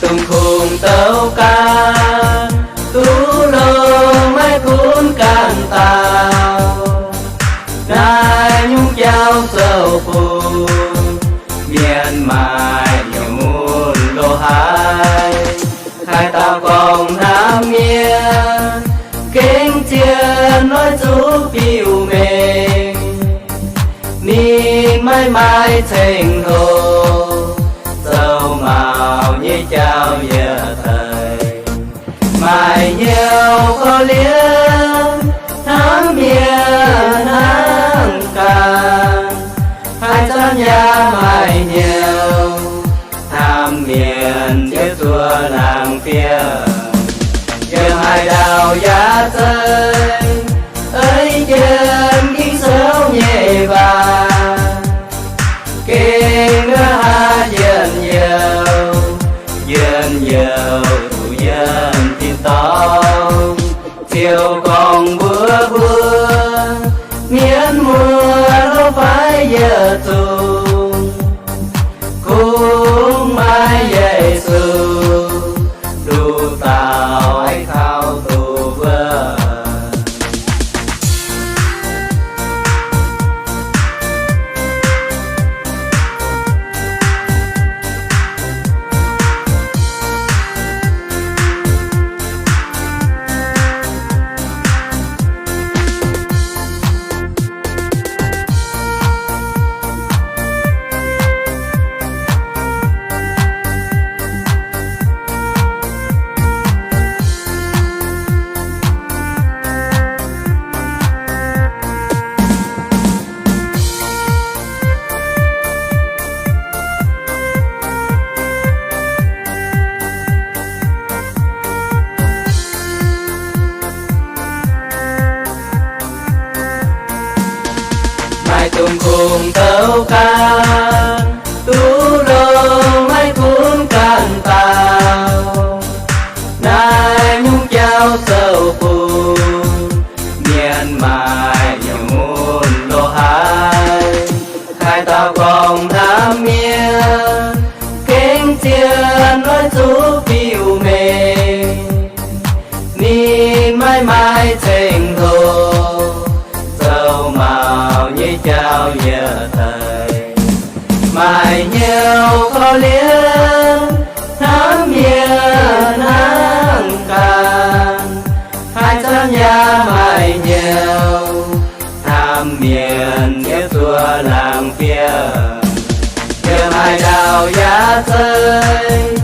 Dongh kungx douv ganh, duqv longx maiv gunv ganh dauh. Naaiv nyungc jauv zoux bun mienh maaih nyungc mun loz-hnoi. Haaix dauh gorngv hnamv mienh, gengh zien noiv zuqc biux mengh. Ninh maiv maaih ceng-hlo, zoux maux nyei jauv yietc deix. Maaih hnyouv korv-lienh, hnamv mienh hnangv ganh. Haaix zanc yaac maaih hnyouv, hnamv mienh ziouc zuov laangz fiev. Yiem haaix dauh yaac zeiz, ei jienv Ging-Sou nyei waac. Gengh aqv haaix njien-youh, njien-youh duqv yiem tin-dorngh. Ziouv gorngv mbuox mbuo, mienh muoz hlo fai yietc zungv, kungx maaih Yesu, nduqc dauh aengx kaux duqv wuov. Maaih dongh kungx douv ganh, duqv longx maiv gunv ganh dauh. Naaiv nyungc jauv zoux bun mienh maaih nyungc mun loz-hnoi. Haaix dauh gorngv hnamv mienh, gengh zien noiv zuqc biux mengh. Ninh maiv maaih ceng-hlo, zoux maux nyei jauv yietc deix. Maaih hnyouv korv-lienh, hnamv mienh hnangv ganh. Haaix zanc yaac maaih hnyouv, hnamv mienh ziouc zuov laangz fiev. Yiem haaix dauh yaac zeiz,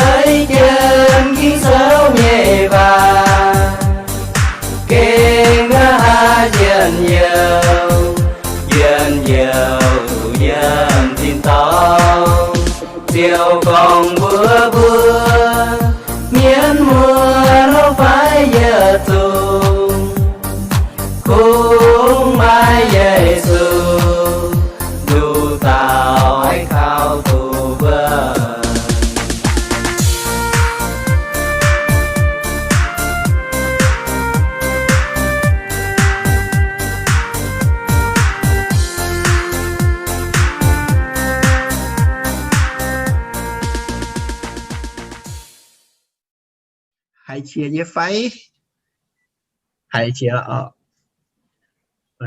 ei jienv Ging-Sou nyei waac. Gengh aqv haaix njien-youh, njien-youh duqv yiem tin-dorngh. Ziouv gorngv mbuox mbuo, mienh muoz hlo fai yietc zungv, kungx maaih Yesu, nduqc dauh aengx kaux duqv wuov. Haiz qiex nyei fai? Haiz qiex oc.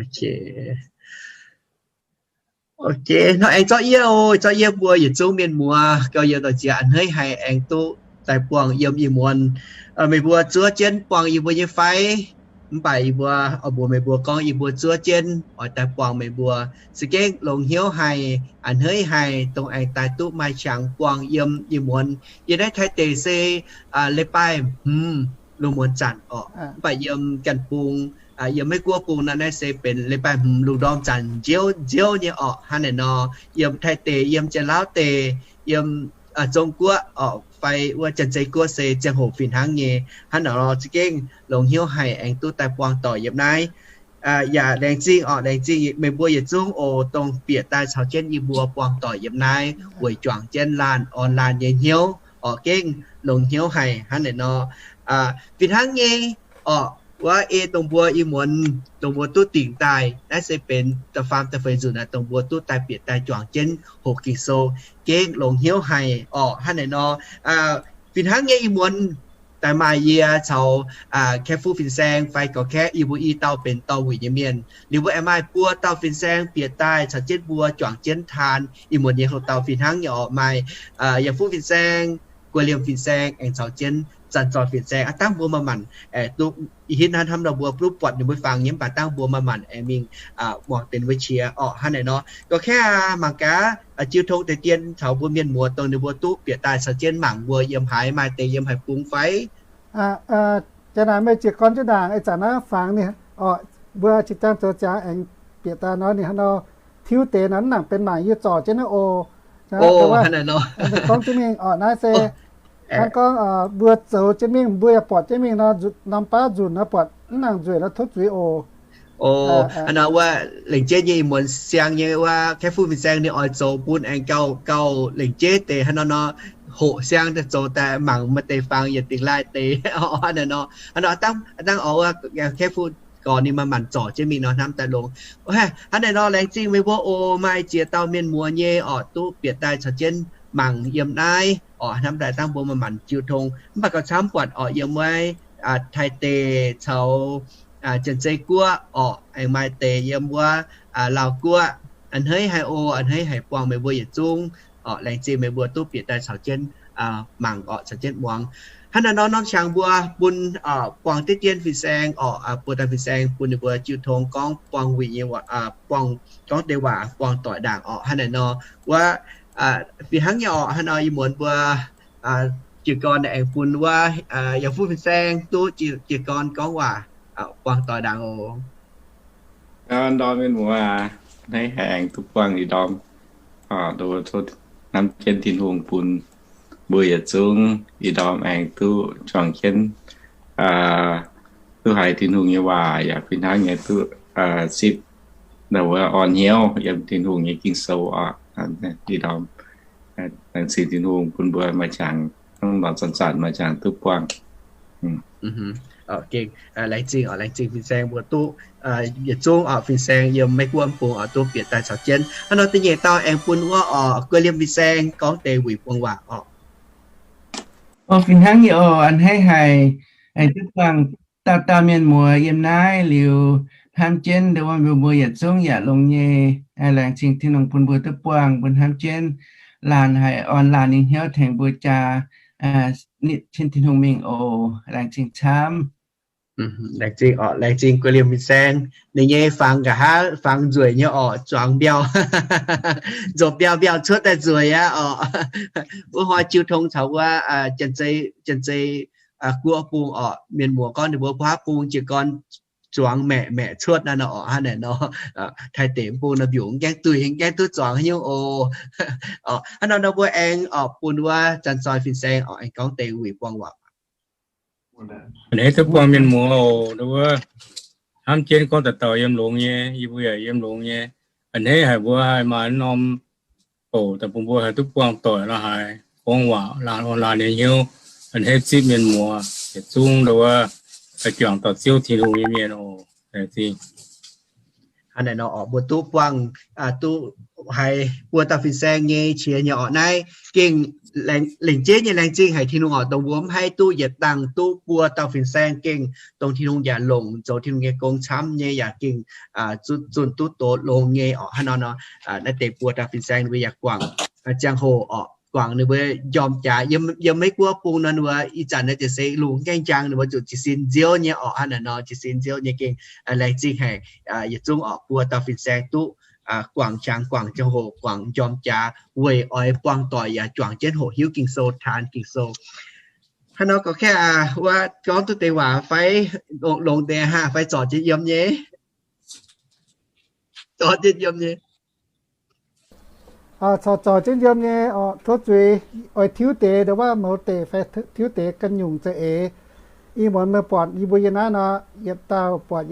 Ok. Ok, hnangv aengx zorqv yie oc, zorqv yie mbuo yietc zungv mienh muoz gauh yiem dorh jiex a'hneiv haic aengx duqv daaih buangh yiem ih muonz. Meih mbuo zuov jienv buangh yie mbuo nyei fai? Mv baac yie mbuo oix mbuox meih mbuo gorngv yie mbuo zuov jienv oix daaih buangh meih mbuo. Za'gengh longx hnyouv haic, a'hneiv haic dongh aengx daaih duqv maaih qangx buangh yiem ih muonz. Yiem naaiv Taiv deic se leiz-baaih hmz lungh muonz zanc oc. Mv baac yiem Janx-Bung, yiem Meiv-Guoqv bung naaiv, naaiv se benx leiz-baaih hmz lungh ndorm zanc nziouv nziouv nyei oc. Hnangv naaiv nor, yiem Taiv deic, yiem Janx-Laauv deic, yiem Zong-Guoqv oc, fai wuov Janx-Zei Guoqv se ziangh hoc fih hnangv nyei. Hnangv naaiv nor za'gengh longx hnyouv haic aengx duqv daaih buangh doic yiem naaiv. Yaac laengz zingh oc, laengz zingh meih mbuo yietc zungv oc, dongh bieqc daaih caux jienv yie mbuo buangh doic yiem naaiv weic juangc jienv laanh orn laanh nyei hnyouv oc. Gengh longx hnyouv haic hnangv naaiv nor. Fih hnangv nyei oc, wuov ei dongh mbuo ih muonz dongh mbuo duqv dingc daaih naaiv se benx da'faam da'feix nzunc naaiv dongh mbuo duqv daaih bieqc daaih juangc jienv hoqc Ging-Sou. Gengh longx hnyouv haic oc. Hnangv naaiv nor, Fih hnangv nyei ih muonz daaih maaih yie caux Kaeqv Fuqv fin-saeng fai gorx-kaeqv yie mbuo i dauh benx dorh wuic nyei mienh. Liuz mbuo aengx maaih buo dauh fin-saeng bieqc daaih caux jienv mbuo juangc jienv taan ih muonz nyei houx-dauh fih hnangv nyei orqc. Maaih Yangh Fuqv fin-saeng, Guei Liemh fin-saeng aengx caux jienv Zanc Zoih fin-saeng. Aav dangv mbuo maaih manc duqv i hitv hnangv hnamv nor mbuo duqv buatc ninh mbuo fangx nyei, mv baac dangv mbuo maaih manc aengx mingh muangx benx wuov qiex orqc. Hnangv naaic nor, gorx-kaeqv mangc gaax jiu tong deix dien caux mbuo mienh muoz dongh ninh mbuo duqv bieqc daaih caux jienv mangc mbuo yiem haaix, maaih deix yiem haaix bung fai? Janx naaic meih jiez gorn jienv ndaangc, ih zanc naaiv fangx ninh orqc, mbuo qiex jangx zoux ziangx aengx bieqc daaih nor, ninh hnangv nor tiuv deix nor, mv nangc benx mangc yie zorc jienv naaiv oc. Gorngv jienv mingh orqc, naaiv se hnangv gorngv mbuo zoux jienv mingh, mbuo yaac buatc jienv mingh nor, norm baav nzunc nor buatc mv nangc nzueic nor tov zuiz oc. Hnangv nor wuov lengc jeiv nyei ih muonz siang nyei wuov Kaeqv Fuqv fin-saeng ninh oix zoux bun aengx gauh, gauh lengc jeiv deix hnangv nor nor, hoqc siang daaih zoux daaih mangc maaih deix fangx yietc dingc laaih deix. Hnangv nor, hnangv nor dangh, dangh oix wuov Kaeqv Fuqv gorx ninh maaih manc zorc jienv mingh nor hnamv daaih longx. Hnangv naaic nor laengz zingh meih mbuo oc, maaih ziex dauh mienh muoz nyei orqc, duqv bieqc daaih caux jienv mangc yiem naaiv orqc. Hnamv daaih dangh mbuo maaih manc jiu tong, mv baac gauh camv buatc orqc yiem wuov Taiv deic caux Janx-Zei Guoqv orqc, aengx maaih deix yiem wuov Laauv Guoqv. A'hneiv haic oc, a'hneiv haic buangh meih mbuo yietc zungv orqc. Laengz zingh meih mbuo duqv bieqc daaih caux jienv mangc orqc, caux jienv muangx. Hnangv naaiv nor norm qangx mbuo bun buangh deix dien fin-saeng orqc, buo dauh fin-saeng bun ninh mbuo jiu tong gorngv buangh wuic nyei, buangh gorngv deix waac buangh doic ndaangc orqc. Hnangv naaic nor wuov fih hnangv nyei orqc. Hnangv nor ih muonz mbuo jiez gorn aengx bun wuov Yangh Fuqv fin-saeng duqv jiez gorn gorngv waac buangh doic ndaangc oc. Ndorm mienh muoz aac, a'hneiv haic aengx duqv buangh ih ndorm, hnamv jienv Tin-Hungh bun mbuo yietc zungv ih ndorm aengx duqv juangc jienv, duqv haiz Tin-Hungh nyei waac yaac fih hnangv nyei duqv zipv wuov orn hnyouv yiem Tin-Hungh nyei Ging-Sou oc. Ih ndorm laengz zingh Tin-Hungh bun mbuo maaih qangx, hnangv nor zanc-zanc maaih qangx duqv buangh. Gengh laengz zingh oc, laengz zingh fin-saeng mbuo duqv yietc zungv oc, fin-saeng yiem Meiv Guoqv bung oc, duqv bieqc daaih caux jienv. Hnangv nor da'nyeic dauh aengx bun wuov oc Guei Liemh fin-saeng gorngv deix wuic buangh waac oc. Fih hnangv nyei oc, a'hneiv haic aengx duqv buangh dauh dauh mienh muoz yiem naaiv liuz, hnamv jienv ndongc wuov mbuo mbuo yietc zungv yaac longx nyei. Laengz zingh Tin-Hungh bun mbuo duqv buangh, mbuo hnamv jienv laanh haih orn laanh nyei hnyouv tengx mbuo jaa nitv jienv Tin-Hungh mingh oc. Laengz zingh camv. Laengz zingh oc, laengz zingh Guei Liemh fin-saeng. Ninh nyei fangx nqa'haav fangx nzueic nyei orqc, zuangx mbiauh, nzopc mbiauh mbiauh cuotv daaih nzueic aqv orqc. Wuov hnoi jiu tong caux wuov Janx-Zei, Janx-Zei Guoqv bung orqc, mienh muoz gorngv ninh mbuo Guoqv bung jiez gorn zuangx maeqc maeqc cuotv naaiv nor orqc. Hnangv naaic nor, Taiv deic bung nor mbiungc gaengh duih, gaengh duqv zuangx nyungc oc. Hnangv nor nor mbuo aengx orqc bun wuov Zanc Zoih fin-saeng orqc aengx gorngv deix wuic buangh waac. A'hneiv duqv buangh mienh muoz oc, wuov hnamv jienv gorngv dauh dauh yiem longx nyei, yie mbuo yaac yiem longx nyei. A'hneiv haic mbuo haih maaih norm bouc daaih bun mbuo haih duqv buangh doic nor haiz gorngv waac laanh orn laanh nyei hnyouv. A'hneiv zipv mienh muoz yietc zungv wuov haih juangc dauh Ziouv Tin-Hungh nyei mienh oc. Laengz zingh. Hnangv naaic nor orqc, mbuo duqv buangh, duqv haiz buo dauh fin-saeng nyei qiex nyei orqc. Naaiv gengh lengc jeiv nyei laengz zingh haic Tin-Hungh orqc, dongh mbuo mv haih duqv yietc dangh duqv buo dauh fin-saeng gengh dongh Tin-Hungh yaac longc zoux Tin-Hungh nyei gong camv nyei yaac gengh zunh duqv doz longx nyei orqc. Hnangv nor nor, naaiv deix buo dauh fin-saeng ninh mbuo yaac guangc ziangh hoc orqc, guangc ninh mbuo njormh jaax. Yiem Meiv Guoqv bung nor ninh mbuo ih zanc naaiv ziouc se lungh gaengh njang, ninh mbuo zuqc jiez sin nziouv nyei orqc. Hnangv naaic nor jiez sin nziouv nyei gengh laengz zingh haic yietc zungv orqc, buo dauh fin-saeng duqv guangc qangx guangc ziangh hoc guangc njormh jaax weic oix buangh doic yaac juangc jienv hoqc hiuv Ging-Sou, taan Ging-Sou. Hnangv nor gorngv kaeqv aac, wuov gorngv duqv deix waac fai longx deix haah, fai zorc jienv yiem nyei? Zorc jienv yiem nyei. Corc zorc jienv yiem nyei orqc, tov zuiz. Oix tiuv deix ndongc wuov mouz deic fai tiuv deix ga'nyungc za'eix. Ih muonz meih buatc yie mbuo yiem naaiv nor, yietc dauh buatc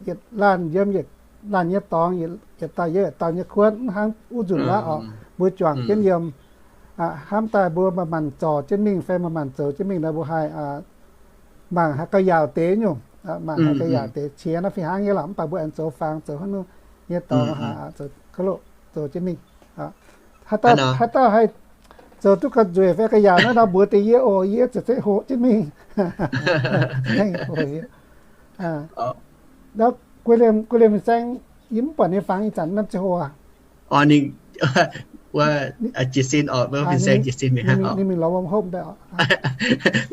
yietc laanh yiem yietc laanh nyei dorngx, yietc dauh yiem yietc dauh nyei kuotv, mv hnangv wuov nzunc wuov orqc, mbuo juangc jienv yiem. Hnamv daaih mbuo manc-manc zorc jienv mingh fai manc-manc zoux jienv mingh nor mbuo haih mangc haih gauh yaauc deix nyungc, mangc haih gauh yaauc deix. Qiex naaiv fih hnangv nyei lorqc, mv baac mbuo aengx zoux fangx zoux hnangv nor nyei dorngx, zoux kouv loh zoux jienv mingh. Haaix dauh haih zoux duqv ga'nzueic fai ga'yaauc naaiv nor mbuox deix yie oc, yie ziouc hoqc jienv mingh. Guei Liemh, Guei Liemh fin-saeng, yie mv buatc ninh fangx ih zanc norm ziangh hoc aqv. Jiez sin oc, fin-saeng jiez sin mingh hnangv oc.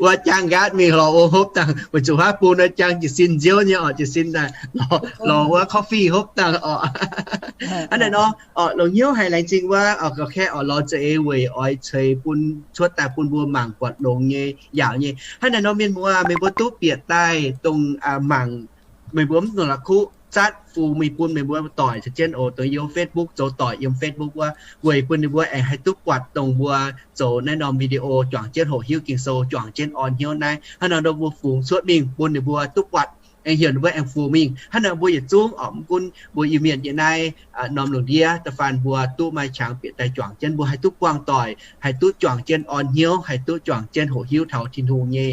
Wuov jangx nqaatv mingh lorz wuom hopv dangh, weic zuqc huaav bung nor jangx jiez sin nziouv nyei oc, jiez sin daaih lorz wuov coffee hopv dangh oc. Hnangv naaiv nor oc, longc hnyouv haiz laengz zingh wuov oc, ga'kaeqv oc, lorz za'eix weic oix ceix bun cuotv daaih bun mbuo mangc buatc longx nyei yaauc nyei. Hnangv naaiv nor mienh muoz, meih mbuo duqv bieqc daaih dongh mangc, meih mbuo mv dungx la'kuqv, zatv fungx mingh bun meih mbuo doic caux jienv oc, dongh yiem Facebook zoux doic yiem Facebook wuov, weic bun ninh mbuo aengx haih duqv buatc dongh mbuo zoux naaiv norm video juangc jienv hoqc hiuv Ging-Sou, juangc jienv orn hnyouv naaiv. Hnangv nor nor mbuo fungx cuotv mingh bun ninh mbuo duqv buatc, aengx heuc ninh mbuo aengx fungx mingh. Hnangv nor mbuo yietc zungv oc, mv gunv mbuo Iu-Mienh nyei naaiv norm lungh ndiev da'faanh mbuo duqv maaih qangx bieqc daaih juangc jienv, mbuo haih duqv buangh doic, haih duqv juangc jienv orn hnyouv, haih duqv juangc jienv hoqc hiuv taux Tin-Hungh nyei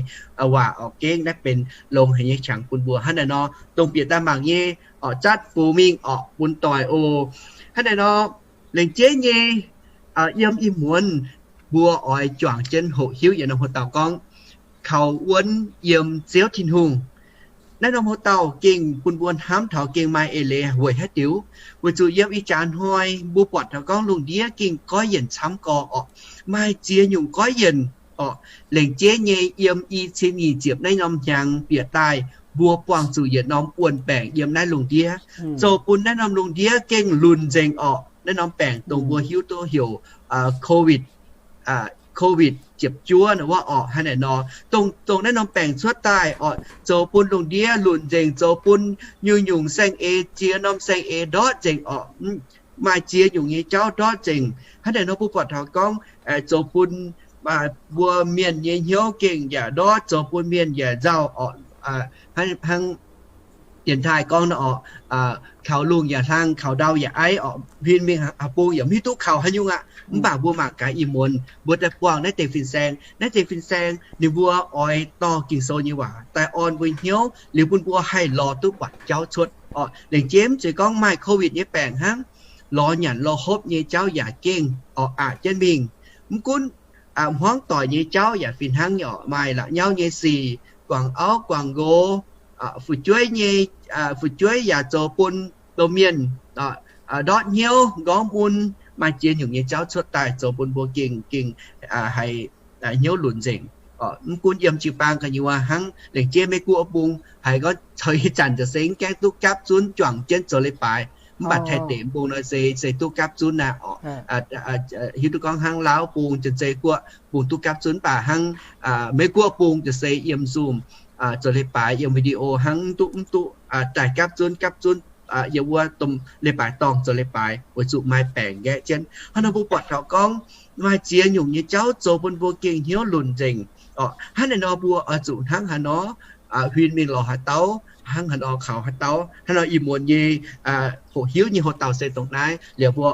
waac oc. Gengh naaiv benx longx haic nyei qangx bun mbuo. Hnangv naaiv nor dongh bieqc daaih mangc nyei oc, zatv fungx mingh oc, bun doic oc. Hnangv naaiv nor lengc jeiv nyei, yiem ih muonz mbuo oix juangc jienv hoqc hiuv yietc norm hoc dauh gorngv kaux wuonv yiem Ziouv Tin-Hungh. Naaiv norm hoc dauh gengh bun mbuo hnamv taux gengh maaih eix leiz weic haaix diuc? Weic zuqc yiem ih jaax hnoi mbuo buatc taux gorngv lungh ndiev gengh goiv yienc camv gorx oc, maaih ziex nyungc goiv yienc oc. Lengc jeiv nyei yiem i cin nyic ziepc naaiv norm hnyangx bieqc daaih, mbuo buangh zuqc yietc norm wuon-baengc yiem naaiv lungh ndiev, zoux bun naaiv norm lungh ndiev gengh lunc nzengc oc. Naaiv norm baengc dongh mbuo hiuv duqv heuc COVID, COVID ziepc juov wuov oc. Hnangv naaiv nor, dongh naaiv norm baengc cuotv daaih oc, zoux bun lungh ndiev lunc nzengc, zoux bun nyungc-nyungc saeng-eix, ziex norm saeng-eix ndortv nzengc oc. Maaih ziex nyungc nyei jauv ndortv nzengc. Hnangv naaiv nor mbuo buatc taux gorngv zoux bun mbuo mienh nyei hnyouv gengh yaac ndortv, zoux bun mienh yaac nzauh oc. Hnangv dienx taaih gorngv nor oc, kaux lungh yaac hlang, kaux ndau yaac aiv oc. Huin mingh haaix bung yaac mv hiuv duqv kaux haaix nyungc aqv. Mv baac mbuo mangc gaax ih muonz mbuo daaih buangh naaiv deix fin-saeng, naaiv deix fin-saeng ninh mbuo oix dorh Ging-Sou nyei waac daaih orn mbuo hnyouv liuz bun mbuo haih lorz duqv buatc jauv cuotv oc. Lengc jeiv mv zeiz gorngv maaih COVID nyei baengc hnangv, lorz nyanc lorz hopv nyei jauv yaac gengh oc aqc jienv mingh. Mv gunv hmuangv doic nyei jauv yaac fih hnangv nyei oc, maaih la'nyauv nyei sic, guangc auv guangc nqox, fu'jueiv nyei, fu'jueiv yaac zoux bun domh mienh ndortv hnyouv, nqorngv mun, maaih ziex nyungc nyei jauv cuotv daaih zoux bun mbuo gengh, gengh haiz hnyouv lunc nzengc. Mv gunv yiem jiu-baang gu'nyuoz hnangv, lengc jeiv Meiv-Guoqv bung haiz gorngv caux ih zanc ziouc se mv gaengh duqv gapv zunv juangc jienv zoux leiz-baaix. Mv baac Taiv deic bung nor se, se duqv gapv zunv aqv oc. Hiuv duqv gorngv hnangv Laauv bung, Janx-Zei Guoqv bung duqv gapv zunv, mv baac hnangv Meiv-Guoqv bung ziouc se yiem Zoom zoux leiz-baaix, yiem video hnangv, mv duqv, mv duqv daaih gapv zunv, gapv zunv yiem wuov domh leiz-baaix dorngh zoux leiz-baaix weic zuqc maaih baengc nqaeqv jienv. Hnangv nor mbuo buatc taux gorngv maaih ziex nyungc nyei jauv zoux bun mbuo gengh hnyouv lunc nzengc oc. Hnangv naaiv nor mbuo oix zuqc hnangv haaix nor, huin mingh lorz haaix dauh, hnangv haaix nor kaux haaix dauh. Hnangv nor ih muonz nyei hoqc hiuv nyei hoc dauh se dongh naaiv. Liuz mbuo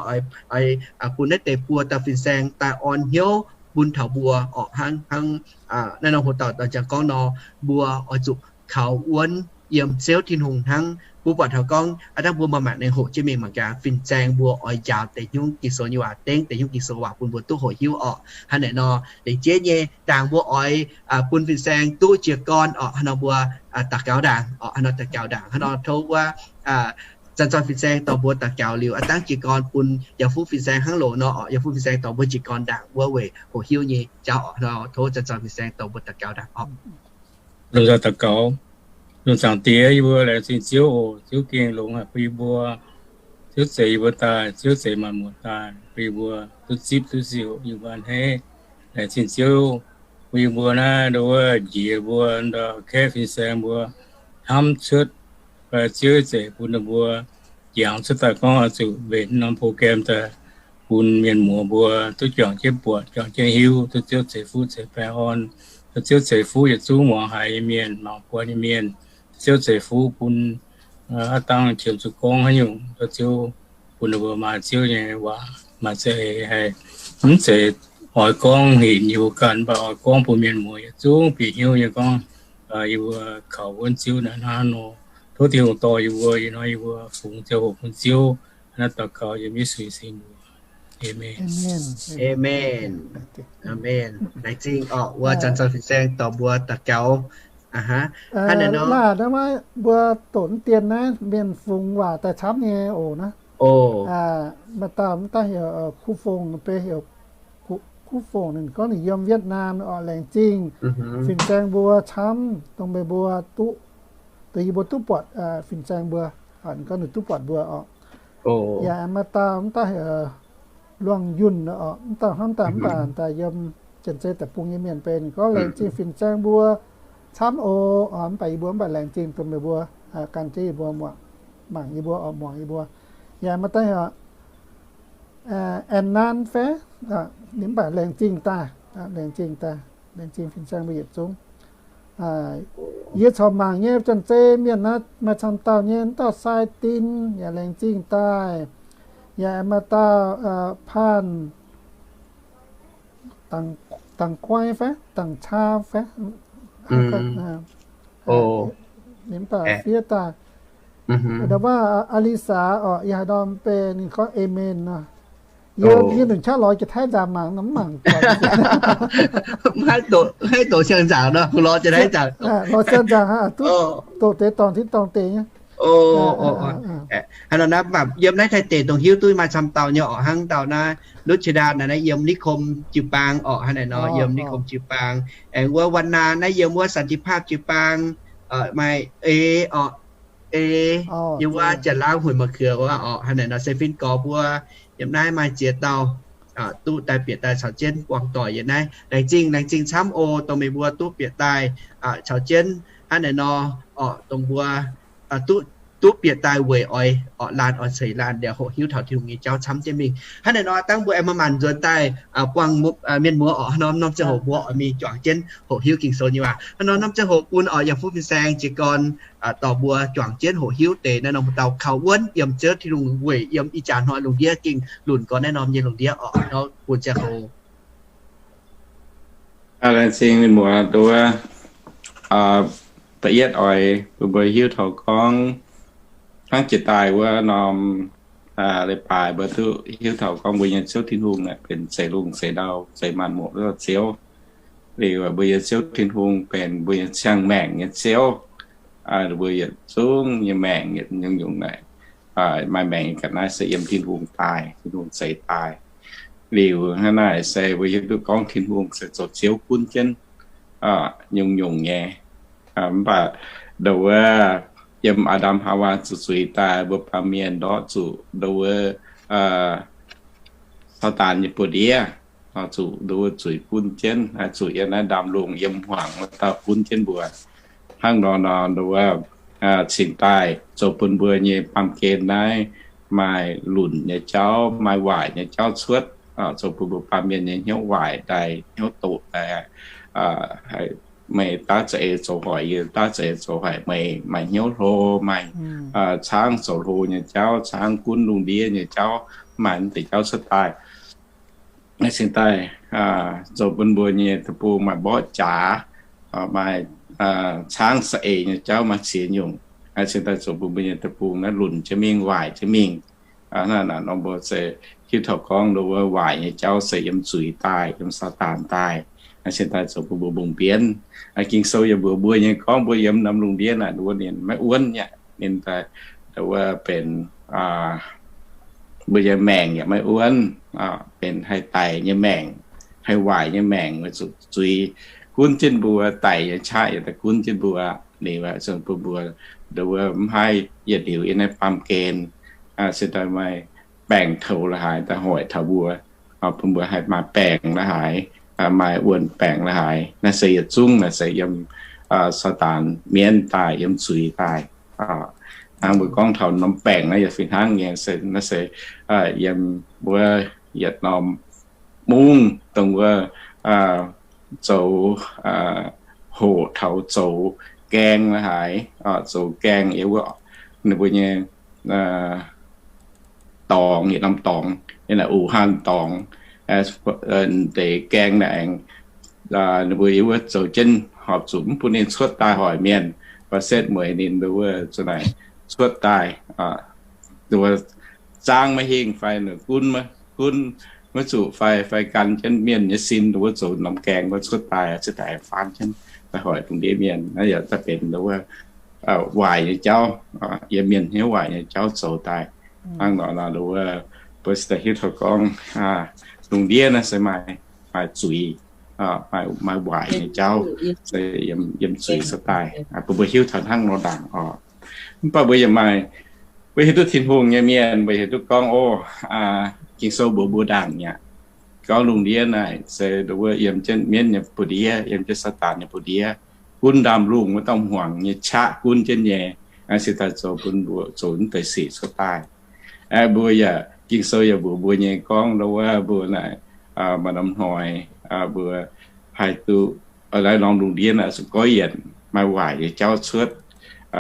oix bun naaiv deix buo dauh fin-saeng daaih orn hnyouv bun taux mbuo oc. Hnangv, hnangv naaiv norm hoc dauh njang gorngv nor, mbuo oix zuqc kaux wuonv yiem Ziouv Tin-Hungh hnangv. Mbuo buatc taux gorngv aav dangh mbuo maaih maengc nengh hoqc jienv mingh mangc gaax, fin-saeng mbuo oix njaaux deix nyungc Ging-Sou nyei waac, dengv deix nyungc Ging-Sou waac bun mbuo duqv hoqc hiuv oc. Hnangv naaic nor, lengc jeiv nyei ndaangc mbuo oix bun fin-saeng duqv jiez gorn oc. Hnangv nor mbuo daux gaux ndaangc oc. Hnangv nor daux gaux ndaangc, hnangv nor tov wuov zanc-zoih fin-saeng dorh mbuo daux gaux liuz, aav dangh jiez gorn bun yaac fuqv fin-saeng hnangv loz nor oc. Yaac fuqv fin-saeng dorh mbuo jiez gorn ndaangc wuov weic hoqc hiuv nyei jauv oc. Hnangv nor tov zanc-zoih fin-saeng dorh mbuo daux gaux ndaangc oc. Longc nzangc daux gaux. Longc nzangc Diex, yie mbuo laengz zingh Ziouv oc. Ziouv gengh longx haic bun yie mbuo. Ziouv zeix yie mbuo daaih, Ziouv zeix maanc muotc daaih, bun yie mbuo duqv zipv duqv siou, yie mbuo a'hneiv. Laengz zingh Ziouv bun yie mbuo naaiv ndau wuov njiec mbuo ndau kaeqv fin-saeng mbuo hnamv cuotv, Ziouv zeix bun ninh mbuo jangx cuotv daaih gorngv oix zuqc mbenc norm program daaih bun mienh muoz mbuo duqv juangc jienv buatc, juangc jienv hiuv. Tov Ziouv ceix fuqv ceix baengh orn. Tov Ziouv ceix fuqv yietc zungv muangx haiz nyei mienh, mangc buatc nyei mienh. Tov Ziouv ceix fuqv bun aav dangh qiemx zuqc gorngv haaix nyungc, tov Ziouv bun ninh mbuo maaih Ziouv nyei waac, maaih za'eix haih mv zeiz oix gorngv hinc yie mbuo ganh, mv baac oix gorngv bun mienh muoz yietc zungv bieqc hnyouv nyei gorngv, yie mbuo kaux wuonv Ziouv naaiv hnangv nor. Tov Tin-Hungh dorh yie mbuo, ih hnoi yie mbuo fungx ziangh hoc bun Ziouv. Naaiv daux gaux yiem Yesu nyei mbuox. Amen. Amen. Amen. Laengz zingh orqc, wuov zanc zoux fin-saeng dorh mbuo daux gaux. Hnangv naaic nor, mbuo doqc mv dien naaiv mienh fungx waac daaih camv nyei oc naaiv. Maaih dauh mv daaih heuc Kuv Fongc, beiv heuc Kuv Fongc, ninh gorngv ninh yiem Vietnam orqc. Laengz zingh fin-saeng mbuo camv, dongh meih mbuo duqv, dongh yie mbuo duqv buatc fin-saeng mbuo, ninh gorngv ninh duqv buatc mbuo orqc. Yaac maaih dauh mv daaih heuc Luangh Yunh orqc, mv dauh hnamv daaih mv baac daaih yiem Janx-Zei deic-bung nyei mienh benx. Ninh gorngv laengz zingh fin-saeng mbuo camv oc. Mv baac yie mbuo mv baac laengz zingh dongh meih mbuo gan jienv yie mbuo muangx, mangc yie mbuo orqc, muangx yie mbuo. Yaac maaih daaih heuc Aen Naan fai, ninh mv baac laengz zingh daaih, laengz zingh daaih, laengz zingh fin-saeng mbuo yietc zungv. Yie corc mangc nyei Janx-Zei mienh naaiv maaih camv dauh nyei, mv dauh Sai Din yaac laengz zingh daaih. Yaac maaih dauh Paan Dangc Guai fai Dangc Caa fai, ninh mv baac fiev daaih. Ndau wuov Aa^li^saa orqc, yie haaix norm beiv ninh gorngv Amen nor. Yie, yie nunc qaqv lorz jiex Taiv nzaangc mangc, mv mangc. Haaix doqc siang-nzaangc nor, lorz jiex Taiv nzaangc. Lorz siang-nzaangc aqv, duqv doqc deix dorngc tinv dorngc deic nyei. Hnangv nor naaiv, mv baac yiem naaiv Taiv deic dongh hiuv duqv maaih camv dauh nyei orqc, hnangv dauh naaiv Nuqv Cin Ndaa naaiv, naaiv yiem นิคม jiu-baang orqc, hnangv naaiv nor yiem นิคม jiu-baang. Aengx wuov Wan Naa naaiv yiem wuov สันติภาพ jiu-baang. Maaih Eix orqc, Eix yiem wuov Janx-Laauv Hueic Ma'keuv wuov orqc, hnangv naaiv nor se fin-gorx mbuo yiem naaiv maaih ziex dauh duqv daaih bieqc daaih caux jienv buangh doic yiem naaiv. Laengz zingh, laengz zingh camv oc, dongh meih mbuo duqv bieqc daaih caux jienv hnangv naaiv nor orqc, dongh mbuo duqv, duqv bieqc daaih weic oix orqc, laanh oix ceix laanh liuz hoqc hiuv taux Tin-Hungh nyei jauv camv jienv mingh. Hnangv naaiv nor dangh mbuo aengx maaih maanc nzuonx daaih buangh mienh muoz orqc, haaix norm norm ziangh hoc mbuo oix mingh juangc jienv hoqc hiuv Ging-Sou nyei waac. Haaix norm norm ziangh hoc bun orqc yaac fuqv fin-saeng jiez gorn dorh mbuo juangc jienv hoqc hiuv deix naaiv norm dauh kaux wuonv yiem Ziouv Tin-Hungh weic yiem ih jaax hnoi lungh ndiev gengh lunc gorn naaiv norm nyei lungh ndiev orqc, nor bun ziangh hoc. Laengz zingh mienh muoz nduov. Da'yietv oix bun mbuo hiuv taux gorngv hnangv jiex daaih wuov norm leiz-baaix mbuo duqv hiuv taux gorngv mbuo nyei Ziouv Tin-Hungh aeqv, benx zeix lungh zeix ndau zeix maanc muotc wuov dauh Ziouv. Liuz mbuo nyei Ziouv Tin-Hungh benx mbuo nyei ziangh maengc nyei Ziouv. Mbuo yietc zungv nyei maengc yietc nyungc-nyungc naaic, maaih maengc ga'naaiv se yiem Tin-Hungh daaih, Tin-Hungh zeix daaih. Liuz hnangv naaic se mbuo hiuv duqv gorngv Tin-Hungh se zoux Ziouv gunv jienv nyungc-nyungc nyei. Mv baac nduov wuov yiem Aa^ndam Haawaa zuqc zuiz daaih, mbuo baamh mienh ndortv zuqc nduov wuov Saadaan nyei buoz-ndiev, zuqc nduov wuov zuiz gunv jienv, zuqc yiem naaiv ndaamv-lungh yiem hmuangx wuov dauh gunv jienv mbuo. Hnangv nor nor nduov wuov cingx daaih zoux bun mbuo nyei baamh gen naaiv maaih lunc nyei jauv, maaih waaic nyei jauv cuotv, zoux bun mbuo baamh mienh nyei hnyouv waaic daaih, hnyouv doqc daaih, meih daav za'eix zoux hoic yie, daav za'eix zoux hoic meih, maaih hnyouv hlo, maaih caangv zoux hlo nyei jauv, caangv gunv lungh ndiev nyei jauv, maaih mv deix jauv cuotv daaih. Cingx daaih zoux bun mbuo nyei deic-bung maaih mborqv jaax, maaih caangv za'eix nyei jauv, maaih ziex nyungc. Cingx daaih zoux bun mbuo nyei deic-bung naaiv lunc jienv mingh, waaic jienv mingh. Naaiv norm mbuo se hiuv taux gorngv nduov wuov waaic nyei jauv se yiem zuiz daaih, yiem Saadaan daaih. Cingx daaih zoux bun mbuo mbungh mbienv. Ging-Sou yaac mbuox mbuo nyei gorngv mbuo yiem norm lungh ndiev naaic nduov wuov ninh maiv wuonv nyei. Ninh daaih nduov wuov benx mbuo nyei maengc yaac maiv wuonv, benx haih daic nyei maengc, haih waaic nyei maengc, weic zuqc zuiz gunv jienv mbuo, daic nyei qaqv yaac daaih gunv jienv mbuo. Liuz aeqv, zunc bun mbuo nduov wuov mv haih yietc liuz yiem naaiv baamh gen se daaih maaih baengc toux la'haaix daaih hoic taux mbuo, bun mbuo haih maaih baengc la'haaix, maaih wuonh baengc la'haaix. Naaiv se yietc zungv naaiv se yiem Saadaan mienv daaih, yiem zuiz daaih. Hnangv mbuo gorngv taux norm baengc naaiv yaac fih hnangv nyei, se naaiv se yiem wuov yietc norm mungv dongh wuov zoux hoqc taux zoux gaeng la'haaix, zoux gaeng yiem wuov ninh mbuo nyei dorngx, yietc norm dorngx, yiem naaic Wuhan dorngx, deix gaeng naaic aengx ninh mbuo yiem wuov zoux jienv horpc zuqc mv bun ninh cuotv daaih hoic mienh, fai setv mueiz ninh nduov wuov zuqc naaic cuotv daaih, nduov wuov zaangv maiv hingh fai ninh gunv maiv, gunv, maiv zuqc fai, fai gan jienv mienh nyei sin, wuov zoux norm gaengh wuov cuotv daaih, cuotv daaih faanv jienv daaih hoic lungh ndiev mienh. Naaiv yaac daaih benx wuov waaic nyei jauv, yiem mienh hnyouv waaic nyei jauv zoux daaih. Hnangv nor, wuov, mbuo se daaih hiuv taux gorngv lungh ndiev naaiv se maaih, maaih zuiz, maaih, maaih waaic nyei jauv, se yiem zuiz cuotv daaih. Bun mbuo hiuv taux hnangv nor ndaangc oc. Mv baac mbuo yaac maaih, mbuo hiuv duqv Tin-Hungh nyei mienh, mbuo hiuv duqv gorngv, o, Ging-Sou mbuox mbuo ndaangc mi'aqv, gorngv lungh ndiev naaic se wuov yiem jienv mienv nyei buoz-ndiev, yiem jienv Saadaan nyei buoz-ndiev, gunv ndaamv-lungh wuov domh hmuangx nyei qaqv gunv jienv nyei, se daaih zoux bun mbuo zoux naaiv deix sic cuotv daaih. Mbuo yaac, Ging-Sou yaac mbuox mbuo nyei gorngv wuov mbuo naaic, maaih norm hnoi mbuo haih duqv, naaiv norm lungh ndiev naaic zuqc goiv yienc, maaih waaic nyei jauv cuotv,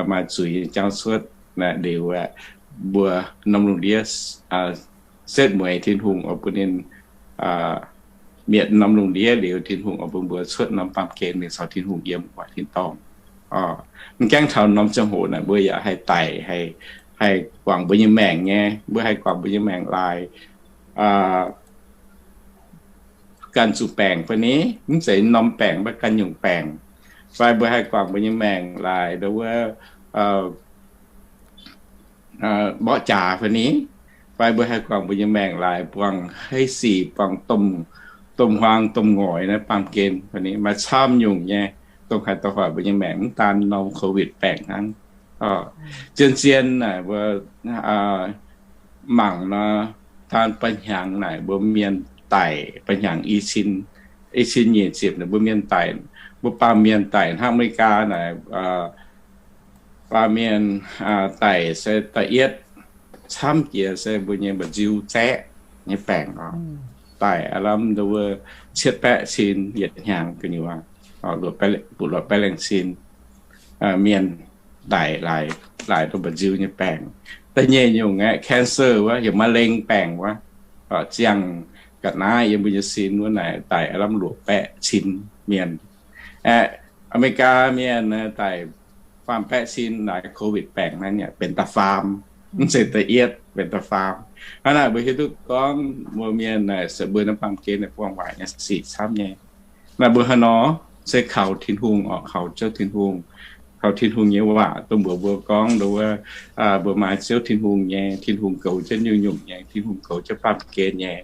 maaih zuiz nyei jauv cuotv. Naaiv liuz, mbuo norm lungh ndiev setv mueiz Tin-Hungh oix bun ninh mietc norm lungh ndiev liuz, Tin-Hungh oix bun mbuo cuotv norm baamh gen mingh caux Tin-Hungh yiem waaic tin-dorngh. Mv gaengh taux norm ziangh hoc naaic mbuo yaac haih daic, haih, haih guangc mbuo nyei maengc nyei, mbuo haih guangc mbuo nyei maengc laaix ganh zuqc baengc fai ni, mv zeiz norm baengc, mv baac ganh nyungc baengc. Fai mbuo haih guangc mbuo nyei maengc laaix wuov mborqv jaax fai ni, fai mbuo haih guangc mbuo nyei maengc laaix buangh hei sic, buangh domh, domh huaang domh ngoic naaiv baamh gen fai ni, maaih camv nyungc nyei, dongh haih dau hoic mbuo nyei maengc, mv daan norm COVID baengc hnangv. Zien-zien naaic mbuo mangc nor, daan ba'hnyangx naaic mbuo mienh daic, ba'hnyangx i cin, i cin nyic ziepc naaic mbuo mienh daic, mbuo baamh mienh daic hnangv America naaic, baamh mienh daic se da'yietv camv jiex se mbuo nyei mba'nziu zaeqv nyei baengc oc. Daic aav lamh wuov cietv baeqv cin yietc hnyangx gu'nyuoz, luoqc baeqv lengh cin mienh daic laaix, laaix dongh mba'nziu nyei baengc. Da'nyeic nyungc aeqv, cancer wuov, heuc มะเร็ง baengc wuov, ziangh ga'naaiv yiem mbuo nyei sin wuov naaic daic aav lamh luoqc baeqv cin mienh. Aeqv, America mienh daic faam baeqv cin laaix COVID baengc naaiv benx da'faam, mv zeiz da'yietv, benx da'faam. Hnangv naaic mbuo hiuv duqv gorngv mbuo mienh naaic se mbuo naaiv baamh gen naaic buangh waaic nyei sic camv nyei. Naaic mbuo haaix nor se kaux Tin-Hungh oc, kaux Ziouv Tin-Hungh, kaux Tin-Hungh nyei waac dongh mbuox mbuo gorngv wuov, mbuo maaih Ziouv Tin-Hungh nyei, Tin-Hungh goux jienv nyungc-nyungc nyei, Tin-Hungh goux jienv baamh gen nyei.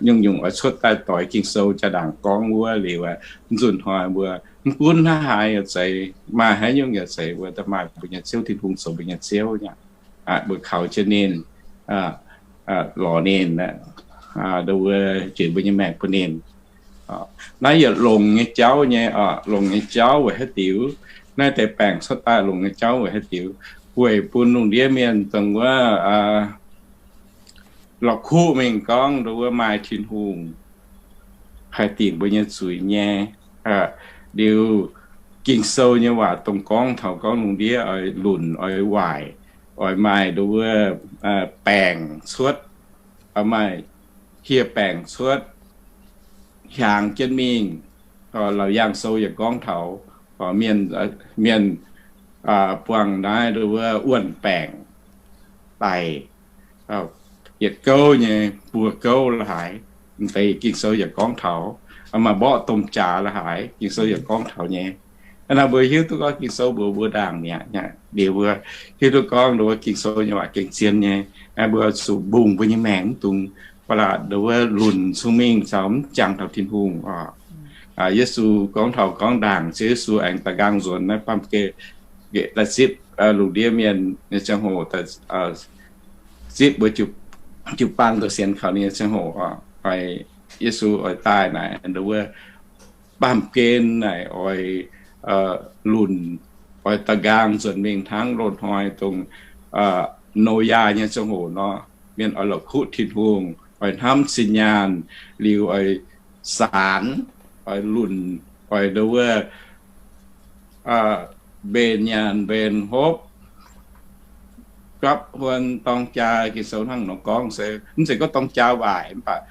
Nyungc-nyungc oix cuotv daaih doix Ging-Sou jaa-ndaangc gorngv wuov liuz, nzunc hnoi mbuo mv gunv hnangv haaix yaac zeiz, maaih haaix nyungc yaac zeiz, mbuo daaih maaih mbuo nyei Ziouv Tin-Hungh zoux mbuo nyei Ziouv nyei. Mbuo kaux jienv ninh, lorz ninh, wuov jiex mbuo nyei maengc bun ninh. Naaiv yietc longc nyei jauv nyei, longc nyei jauv weic haaix diuc? Naaiv deix baengc cuotv daaih longc nyei jauv weic haaix diuc? Weic bun lungh ndiev mienh dongh wuov la'kuqv mingh gorngv dongh wuov maaih Tin-Hungh haih dingc mbuo nyei zuiz nyei. Liuz Ging-Sou nyei waac dongh gorngv taux gorngv lungh ndiev oix lunc oix waaic, oix maaih dongh wuov baengc cuotv, oix maaih hieh baengc cuotv hiaangx jienv mingh. Laauc Yaangh Sou yaac gorngv taux mienh, mienh buangh naaiv dongh wuov wuonh baengc daic, yietc gouv nyei buo gouv la'haaix. Deix Ging-Sou yaac gorngv taux, maaih mborqv domh jaax la'haaix, Ging-Sou yaac gorngv taux nyei. Hnangv naaic mbuo hiuv duqv gorngv Ging-Sou mbuox mbuo ndaangc mi'aqv. Liuz mbuo hiuv duqv gorngv dongh wuov Ging-Sou nyei waac gengh zien nyei. Mbuo zuqc mbungh mbuo nyei maengc mv dungx ba'laqc dongh wuov lunc cong-mengh caux mv jangx taux Tin-Hungh oc. Yesu gorngv taux gorngv ndaangc, Ziouv Yesu aengx da'nqaang nzuonx naaiv baamh gen daaih zipv lungh ndiev mienh nyei ziangh hoc, zipv mbuo jiu-baang daaih sienx kaux ninh nyei ziangh hoc, Yesu oix daaih naaic dongh wuov baamh gen naaic oix lunc, oix da'nqaang nzuonx mingh hnangv loz-hnoi dongh Noyaa nyei ziangh hoc nor. Mienh oix la'kuqv Tin-Hungh, oix hnamv zinh nyaanh, liuz oix saanx, oix lunc, oix dongh wuov mbenc nyaanh mbenc hopv, gapv huon dorng jaa. Ging-Sou hnangv nor gorngv se mv zeiz gorngv dorng jaa waaic, mv baac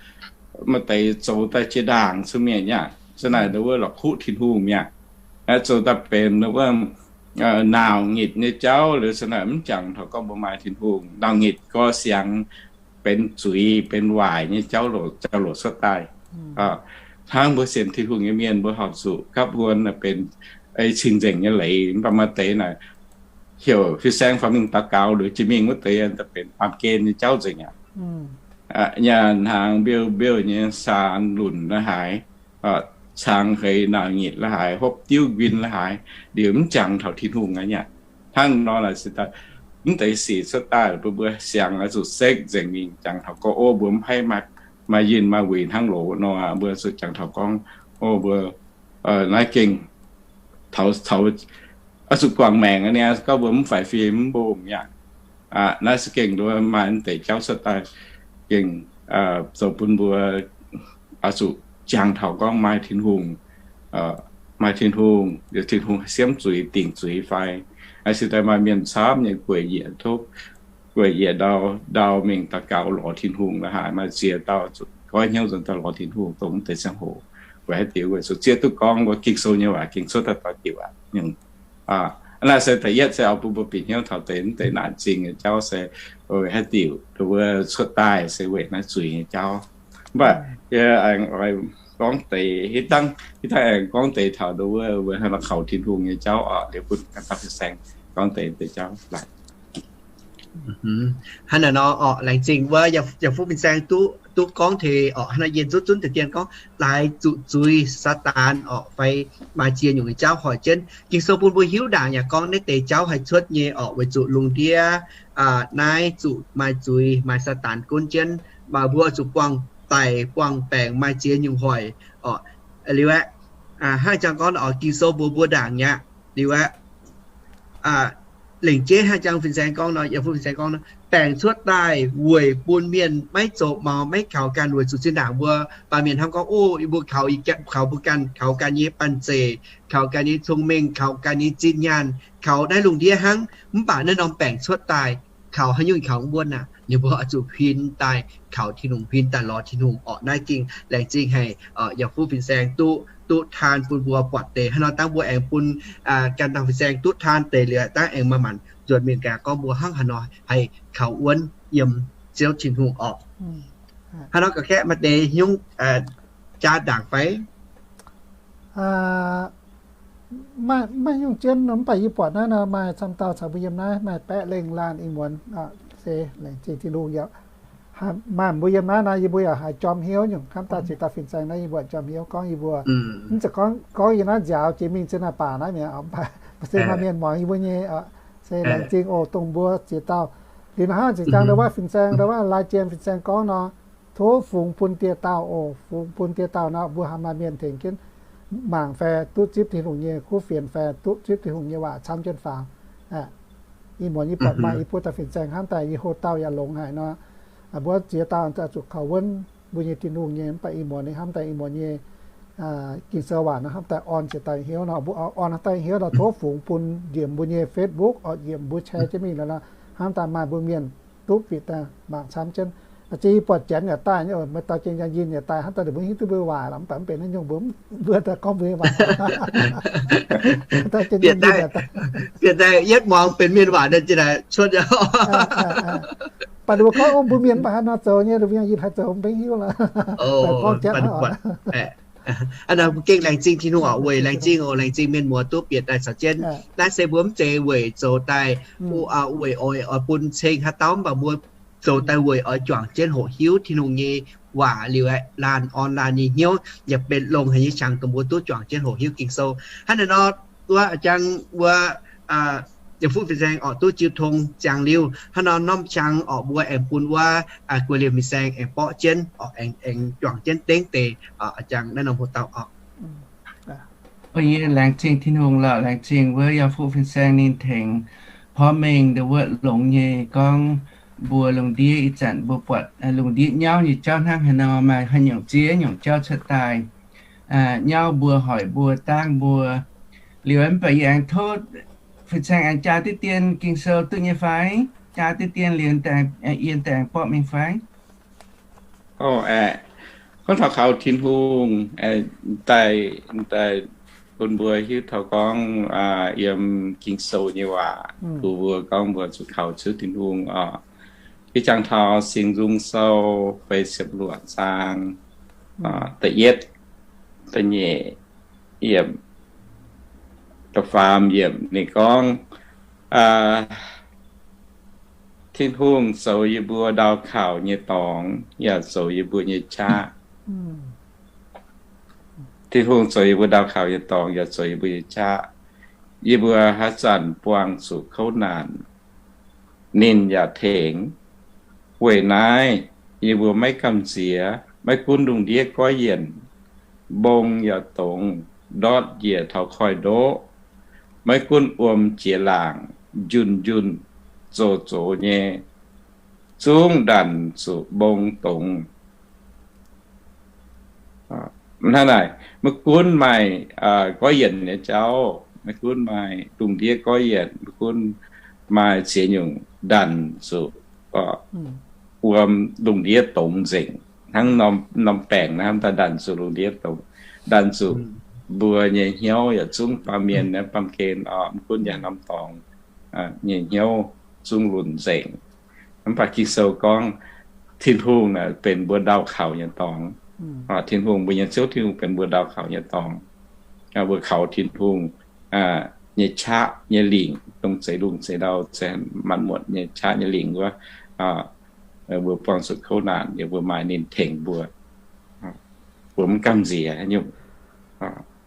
maaih deix zoux daaih jiex ndaangc cuotv mingh aqv. Hnangv naaic dongh wuov la'kuqv Tin-Hungh mi'aqv. Zoux daaih benx dongh wuov naauc nyitc nyei jauv liuz, hnangv naaic mv jangx taux gorngv mbuo maaih Tin-Hungh. Naauc nyitc gorx siangx, benx zuiz benx waaic nyei jauv-louc, jauv-louc cuotv daaih. Hnangv mbuo sienx Tin-Hungh nyei mienh, mbuo horpc zuqc gapv huon benx cing-nzengc nyei leiz. Mv baac maaih deix naaic heuc fin-saeng faaux mingh daux gaux, liuz jiex mingh wuov deix benx baamh gen nyei jauv nzengc aqv. Nyaanh hnaangx mbiouh mbiouh nyei, saan lunc la'haaix, cangx heix nauc nyitc la'haaix, hopv diuv nquin la'haaix, liuz mv jangx taux Tin-Hungh aqv. Hnangv nor naaic, mv deix sic cuotv daaih bun mbuo siang oix zuqc sekv nzengc mingh, jangx taux gorngv, o, mbuo mv haih maaih yinh maaih wuic hnangv loz nor, mbuo zuqc jangx taux gorngv, o, mbuo naaiv gengh taux, taux oix zuqc guangc maengc aqv. Niaa gorngv mbuo mv faix fim mv mbong mi'aqv. Naaiv se gengh nduov maaih mv deix jauv cuotv daaih gengh zoux bun mbuo oix zuqc jangx taux gorngv maaih Tin-Hungh, maaih Tin-Hungh, liuz Tin-Hungh siemv zuiz dingc zuiz fai. Aa, se daaih maaih mienh camv nyei gueic yiec tov, gueic yiec ndau, ndau mingh daux gaux lorz Tin-Hungh la'haaix, maaih ziex dauh zuqc goiv hnyouv nzuonx daaih lorz Tin-Hungh dongh mv deix ziangh hoc. Weic haaix diuc? Weic zuqc zieqv duqv gorngv mbuo Ging-Sou nyei waac gengh cuotv daaih doix diuc aqv. Naaiv se da'yietv se oix bun mbuo bieqc hnyouv taux deix mv deix naanc zingh nyei jauv se weic haaix diuc wuov cuotv daaih se weic naaiv zuiz nyei jauv. Mv baac yie aengx oix gorngv deix, hitv dangh, hitv dangh aengx gorngv deix taux wuov, wuov hnangv nor kaux Tin-Hungh nyei jauv oc, liuz bun ganh dauh fin-saeng gorngv deix, deix jauv laaix. Hnangv naaiv nor orqc, laengz zingh wuov yaac fuqv fin-saeng duqv, duqv gorngv taux orqc, hnangv nor yie zunv zunv deix dien gorngv laaix zuqc zuiz Saadaan orqc fai maaih ziex nyungc nyei jauv hoic jienv. Ging-Sou bun mbuo hiuv ndaangc yaac gorngv naaiv deix jauv haih cuotv nyei orqc, weic zuqc lungh ndiev naaiv zuqc maaih zuiz, maaih Saadaan gunv jienv, maaih mbuo zuqc buangh daic buangh baengc, maaih ziex nyungc hoic orqc. Liuz aeqv, hnangv jang gorngv orqc, Ging-Sou mbuox mbuo ndaangc aqv. Liuz aeqv, lengc jeiv hnangv jang fin-saeng gorngv nor, yaac fuqv fin-saeng gorngv nor, baengc cuotv daaih weic bun mienh maiv zoux maux, maiv kaux ganh, weic zuqc zinh ndaangc mbuo baamh mienh hnamv gorngv, o, yie mbuo kaux, kaux mbuo ganh, kaux ganh nyei banh zeic, kaux ganh nyei cong-mengh, kaux ganh nyei zinh nyaanh, kaux naaiv lungh ndiev hnangv. Mv baac naaiv norm baengc cuotv daaih kaux haaix nyungc kaux mv wuonv aqv. Ninh mbuo oix zuqc huin daaih kaux Tin-Hungh, huin daaih lorz Tin-Hungh orqc. Naaiv gengh laengz zingh haic yaac fuqv fin-saeng duqv, duqv taan bun mbuo buatc deix. Hnangv nor dangh mbuo aengx bun ganh dauh fin-saeng duqv taan deix liuz, dangh aengx maaih maanc nzuonx mienh gaax gorngv mbuo hnangv haaix nor haih kaux wuonv yiem Ziouv Tin-Hungh orqc. Hnangv nor ga'kaeqv maaih deix nyungc jaa ndaangc fai? Maiv nyungc jienv nor, mv baac yie buatc naaiv nor maaih camv dauh caux mbuo yiem naaiv maaih baeqv lengh laanh ih muonz, se laengz zingh Tin-Hungh yaac maaih mbuo yiem naaiv nor, yie mbuo yaac haiz jorm hnyouv nyungc. Hnamv daaih ziex dauh fin-saeng naaiv yie mbuo jorm hnyouv gorngv yie mbuo mv zeiz gorngv, gorngv yie naaiv nziaaux jiex mingh zinh naaic baac naaiv mi'aqv, mv baac se maaih mienh muangx yie mbuo nyei. Se laengz zingh oc dongh mbuo ziex dauh. Liuz nor hnangv zinh ziangx ndau wuov fin-saeng, ndau wuov Lai Jiem fin-saeng gorngv nor, tov fungx bun dieh dauh oc. Fungx bun dieh dauh nor, mbuo haih maaih mienh tengx jienv mangc fai duqv zipv Tin-Hungh nyei kuv fienx fai duqv zipv Tin-Hungh nyei waac camv jienv faaux. Ih muonz yie buatc maaih i buo dauh fin-saeng hnamv daaih yie hlo dauh yaac longx haic nor, mbuo ziex dauh zuqc kaux wuonv mbuo nyei Tin-Hungh nyei. Mv baac ih muonz ninh hnamv daaih ih muonz nyei Ging-Sou waac nor hnamv daaih orn ziex dauh hnyouv nor, mbuo orn hnamv daaih hnyouv nor tov fungx bun njiec mbuo nyei Facebook oc, njiec mbuo share jienv mingh nor, hnamv daaih maaih mbuo mienh duqv bieqc daaih mangc camv jienv. Zinh yie buatc Janx yaac daaih, maaih dauh Janx yaac yinh yaac daaih, hnamv daaih ninh mbuo hiuv duqv mbuo waac lorqc, mv baac mv benx naaiv nyungc mbuo, mbuo daaih gorngv mbuo nyei waac. Bieqc daaih yietv muangx benx mienh waac daaih zinh naaic cuotv. Baac ninh mbuo gorngv mbuo mienh mv baac haaix nor zoux nyei, ninh mbuo yaac yinh haaix zoux mv benx hiuv lorqc. Gorngv Janx Aa, mbuo gengh laengz zingh Tin-Hungh oc, weic laengz zingh oc, laengz zingh mienh muoz duqv bieqc daaih caux jienv. Naaiv se mbuo mv zeiz weic zoux daaih, weic oix, oix bun ceng haaix dauh, mv baac mbuo zoux daaih weic oix juangc jienv hoqc hiuv Tin-Hungh nyei waac liuz, laanh orn laanh nyei hnyouv yaac benx longx haic nyei qangx dongh mbuo duqv juangc jienv hoqc hiuv Ging-Sou. Hnangv naaiv nor, wuov jang wuov, yiem fuqv fin-saeng orqc duqv jiu tong ziangx liuz, hnangv nor norm qangx orqc mbuo aengx bun wuov guei liemh fin-saeng aengx borqv jienv orqc, aengx juangc jienv dengv deix. Jang naaiv norm hoc dauh orqc. Yie laengz zingh Tin-Hungh lorqc, laengz zingh wuov yiem fuqv fin-saeng ninh tengx porv mengh ndau wuov longx nyei gorngv mbuo lungh ndiev ih zanc mbuo buatc lungh ndiev nyauv nyei jauv hnangv haaix nor, maaih haaix nyungc ziex nyungc jauv cuotv daaih. Nyauv mbuo hoic mbuo dangv mbuo. Liuz mv baac yie aengx tov fin-saeng aengx jaa diqv dien Ging-Sou duqv nyei fai? Jaa diqv dien liuz yie daaih aengx borqv mingh fai? Gorngv taux kaux Tin-Hungh daaih, daaih bun mbuo hiuv taux gorngv yiem Ging-Sou nyei waac bun mbuo gorngv mbuo zuqc kaux cuotv Tin-Hungh oc. Ih jangx taux Singx Nzung Sou feix ziepc luoqc zaang, da'yietv, da'nyeic yiemc, da'faam yiemc ninh gorngv, Tin-Hungh zoux yie mbuo ndau kaux nyei dorngx, yaac zoux yie mbuo nyei qaqv. Tin-Hungh zoux yie mbuo ndau kaux nyei dorngx, yaac zoux yie mbuo nyei qaqv. Yie mbuo haaix zanc buangh zuqc kouv naanc, ninh yaac tengx. Weic naaiv yie mbuo maiv gamh nziex, maiv gunv lungh ndiev goiv yienc, mbong yaac dongz, ndortv njiec taux koiv-ndoqv, maiv gunv wuom jiex laangc, njunh njunh, zoux zoux nyei, zungv ndanc zuqc mbong dongz. Hnangv naaic, maiv gunv maaih goiv yienc nyei jauv, maiv gunv maaih lungh ndiev goiv yienc, maiv gunv maaih ziex nyungc, ndanc zuqc wuom lungh ndiev dongz nzengc. Hnangv norm baengc naaiv, daaih ndanc zuqc lungh ndiev dongz, ndanc zuqc mbuo nyei hnyouv yaac zungv baamh mienh, baamh gen, maiv gunv yaac norm dorngx nyei hnyouv zungv lunc nzengc. Mv baac Ging-Sou gorngv Tin-Hungh benx mbuo ndau kaux nyei dorngx. Tin-Hungh, mbuo nyei Ziouv Tin-Hungh benx mbuo ndau kaux nyei dorngx. Mbuo kaux Tin-Hungh nyei qaqv nyei lingc, dongh zeix lungh zeix ndau, zeix maanc muotc nyei qaqv nyei lingc wuov, mbuo buangh zuqc kouv naanc, yie mbuo maaih ninh tengx mbuo. Mbuo mv gamh nziex nyungc,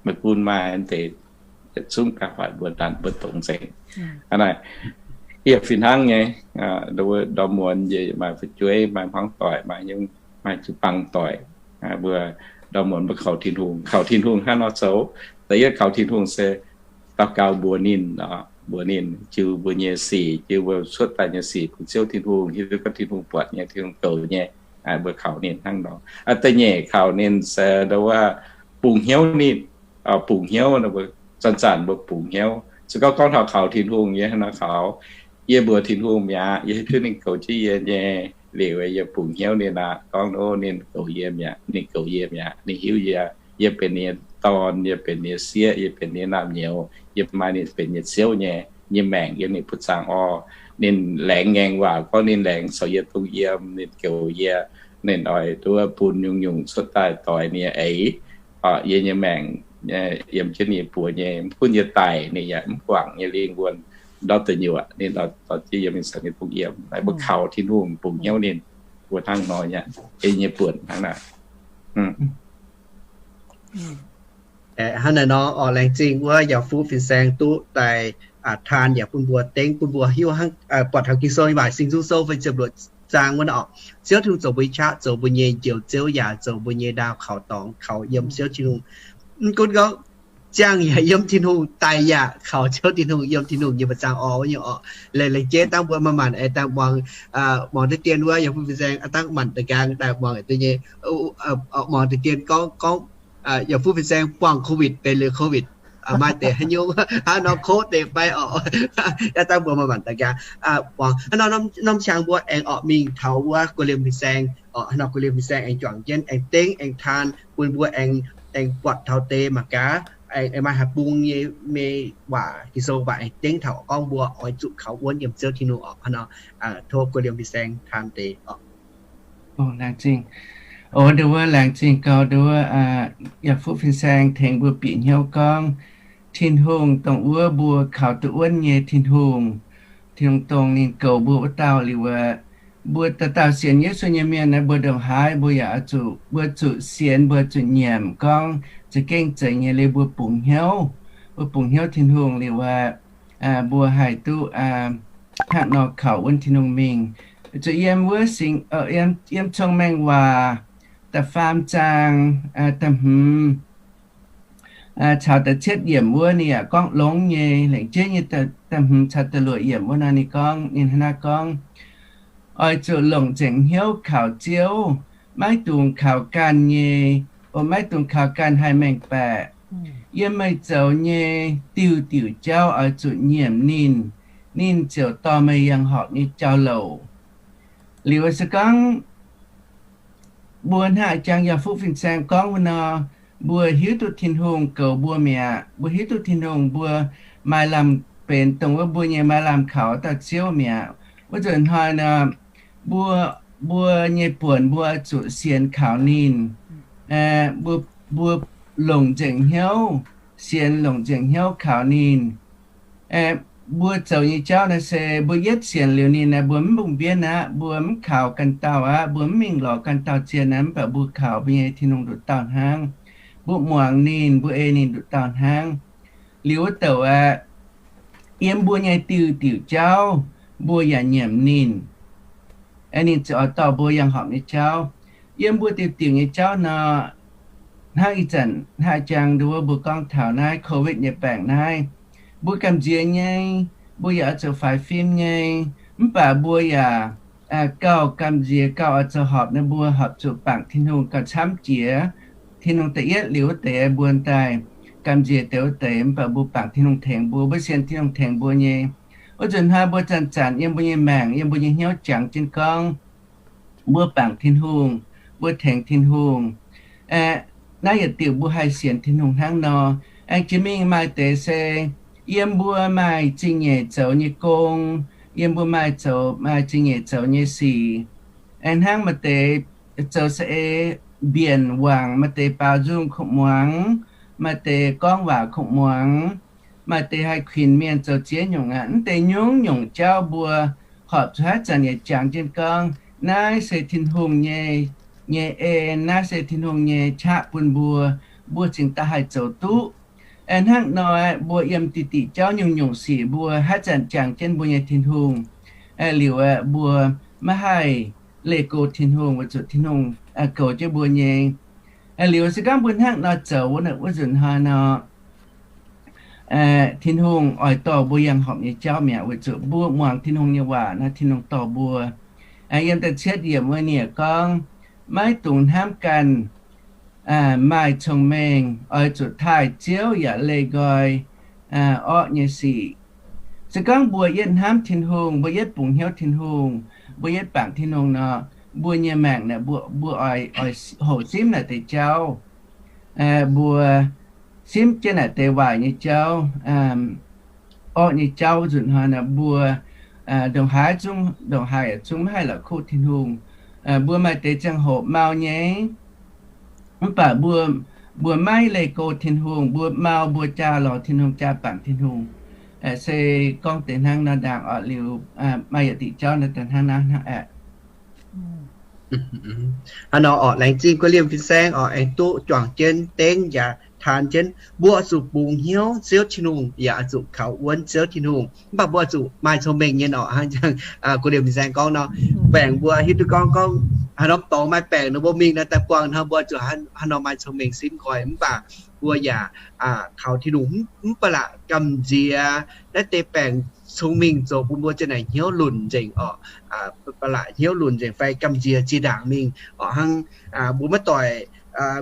maiv gunv maaih deix yietc zungv ganh hoic mbuo ndanc mbuo dongz nzengc. Hnangv naaic, yie fih hnangv nyei, ndorm muonz yie maaih fu'jueiv, maaih hmuangv doic, maaih nyungc, maaih jiu-baang doic, mbuo ndorm muonz mbuo kaux Tin-Hungh, kaux Tin-Hungh hnangv nor zoux. Da'yietv kaux Tin-Hungh se daux gaux mbuox ninh, mbuox ninh jiu mbuo nyei sic, jiu mbuo cuotv daaih nyei sic bun Ziouv Tin-Hungh, hiuv duqv gorngv Tin-Hungh buatc nyei, Tin-Hungh goux nyei. Mbuo kaux ninh hnangv nor. Da'nyeic kaux ninh se ndau wuov bungx hnyouv ninh, bungx hnyouv, zanc-zanc mbuo bungx hnyouv. Se gorngv gorngv taux kaux Tin-Hungh, yie hnangv nor kaux, yie mbuox Tin-Hungh mi'aqv, yie hiuv duqv ninh goux jienv yie nyei. Liuz yie bungx hnyouv ninh aqv, gorngv, o, ninh goux yie mi'aqv, ninh goux yie mi'aqv, ninh hiuv yie, yie benx ninh nyei dorn, yie benx ninh nyei sieqv, yie benx ninh nyei naamh nyouz, yie maaih ninh benx nyei Ziouv nyei, nyei maengc yiem ninh buoz zaangv orv. Ninh laengz ngaengc waac gorngv ninh laengz caux yie dongh yiem, ninh goux yie, ninh oix duqv bun nyungc-nyungc cuotv daaih doix ninh nyei eix. Yie nyei maengc yiem jienv ninh buoz nyei, mv gunv yie daic ninh yaac mv guangc nyei lingh wuonh ndortv deic nyuoqc, ninh dorh jienv yiem ninh caux ninh dongh yiem. Naaiv mbuo kaux Tin-Hungh bungx hnyouv ninh, mbuo hnangv nor nyei, ei nyei buonc hnangv naaic. Hnangv naaic nor, laengz zingh wuov yaac fuqv fin-saeng duqv daaih taan yaac bun mbuo dengv, bun mbuo hiuv hnangv buatc taux Ging-Sou nyei waac, Singx Nzung Sou feix ziepc luoqc zaang wuov nor, Ziouv Tin-Hungh zoux mbuo nyei qaqv, zoux mbuo nyei Njoux Ziouv, yaac zoux mbuo nyei ndaauh kaux dorngx, kaux yiem Ziouv Tin-Hungh. Mv gunv gorngv ziangh yaac yiem Tin-Hungh, daic yaac kaux Ziouv Tin-Hungh, yiem Tin-Hungh nyei buoz zaangv orv wuov nyungc orqc. Laengz jeiv dangh mbuo maaih maanc aengx daaih muangx, muangx deix dien wuov yaac fuqv fin-saeng daaih maanc da'nqaang daaih muangx deix nyei, muangx deix dien gorngv, gorngv yaac fuqv fin-saeng buangh COVID, benx liuz COVID, maaih deix haaix nyungc, hnangv nor kov deix fai orqc. Daaih dangh mbuo maaih maanc da'nqaang muangx hnangv nor, norm qangx mbuo aengx orqc mingh taux wuov gu'liemh fin-saeng orqc. Hnangv nor gu'liemh fin-saeng aengx juangc jienv, aengx dengv, aengx taan bun mbuo aengx, aengx buatc taux deix mangc gaax, aengx maaih haaix bung nyei mei waac, Ging-Sou waac aengx dengv taux gorngv mbuo oix zuqc kaux wuonv yiem Ziouv Tin-Hungh orqc. Hnangv nor tov gu'liemh fin-saeng taan deix orqc. Laengz zingh. O, ndau wuov laengz zingh gau, ndau wuov yaac fuqv fin-saeng tengx mbuo bieqc hnyouv gorngv Tin-Hungh dongh wuov mbuo kaux duqv wuonv nyei Tin-Hungh, Tin-Hungh dongh ninh goux mbuo wuov dauh liuz, mbuo dauh dauh sienx Yesu nyei mienh naaiv, mbuo ndongc haaix mbuo yaac oix zuqc, mbuo zuqc sienx, mbuo zuqc nyiemc gorngv za'gengh zeiz nyei liuz mbuo bungx hnyouv, mbuo bungx hnyouv Tin-Hungh liuz, mbuo haih duqv hnangv nor kaux wuonv Tin-Hungh mingh. Zuqc yiem wuov, yiem Cong-Mengh Waac da'faam zaang da'hmz caux da'cietv yiemc wuov ninh yaac gorngv longx nyei. Laengz jeiv nyei da'hmz caux da'luoqc yiemc wuov nor ninh gorngv, ninh hnangv naaiv gorngv, oix zuqc longc nzengc hnyouv kaux Ziouv, maiv dungx kaux ganh nyei, o, maiv dungx kaux ganh haih mengh baeqc. Yiem meih zoux nyei diuh diuc jauv oix zuqc nyiemc ninh, ninh ziouc dorh meih yangh horpc nyei jauv-louc. Liuz se gorngv mbuo hnangv jangx yaac fuqv fin-saeng gorngv wuov nor, mbuo hiuv duqv Tin-Hungh goux mbuo mi'aqv. Mbuo hiuv duqv Tin-Hungh mbuo maaih lamh benx dongh wuov mbuo nyei maaih lamh kaux dauh Ziouv mi'aqv. Wuov nzunc hnoi nor, mbuo, mbuo nyei buonc mbuo zuqc sienx kaux ninh. Mbuo, mbuo longc nzengc hnyouv, sienx longc nzengc hnyouv kaux ninh. Mbuo zoux nyei jauv naaiv se mbuo yietv sienx liuz ninh naaiv, mbuo mv mbungh mbienv aqv, mbuo mv kaux ganh dauh aqv, mbuo mv mingh lorz ganh dauh zien aqv, mv baac mbuo kaux mbuo nyei Tin-Hungh nduqc dauh hnangv. Mbuo muangx ninh, mbuo ei ninh nduqc dauh hnangv. Liuz wuov douc aeqv, yiem mbuo nyei diuh diuc jauv, mbuo yaac nyiemc ninh. Ninh ziouc oix dorh mbuo yangh horpc nyei jauv. Yiem mbuo diuh diuc nyei jauv nor, hnangv ih zanc hnangv jangx nduov mbuo gorngv taux naaiv Covid nyei baengc naaiv, mbuo gamh nziex nyei, mbuo yaac oix zuqc faix fim nyei, mv baac mbuo yaac gauh gamh nziex gauh oix zoux horpc nor, mbuo horpc zuqc bangc Tin-Hungh gauh camv jiex. Tin-Hungh da'yietv liuz wuov deix mbuo daaih gamh nziex deix wuov deix, mv baac mbuo bangc Tin-Hungh tengx mbuo, mbuo sienx Tin-Hungh tengx mbuo nyei. Wuov nzunc hnoi mbuo zanc-zanc yiem mbuo nyei maengc, yiem mbuo nyei hnyouv jangx jienv gorngv mbuo bangc Tin-Hungh, mbuo tengx Tin-Hungh. Naaiv yietc diuc mbuo haih sienx Tin-Hungh hnangv nor. Aengx jiex mingh maaih deix se yiem mbuo maaih zingh nyeic zoux nyei gong, yiem mbuo maaih zoux, maaih zingh nyeic zoux nyei sic. Aengx hnangv maaih deix zoux saeng-eix mbienc wangc, maaih deix baaux nzung kuv muangx, maaih deix gorngv waac kuv muangx, maaih deix haih kuinx mienh zoux ziex nyungc aqv. Mv deix nyungc-nyungc jauv mbuo horpc zuqc haaix zanc yaac jangx jienv gorngv, naaiv se Tin-Hungh nyei, nyei en, naaiv se Tin-Hungh nyei qaqv bun mbuo, mbuo cingx daaih haih zoux duqv. Hnangv nor, mbuo yiem diqc diqc jauv nyungc-nyungc sic mbuo haaix zanc jangx jienv mbuo nyei Tin-Hungh liuz, mbuo maiv haih leih go Tin-Hungh weic zuqc Tin-Hungh goux jienv mbuo nyei. Liuz se gorngv mbuo hnangv nor zoux wuov nzunc hnoi nor, Tin-Hungh oix dorh mbuo yangh horpc nyei jauv mi'aqv, weic zuqc mbuo muangx Tin-Hungh nyei waac nor, Tin-Hungh dorh mbuo. Yiem da'cietv yiemc wuov ninh gorngv, maiv dungx hnamv ganh maaih cong-mengh, oix zuqc taaih Ziouv yaac leih nqoi orqv nyei sic. Se gorngv mbuo yietv hnamv Tin-Hungh, mbuo yietv bungx hnyouv Tin-Hungh, mbuo yietv bangc Tin-Hungh nor, mbuo nyei maengc naaic mbuo, mbuo oix, oix hoqc simv naaic deix jauv. Mbuo simv jienv naaic deix waaic nyei jauv, orqv nyei jauv wuov nzunc hnoi nor, mbuo ndongc haaix zungv, ndongc haaix zungv maiv haih la'kuqv Tin-Hungh. Mbuo maaih deix ziangh hoc mau nyei, mv baac mbuo, mbuo maiv leih go Tin-Hungh, mbuo mau mbuo jaa lorz Tin-Hungh, jaa bangc Tin-Hungh. Se gorngv deix hnangv nor ndaangc orqc. Liuz maaih yietc diqc jauv naaiv daaih hnangv naaiv hnangv aeqv. Hnangv nor orqc, laengz zingh guei liemh fin-saeng orqc, aengx duqv juangc jienv dengv yaac taan jienv. Mbuo oix zuqc bungx hnyouv Ziouv Tin-Hungh, yaac oix zuqc kaux wuonv Ziouv Tin-Hungh. Mv baac mbuo oix zuqc maaih cong-mengh nyei orqc, hnangv guei liemh fin-saeng gorngv nor, baengc mbuo hiuv duqv gorngv, gorngv haaix norm dorngx maaih baengc nor, mbuo mingh nor daaih buangh hnangv, mbuo zuqc hnangv nor maaih cong-mengh simv nqoi. Mv baac mbuo yaac kaux Tin-Hungh mv baac la'gamh nziex naaiv deix baengc cong-mengh zoux bun mbuo ziang naaic hnyouv lunc nzengc orqc, ba'laqc hnyouv lunc nzengc fai gamh nziex zinh ndaangc mingh orqc. Hnangv mbuo maiv doic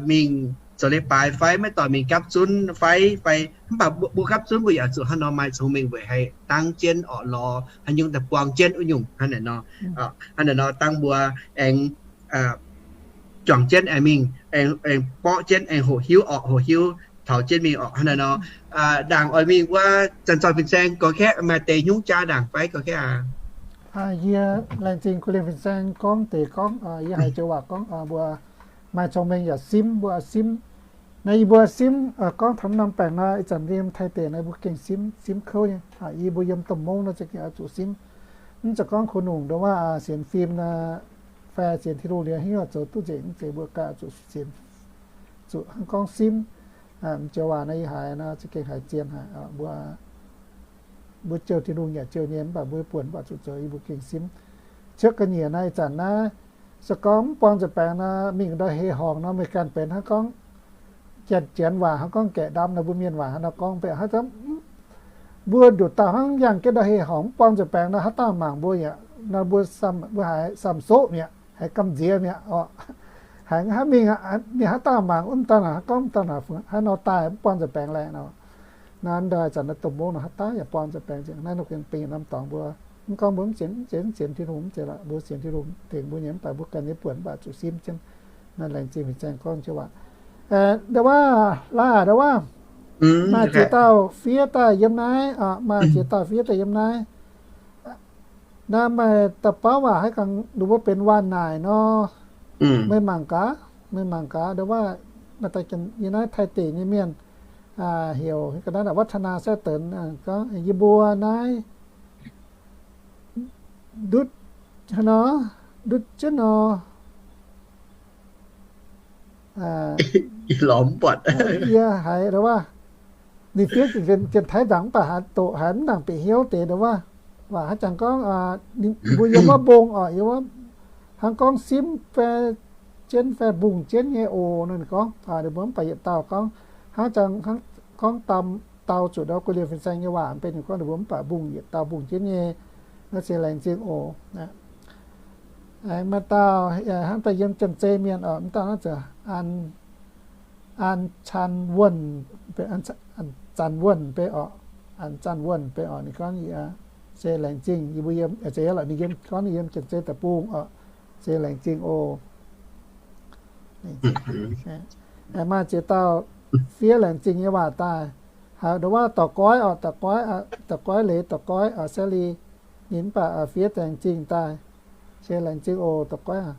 mingh zoux leiz-baaix fai maiv doic mingh gapv zunv fai, fai mv baac mbuo gapv zunv mbuo yaac zuqc hnangv nor maaih cong-mengh weic haih dangv jienv orqc, lorz haaix nyungc daaih buang jienv wuov nyungc hnangv naaic nor. Hnangv naaic nor dangv mbuo aengx juangc jienv aengx mingh, aengx borqv jienv aengx hoqc hiuv orqc, hoqc hiuv taux jienv mingh orqc. Hnangv naaic nor, ndaangc oix mingh wuov zanc-zoih fin-saeng gorngv kaeqv maaih deix hnyouv jaa ndaangc fai gorngv kaeqv aqv. Yie laengz zingh guei liemh fin-saeng gorngv deix gorngv, yie haiz joux waac gorngv mbuo maaih cong-mengh yaac simv, mbuo simv. Naaiv yie mbuo simv gorngv taux norm baengc nor, ih zanc yiem Taiv deic naaiv mbuo gengh simv, simv kouv nyei. Yie mbuo yiem domh mungv nor za'gengh oix zuqc simv. Mv zeiz gorngv kungx nungc ndo wuov sienx fim nor, fai sienx Tin-Hungh liuz hingv zoux duqv nzengc, mv zeiz, mbuo ganh zuqc sienx, zuqc hnangv gorngv simv. Mv joux waac naaiv yie haiz nor za'gengh haiz zien haic. Mbuo, mbuo jouh Tin-Hungh yaac jouh nyei, mv baac mbuo buonc mv baac zuqc zoux, yie mbuo gengh simv. Ciouv ga'nyiec naaiv ih zanc naaiv, se gorngv mv buangh nza'baengx nor, mingh ndau hei horngc nor, meih ganh benx hnangv gorngv janx waac, hnangv gorngv gaeqv ndamv nor, mbuo mienh waac hnangv nor gorngv mbenc hnangv, mbuo nduqc dauh hnangv yangh jienv ndau hei horngc mv buangh nza'baengx nor, haaix dauh mangc mbuo yaac nor, mbuo, mbuo haiz samh soqv mi'aqv, haiz gamh nziex mi'aqv orqc. Haiz hnangv mingh, mienh haaix dauh mangc wuov dauh naaic, hnangv gorngv dauh naaic hnangv nor daaih mv buangh nza'baengx laeh nor. Naaiv ndau zanc naaiv domh mungv nor, haaix dauh yaac buangh nza'baengx nzengc. Naaiv nor gengh benx yietc norm dorngx mbuo, mv gorngv mbuo mv sienx, mv sienx Tin-Hungh, mv zeiz lorqc, mbuo sienx Tin-Hungh tengx mbuo nyei, mv baac mbuo ganh nyei buonc mv baac zuqc simv jienv. Naaiv laengz zingh fin-saeng gorngv joux waac. Ndau wuov, laaix ndau wuov, maaih ziex dauh fiev daaih yiem naaiv, maaih ziex dauh fiev daaih yiem naaiv. Naaiv maaih da'faam waac haiz gaax ninh mbuo benx waac-naaic nor, meih mangc gaax, meih mangc gaax, ndo waac, yie naaiv Taiv deic nyei mienh heuc ga'naaiv วัฒนา แซ่เติน gorngv yie mbuo naaiv ndutv, ndutv jienv nor, yie haiz ndo waac, ninh fiev Janx-Taiv nzaangc mv baac haaix doqc haiz mv nangc bieqc hnyouv deix ndo waac. Waac haaix jangx gorngv, mbuo yiem wuov mbong oc, yiem wuov hnangv gorngv simv fai jienv fai mbungh jienv nyei oc. Ninh gorngv, ninh mbuo mv baac yietc dauh gorngv, hnangv jangx gorngv dau zuqc ndo gu'lienh fin-saeng nyei waac benx ninh gorngv ninh mbuo mv baac mbungh yietc dauh mbungh jienv nyei. Naaiv se laengz zingh oc. Aengx maaih dauh hnangv daaih yiem Janx-Zei mienh oc, mv dauh naaiv za'gengh An Can Wuonh, An Zanh Wuonh beiv oc, An Zanh Wuonh beiv oc. Ninh gorngv, se laengz zingh yie mbuo yiem, ninh gorngv ninh yiem Janx-Zei deic-bung oc. Se laengz zingh oc. Maaih ziex dauh fiev laengz zingh nyei waac daaih. Haiz ndo waac dorc goiv oc, dorc goiv, dorc goiv leiz, dorc goiv oc, Sally, ninh mv baac fiev laengz zingh daaih. Se laengz zingh oc, dorc goiv.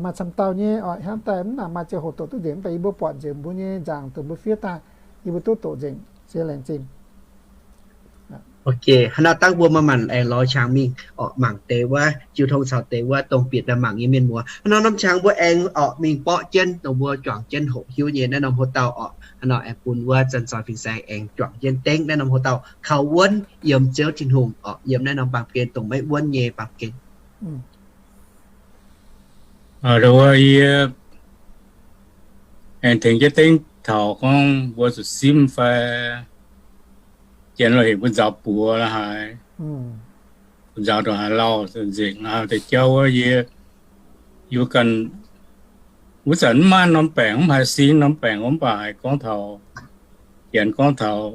Maaih camv dauh nyei oc, hnamv daaih mv nangc maaih ziangh hoc doqc duqv nzengc, mv baac yie mbuo buatc nzengc mbuo nyei nzangc dongh mbuo fiev daaih, yie mbuo duqv doqc nzengc. Se laengz zingh. Ok, hnangv naaiv dangv mbuo maaih maanc aengx lorz qangx mingh orqc, mangc deix wuov jiu tong caux deix wuov dongh bieqc daaih mangc nyei mienh muoz. Hnangv nor norm qangx mbuo aengx orqc mingh borqv jienv dongh mbuo juangc jienv hoqc hiuv nyei naaiv norm houv dauh orqc. Hnangv nor aengx bun wuov Zanh Zoih Fin-Saeng aengx juangc jienv dengv naaiv norm houv dauh kaux wuonv yiem Ziouv Tin-Hungh orqc, yiem naaiv norm baamh gen dongh maiv wuonv nyei baamh gen. Ndo wuov yie aengx tengx jienv dengv taux gorngv mbuo zuqc simv fai janx lorh heuc mbuo nzaaux buoz la'haaix, mbuo nzaaux ndongc haaix lauh nzengc la'haaix deix jauv wuov yie, yie ganh wuov zanc mv maaih norm baengc, mv haiz sin norm baengc, mv baac haiz gorngv taux, janx gorngv taux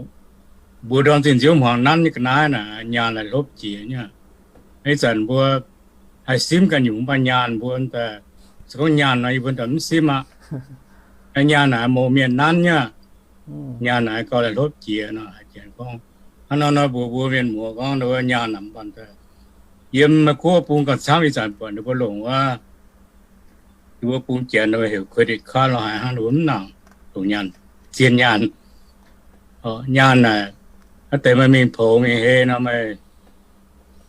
mbuo ndorm zinh nziouv hmuangx nanv nyei ga'naaiv naaic nyaanh la'hlopv jiex nyei. Ih zanc mbuo haih simv ganh nyungc mv baac nyaanh mbuo daaih, se gorngv nyaanh nor yie mbuo daaih mv simv aqv. Nyaanh naaic mouz mienh nanv nyei, nyaanh naaic gauh la'hlopv jiex nor, janx gorngv. Hnangv nor nor mbuox mbuo mienh muoz gorngv nyaanh naaic mv baac daaih, yiem Meiv Guoqv bung gauh camv ih zanc buatc ninh mbuo longc wuov, ninh mbuo bung janx heuc credit card la'haaix hnangv, ninh mbuo mv nangc longc nyaanh, zien nyaanh. Nyaanh naaic, naaiv deix meih mingh poux mingh hei nor,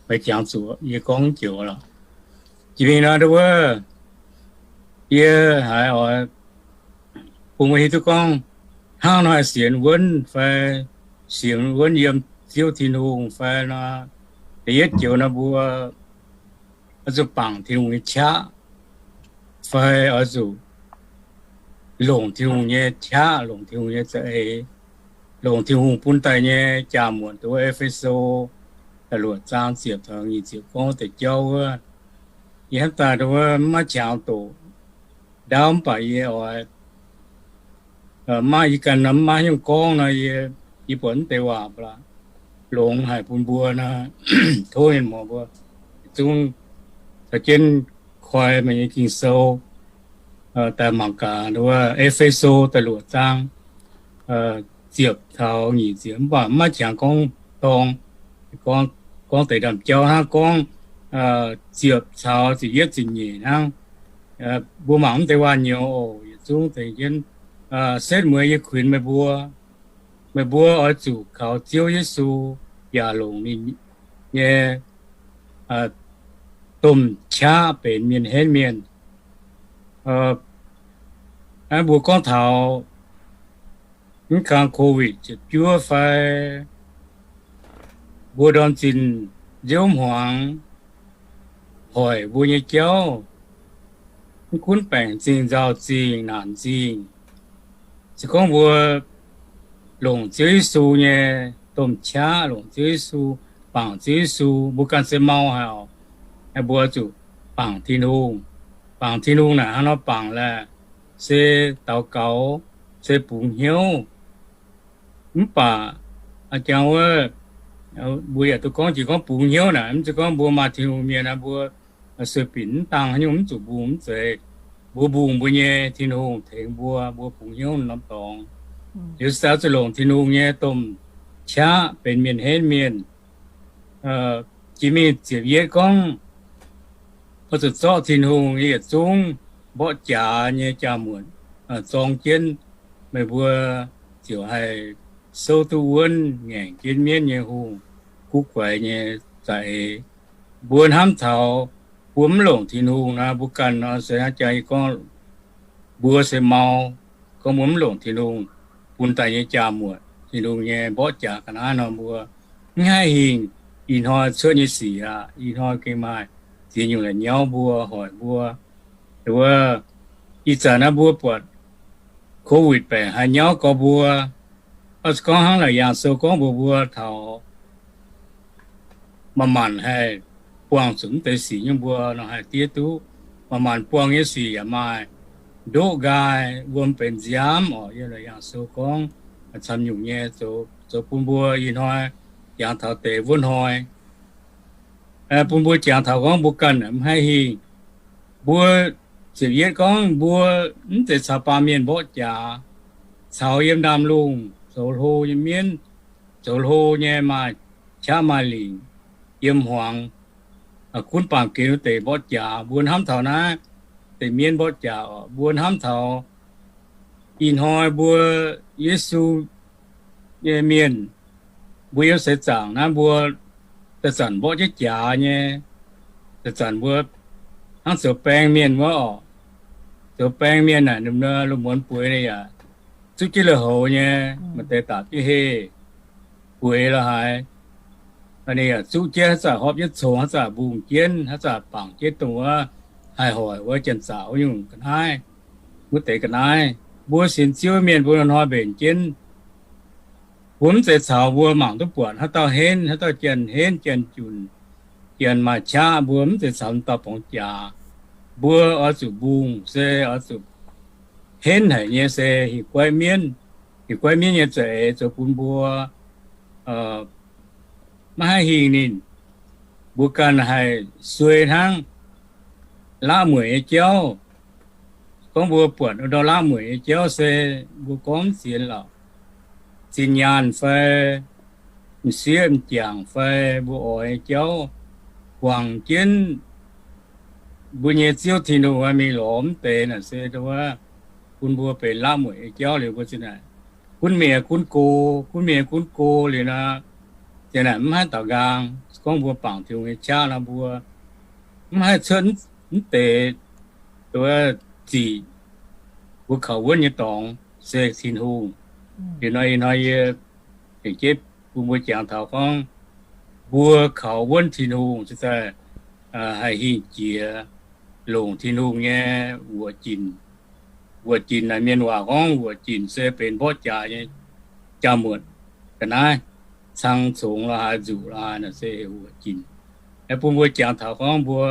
meih jangx zuqc yie gorngv joux lorqc. Jiex mingh nor wuov, yie haiz oix bun mbuo hiuv duqv gorngv, hnangv nor haih sienx wuonv fai sienx wuonv yiem Ziouv Tin-Hungh fai nor, da'yietv joux nor mbuo oix zuqc bangc Tin-Hungh nyei qaqv fai oix zuqc longc Tin-Hungh nyei qaqv, longc Tin-Hungh nyei za'eix, longc Tin-Hungh bun daaih nyei jaa-muonc, dongh wuov E^fe^so da'luoqc zaang ziepc taux nyic ziepc gorngv deix jauv wuov. Yie hnamv daaih dongh wuov mv maaih qangx doqc ndaauv mv baac yie oix, maaih yie ganh nor mv maaih haaix nyungc gorngv nor, yie, yie buatc mv deix waac longx haic bun mbuo nor, tov mienh muoz mbuo zungv caux jienv koi meih nyei Ging-Sou daaih mangc gaax, E^fe^so da'luoqc zaang ziepc taux nyic ziepc, mv baac mv maaih qangx gorngv dorng, gorngv deix ndaamv-jauv hnangv, gorngv ziepc caux ziepc yietv ziepc nyeic hnangv. Mbuo mangc mv deix waac-nyouz oc, yietc zungv tengx jienv setv mueiz yie kuinx meih mbuo. Meih mbuo oix zuqc kaux Ziouv Yesu yaac longc ninh nyei domh qaqv benx mienh henv mienh. Mbuo gorngv taux mv kang Covid ziepc juov fai mbuo ndorm zinh nziouv hmuangx hoic mbuo nyei jauv, mv gunv baengc zingh, nzauh zingh, naanc zingh, se gorngv mbuo longc Ziouv Yesu nyei domh qaqv, longc Ziouv Yesu, bangc Ziouv Yesu, mbuo ganh se mau haic oc. Mbuo zuqc bangc Tin-Hungh. Bangc Tin-Hungh naaic hnangv nor bangc laeh, se daux gaux, se bungx hnyouv. Mv baac jangx wuov, mbuo yaac duqv gorngv jiex gorngv bungx hnyouv naaic, mv zeiz gorngv mbuo maaih Tin-Hungh mienh aqv, mbuo sueih binc mv dangh haaix nyungc mv zuqc mbungh mv zeiz. Mbuo mbungh mbuo nyei Tin-Hungh tengx mbuo, mbuo bungx hnyouv norm dorngx. Liuz se zuqc longc Tin-Hungh nyei domh qaqv benx mienh henv mienh, Jiex mingh ziepc yietv gorngv, oix zuqc zorqv Tin-Hungh yietc zungv mborqv jaax nyei jaa-muotc zorng jienv. Meih mbuo ziouc haih souv duqv wuonv ngaengc jienv mienv nyei hungh, guv guaix nyei za'eix. Mbuo hnamv taux mbuo mv longc Tin-Hungh nor, mbuo ganh nor se hnangv jaa gorngv, mbuo se mau gorngv mbuo mv longc Tin-Hungh bun daaih nyei jaa-muotc, Tin-Hungh nyei mborqv jaax ga'naaiv nor, mbuo mv haih hingh ih hnoi cuotv nyei sic aqv. Ih hnoi gengh maaih ziex nyungc la'nyauv mbuo hoic mbuo. Wuov, ih zanc naaiv mbuo buatc Covid baengc haaix nyauv gorx mbuo, oix zuqc gorngv hnangv naaic Yaangh Sou gorngv mbuox mbuo taux maaih maanc haih buangh zuqc mv deix sic nyungc mbuo nor haih diev duqv. Maaih maanc buangh nyei sic yaac maaih ndoqv nqaai, wuom benx nziaamv orqc. Yiem naaic Yaangh Sou gorngv camv nyungc nyei zoux bun mbuo ih hnoi jangx taux deix wuov hnoi, bun mbuo jangx taux gorngv mbuo ganh mv haih hingh. Mbuo ziepc yietv gorngv mbuo mv zeiz caux baamh mienh mborqv jaax, caux yiem ndaamv lungh zoux hlo nyei mienv, zoux hlo nyei maaih qaqv maaih lingc, yiem hmuangx gunv baamh gen wuov deix mborqv jaax. Mbuo hnamv taux naaiv deix mienv mborqv jaax oc. Mbuo hnamv taux ih hnoi mbuo Yesu nyei mienh, mbuo yiem seix zaangc naaiv mbuo zanc-zanc mborqv jienv jaax nyei. Zanc-zanc mbuo hnangv zoux baeng mienh wuov oc. Zoux baeng mienh naaic, ninh lungh muonz bueix ninh yaac zuqv jienv lui-houx nyei, maaih deix dapc jienv heh bueix la'haaix. Ninh yaac zuqv jienv haaix zanc horpc jienv congx, haaix zanc mbungh jienv, haaix zanc bangc jienv dongh wuov haih hoic wuov janx-zaqc wuov nyungc ga'naaiv, wuov deix ga'naaiv. Mbuo sienx Ziouv mienh mbuo hnoi-hnoi mbenc jienv. Mbuo mv zeiz caux mbuo mangc duqv buatc haaix dauh henv, haaix dauh janx henv janx junc, janx maaih qaqv, mbuo mv zeiz caux dauh borngz jaax. Mbuo oix zuqc mbungh se oix zuqc henv haic nyei se hingh guaiv mienv. Hingh guaiv mienv nyei za'eix zoux bun mbuo maiv haih hingh ninh. Mbuo ganh haih suei hnangv laqv mueic nyei jauv. Gorngv mbuo buatc ndau laqv mueic nyei jauv se mbuo gorngv mv sienx lorqc, zinh nyaanh fai m'sieqv m'jangc fai mbuo oix nyei jauv, guangc jienv mbuo nyei Ziouv Tin-Hungh mingh lorz mv deix naaic se wuov, bun mbuo benx laqv mueic nyei jauv liuz mbuo zinh naaic gunv mienh gunv go, gunv mienh gunv go liuz nor, zinh naaic mv haih daaux nqaang. Gorngv mbuo bangc Tin-Hungh nyei qaqv nor, mbuo mv haih cuotv mv deix ziqc mbuo kaux wuonv nyei dorngx se Tin-Hungh. Liuz nor ih hnoi yie bun mbuo jangx taux gorngv mbuo kaux wuonv Tin-Hungh se daaih haih hingh jiex longc Tin-Hungh nyei wuoqc ginc. Wuoqc ginc naaic mienh waac gorngv wuoqc ginc se benx mborqv jaax nyei jaa-muotc ga'naaiv, cang congx la'haaix nzuqc la'haaix naaic se wuoqc ginc. Bun mbuo jangx taux gorngv mbuo,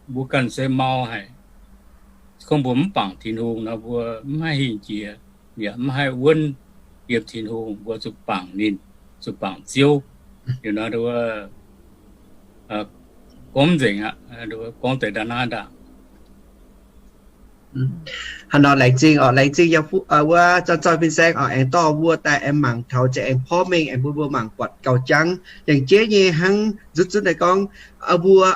mbuo ganh se mau haic. Gorngv mbuo mv bangc Tin-Hungh nor, mbuo mv haih hingh jiex, yaac mv haih wuonv yiem Tin-Hungh. Mbuo zuqc bangc ninh, zuqc bangc Ziouv. Liuz nor, gorngv nzengc aqv, gorngv deix nda'naaiv ndaangc. Hnangv nor laengz zingh oc, laengz zingh yiem wuov Zanc Zoih Fin-Saeng oc, aengx dorh mbuo daaih aengx mangc taux za'eix aengx porv mengh aengx bun mbuo mangc buatc gauh jangv. Yangh jeiv nyei hnangv nzutv zunv daaih gorngv, mbuo,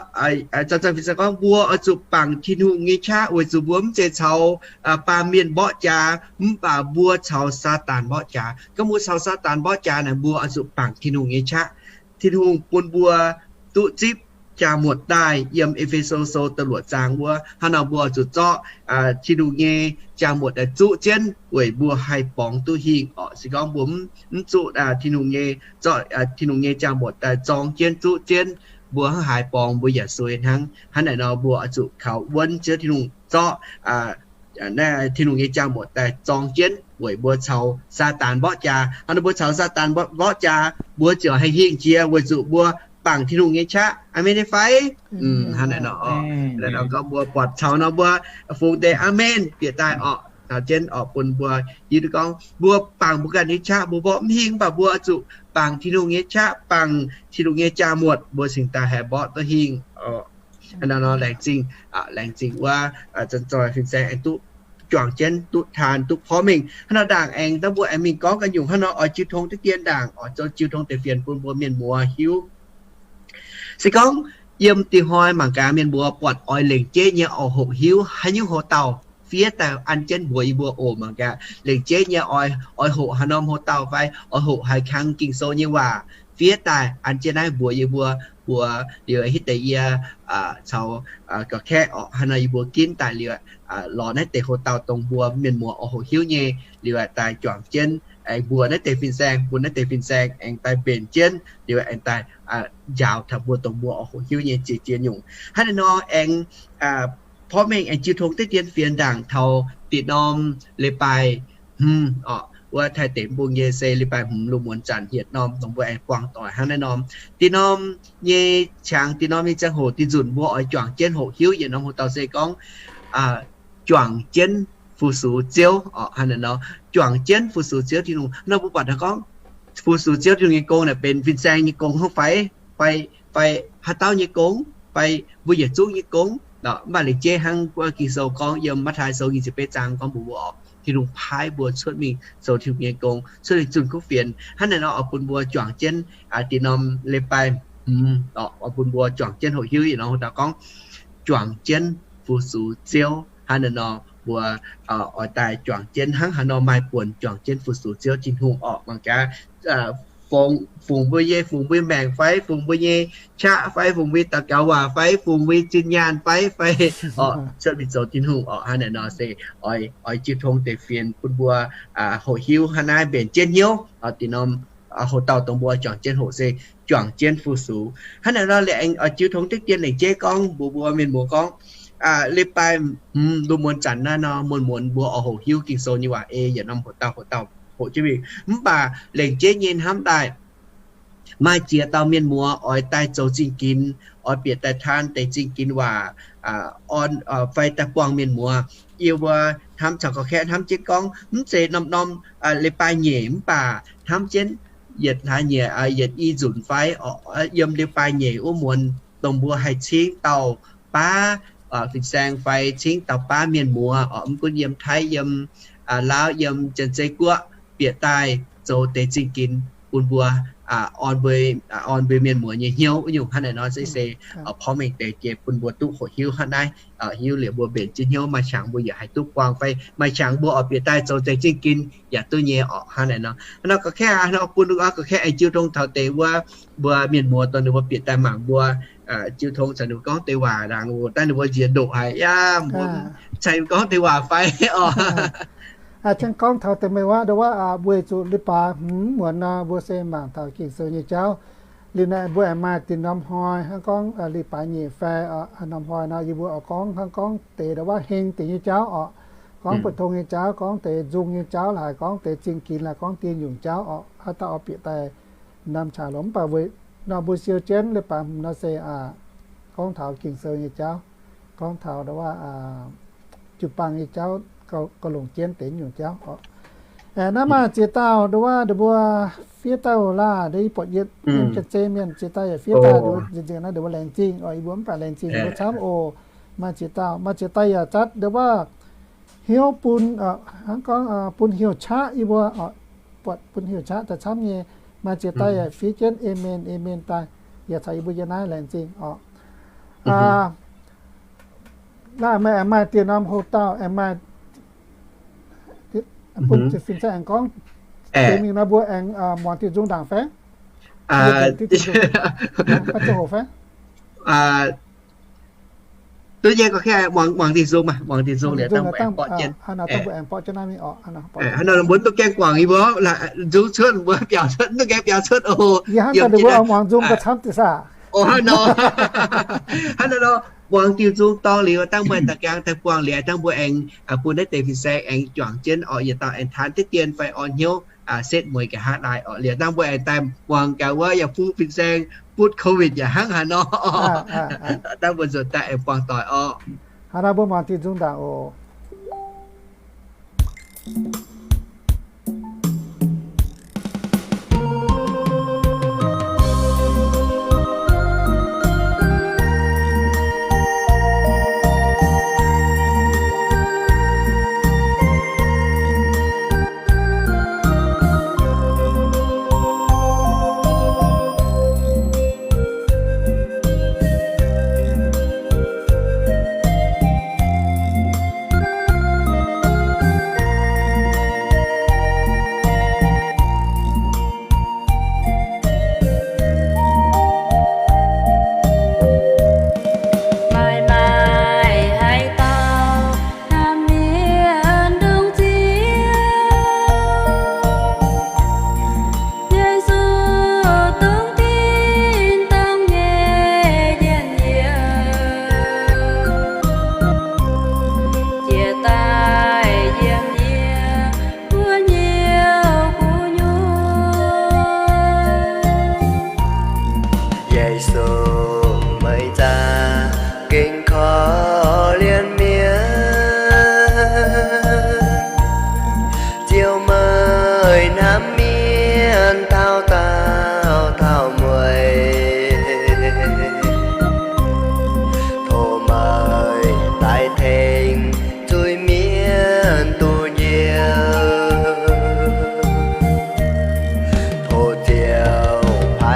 Zanc Zoih Fin-Saeng gorngv mbuo oix zuqc bangc Tin-Hungh nyei qaqv weic zuqc mbuo mv zeiz caux baamh mienh mborqv jaax, mv baac mbuo caux Saadaan mborqv jaax. Gorngv mbuo caux Saadaan mborqv jaax naaic, mbuo oix zuqc bangc Tin-Hungh nyei qaqv. Tin-Hungh bun mbuo duqv zipv jaa-muotc daaih yiem E^fe^so Sou da'luoqc zaang wuov. Hnangv nor mbuo oix zuqc zorqv Tin-Hungh nyei jaa-muotc daaih zuqv jienv weic mbuo haih borngz duqv hingh orqc. Se gorngv mbuo mv zuqv Tin-Hungh nyei, zorqv Tin-Hungh nyei jaa-muotc daaih zorng jienv zuqv jienv, mbuo hnangv haaix borngz mbuo yaac suei hnangv. Hnangv naaic nor mbuo oix zuqc kaux wuonv Ziouv Tin-Hungh, zorqv Tin-Hungh nyei jaa-muotc daaih zorng jienv weic mbuo caux Saadaan mborqv jaax. Hnangv nor mbuo caux Saadaan mborqv jaax, mbuo ziouc haih hingh jiex weic zuqc mbuo bangc Tin-Hungh nyei qaqv. Aamen nyei fai? Hnangv naaic nor, gorngv mbuo buatc caux nor mbuo fungx deix aamen bieqc daaih orqc, caux jienv orqc bun mbuo hiuv duqv gorngv mbuo bangc mbuo ganh nyei qaqv mbuo mborqv mv hingh, mv baac mbuo zuqc bangc Tin-Hungh nyei qaqv, bangc Tin-Hungh nyei jaa-muotc mbuo cingx daaih haih mborqv duqv hingh. Hnangv nor laengz zingh, laengz zingh wuov Zanc Zoih Fin-Saeng aengx duqv juangc jienv, duqv taan, duqv porv mengh. Hnangv nor ndaangc aengx dangh mbuo aengx mingh gorngv ganh nyungc hnangv nor oix jiu tong deix dien ndaangc, oix jiu tong deix fienx bun mbuo mienh muoz hiuv. Se gorngv yiem diex hnoi mangc gaax mienh mbuo buatc oix lengc jeiv nyei oix hoqc hiuv haaix nyungc hoc-dauh, fiev daaih an jienv mbuox yie mbuo oc. Mangc gaax lengc jeiv nyei oix, oix hoqc haaix norm hoc-dauh fai oix hoqc haaix kang Ging-Sou nyei waac, fiev daaih an jienv naaiv mbuox yie mbuo, mbuox liuz hitv deix yie caux gorx-kaeqv orqc, haaix nor yie mbuo ginv daaih liuz lorz naaiv deix hoc-dauh dongh mbuo mienh muoz oix hoqc hiuv nyei liuz daaih juangc jienv aengx mbuox naaiv deix fin-saeng, bun naaiv deix fin-saeng aengx daaih mbenc jienv liuz aengx daaih njaaux taux mbuo dongh mbuo oix hoqc hiuv nyei ziex jiex nyungc. Hnangv naaiv nor aengx porv mengh aengx jiu tong diqv dien fienx ndaangc taux dinh norm leiz-baaix hmz orqc, wuov Taiv deic-bung nyei se leiz-baaix hmz lungh muonz zanc yietc norm dongh mbuo aengx buangh doic hnangv naaiv norm. Dinh norm nyei qangx, dinh norm nyei ziangh hoc, dinh nzunc mbuo oix juangc jienv hoqc hiuv yietc norm hoc-dauh se gorngv juangc jienv fu-sux Ziouv orqc. Hnangv naaiv nor, juangc jienv fu-sux Ziouv Tin-Hungh nor, mbuo buatc gorngv fu-sux Ziouv Tin-Hungh nyei gong naaic benx fin-saeng nyei gong hnangv fai, fai, fai haaix dauh nyei gong, fai mbuo yietc zungv nyei gong. Mv baac lengc jeiv hnangv wuov Ging-Sou gorngv yiem Matv^taai Sou nyic ziepc betv zaang gorngv mbuox mbuo orqc, Tin-Hungh paaiv mbuo cuotv mingh zoux Tin-Hungh nyei gong, cuotv mingh zunh kuv fienx. Hnangv naaiv nor oix bun mbuo juangc jienv dinh norm leiz-baaix hmz orqc, oix bun mbuo juangc jienv hoqc hiuv yietc norm hoc-dauh gorngv juangc jienv fu-sux Ziouv. Hnangv naaiv nor mbuo oix daaih juangc jienv hnangv haaix nor maaih buonc juangc jienv fu-sux Ziouv Tin-Hungh orqc. Mangc gaax fungx mbuo nyei, fungx mbuo maengc fai fungx mbuo nyei qaqv fai fungx mbuo nyei daux gaux waac fai fungx mbuo nyei zinh nyaanh fai, fai orqc, cuotv mingh zoux Tin-Hungh orqc. Hnangv naaiv nor se oix jiu tong deix fienx bun mbuo hoqc hiuv hnangv naaiv, mbenc jienv hnyouv dinh norm hoc-dauh dongh mbuo juangc jienv hoqc se juangc jienv fu-sux. Hnangv naaiv nor liuz aengx oix jiu tong diqv dien lengc jeiv gorngv mbuox mbuo mienh muoz gorngv leiz-baaix hmz lungh muonz zanc naaiv nor, muonz-muonz mbuo oix hoqc hiuv Ging-Sou nyei waac ei yietc norm hoc-dauh hoc-dauh hoqc jienv mingh. Mv baac lengc jeiv nyei hnamv daaih maaih ziex dauh mienh muoz oix daaih zoux zingh ginx, oix bieqc daaih taan deix zingh ginx waac, orn, fai daaih buangh mienh muoz. Yie mbuo hnamv caux gorx-kaeqv hnamv jienv gorngv mv zeiz norm-norm leiz-baaix nyeic, mv baac hnamv jienv yietc hlaax nyeic, yietc i nzunc fai yiem leiz-baaix nyeic wuov muonz dongh mbuo haih cingv dauh baav fin-saeng fai cingv dauh baav mienh muoz orqc, mv gunv yiem Taiv, yiem Laauv, yiem Janx-Zei Guoqv, bieqc daaih zoux deix zingh ginx bun mbuo, orn mbuo, orn mbuo mienh muoz nyei hnyouv. Wuov nyungc hnangv naaiv nor se, se porv mengh deix jiex bun mbuo duqv hoqc hiuv hnangv naaiv. Hiuv liuz mbuo mbenc jienv hnyouv, maaih qangx mbuo yaac haih duqv buangh fai maaih qangx mbuo oix bieqc daaih zoux deix zingh ginx yaac duqv nyei orqc. Hnangv naaiv nor, hnangv nor gorx-kaeqv, hnangv nor bun gorx-kaeqv aengx jiu tong taux deix wuov mbuo mienh muoz dongh ninh mbuo bieqc daaih mangc mbuo, jiu tong caux ninh mbuo gorngv deix waac ndaangc, dangh ninh mbuo nziex ndoqc haic, yaac mbuo caux ninh gorngv deix waac fai orqc. Aa, hnangv gorngv taux deix meih waac, ndo wuov, weic zuqc leiz-baaix hmz muonz nor mbuo se mangc taux Ging-Sou nyei jauv. Liuz naaiv mbuo aengx maaih dinh norm hnoi, hnangv gorngv leiz-baaix nyeic fai norm hnoi nor, yie mbuo oix gorngv hnangv gorngv deix ndo wuov heng deix nyei jauv orqc. Gorngv bu tong nyei jauv, gorngv deix nzung nyei jauv, laaix gorngv deix zingh ginx, laaix gorngv dieh nyungc jauv orqc. Haaix dauh oix bieqc daaih norm caux longx, mv baac weic nor mbuo siou jienv leiz-baaix hmz nor se gorngv taux Ging-Sou nyei jauv, gorngv taux ndo wuov jiu-baang nyei jauv, gauh longc jienv deix nyungc jauv orqc. Naaiv maaih ziex dauh ndo wuov, ndo mbuo fiev dauh laaih, ndo yie buatc yiem Janx-Zei Mienh ziex dauh yaac fiev daaih, nzengc-nzengc naaiv ndo mbuo laengz zingh orqc, yie mbuo mv baac laengz zingh mbuo camv oc. Maaih ziex dauh, maaih ziex dauh yaac zatv ndo wuov hnyouv bun, hnangv gorngv bun heuc qaqv yie mbuo, buatc bun heuc qaqv daaih camv nyei. Maaih ziex dauh yaac fiev jienv amen, amen daaih, yaac caux yie mbuo yiem naaiv laengz zingh orqc. Naaiv meih aengx maaih diex norm hoc-dauh aengx maaih, bun fin-saeng aengx gorngv, deix mingh nor mbuo aengx muangx diuh nzung ndaangc fai? Duqv nyei, gorngv muangx diuh nzung, muangx diuh nzung liuz dangh mbuo aengx borqv jienv. Hnangv nor mbuo duqv gaengh guangc yie mbuo, nzung cuotv mbuo biaux cuotv, duqv gaengh biaux cuotv oc. Hnangv nor, hnangv nor, muangx diuh nzung dorng liuz dangh mbuo da'gaang daaih buangh liuz dangh mbuo aengx bun naaiv deix fin-saeng aengx juangc jienv orqc, yietc dauh aengx taan diqv dien fai orn hnyouv setv mueiz nqa'haav daaih orqc. Liuz dangh mbuo aengx daaih muangx gaax wuov yaac bun fin-saeng butv COVID yaac hnangv haaix nor. Dangh mbuo nzuonx daaih aengx buangh doic orqc. Hnangv nor mbuo muangx diuh nzung ndaangc oc.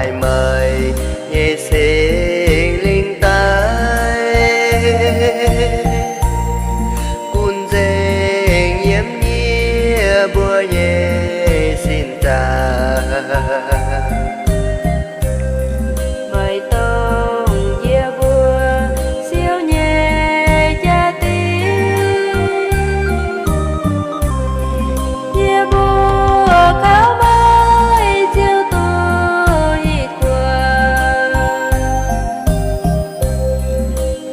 Meih nyei Singx Lingh daaih gunv nzengc yiem yie mbuo nyei sin zaangc. Meih dongh yie mbuo siou nyei jaa-dingh. Yie mbuo kaux meih ziouc duqv yietc kuonx.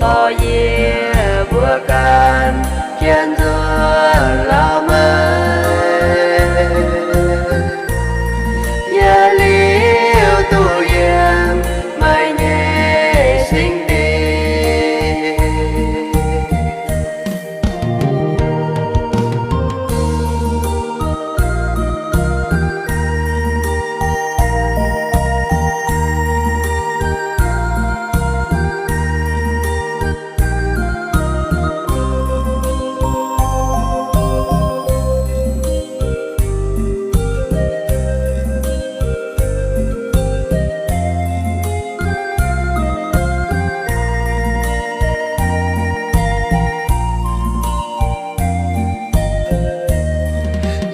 Dorh yie mbuo ganh jienv nzuonx lauh meih, yie liuz duqv yiem meih nyei singx dingh.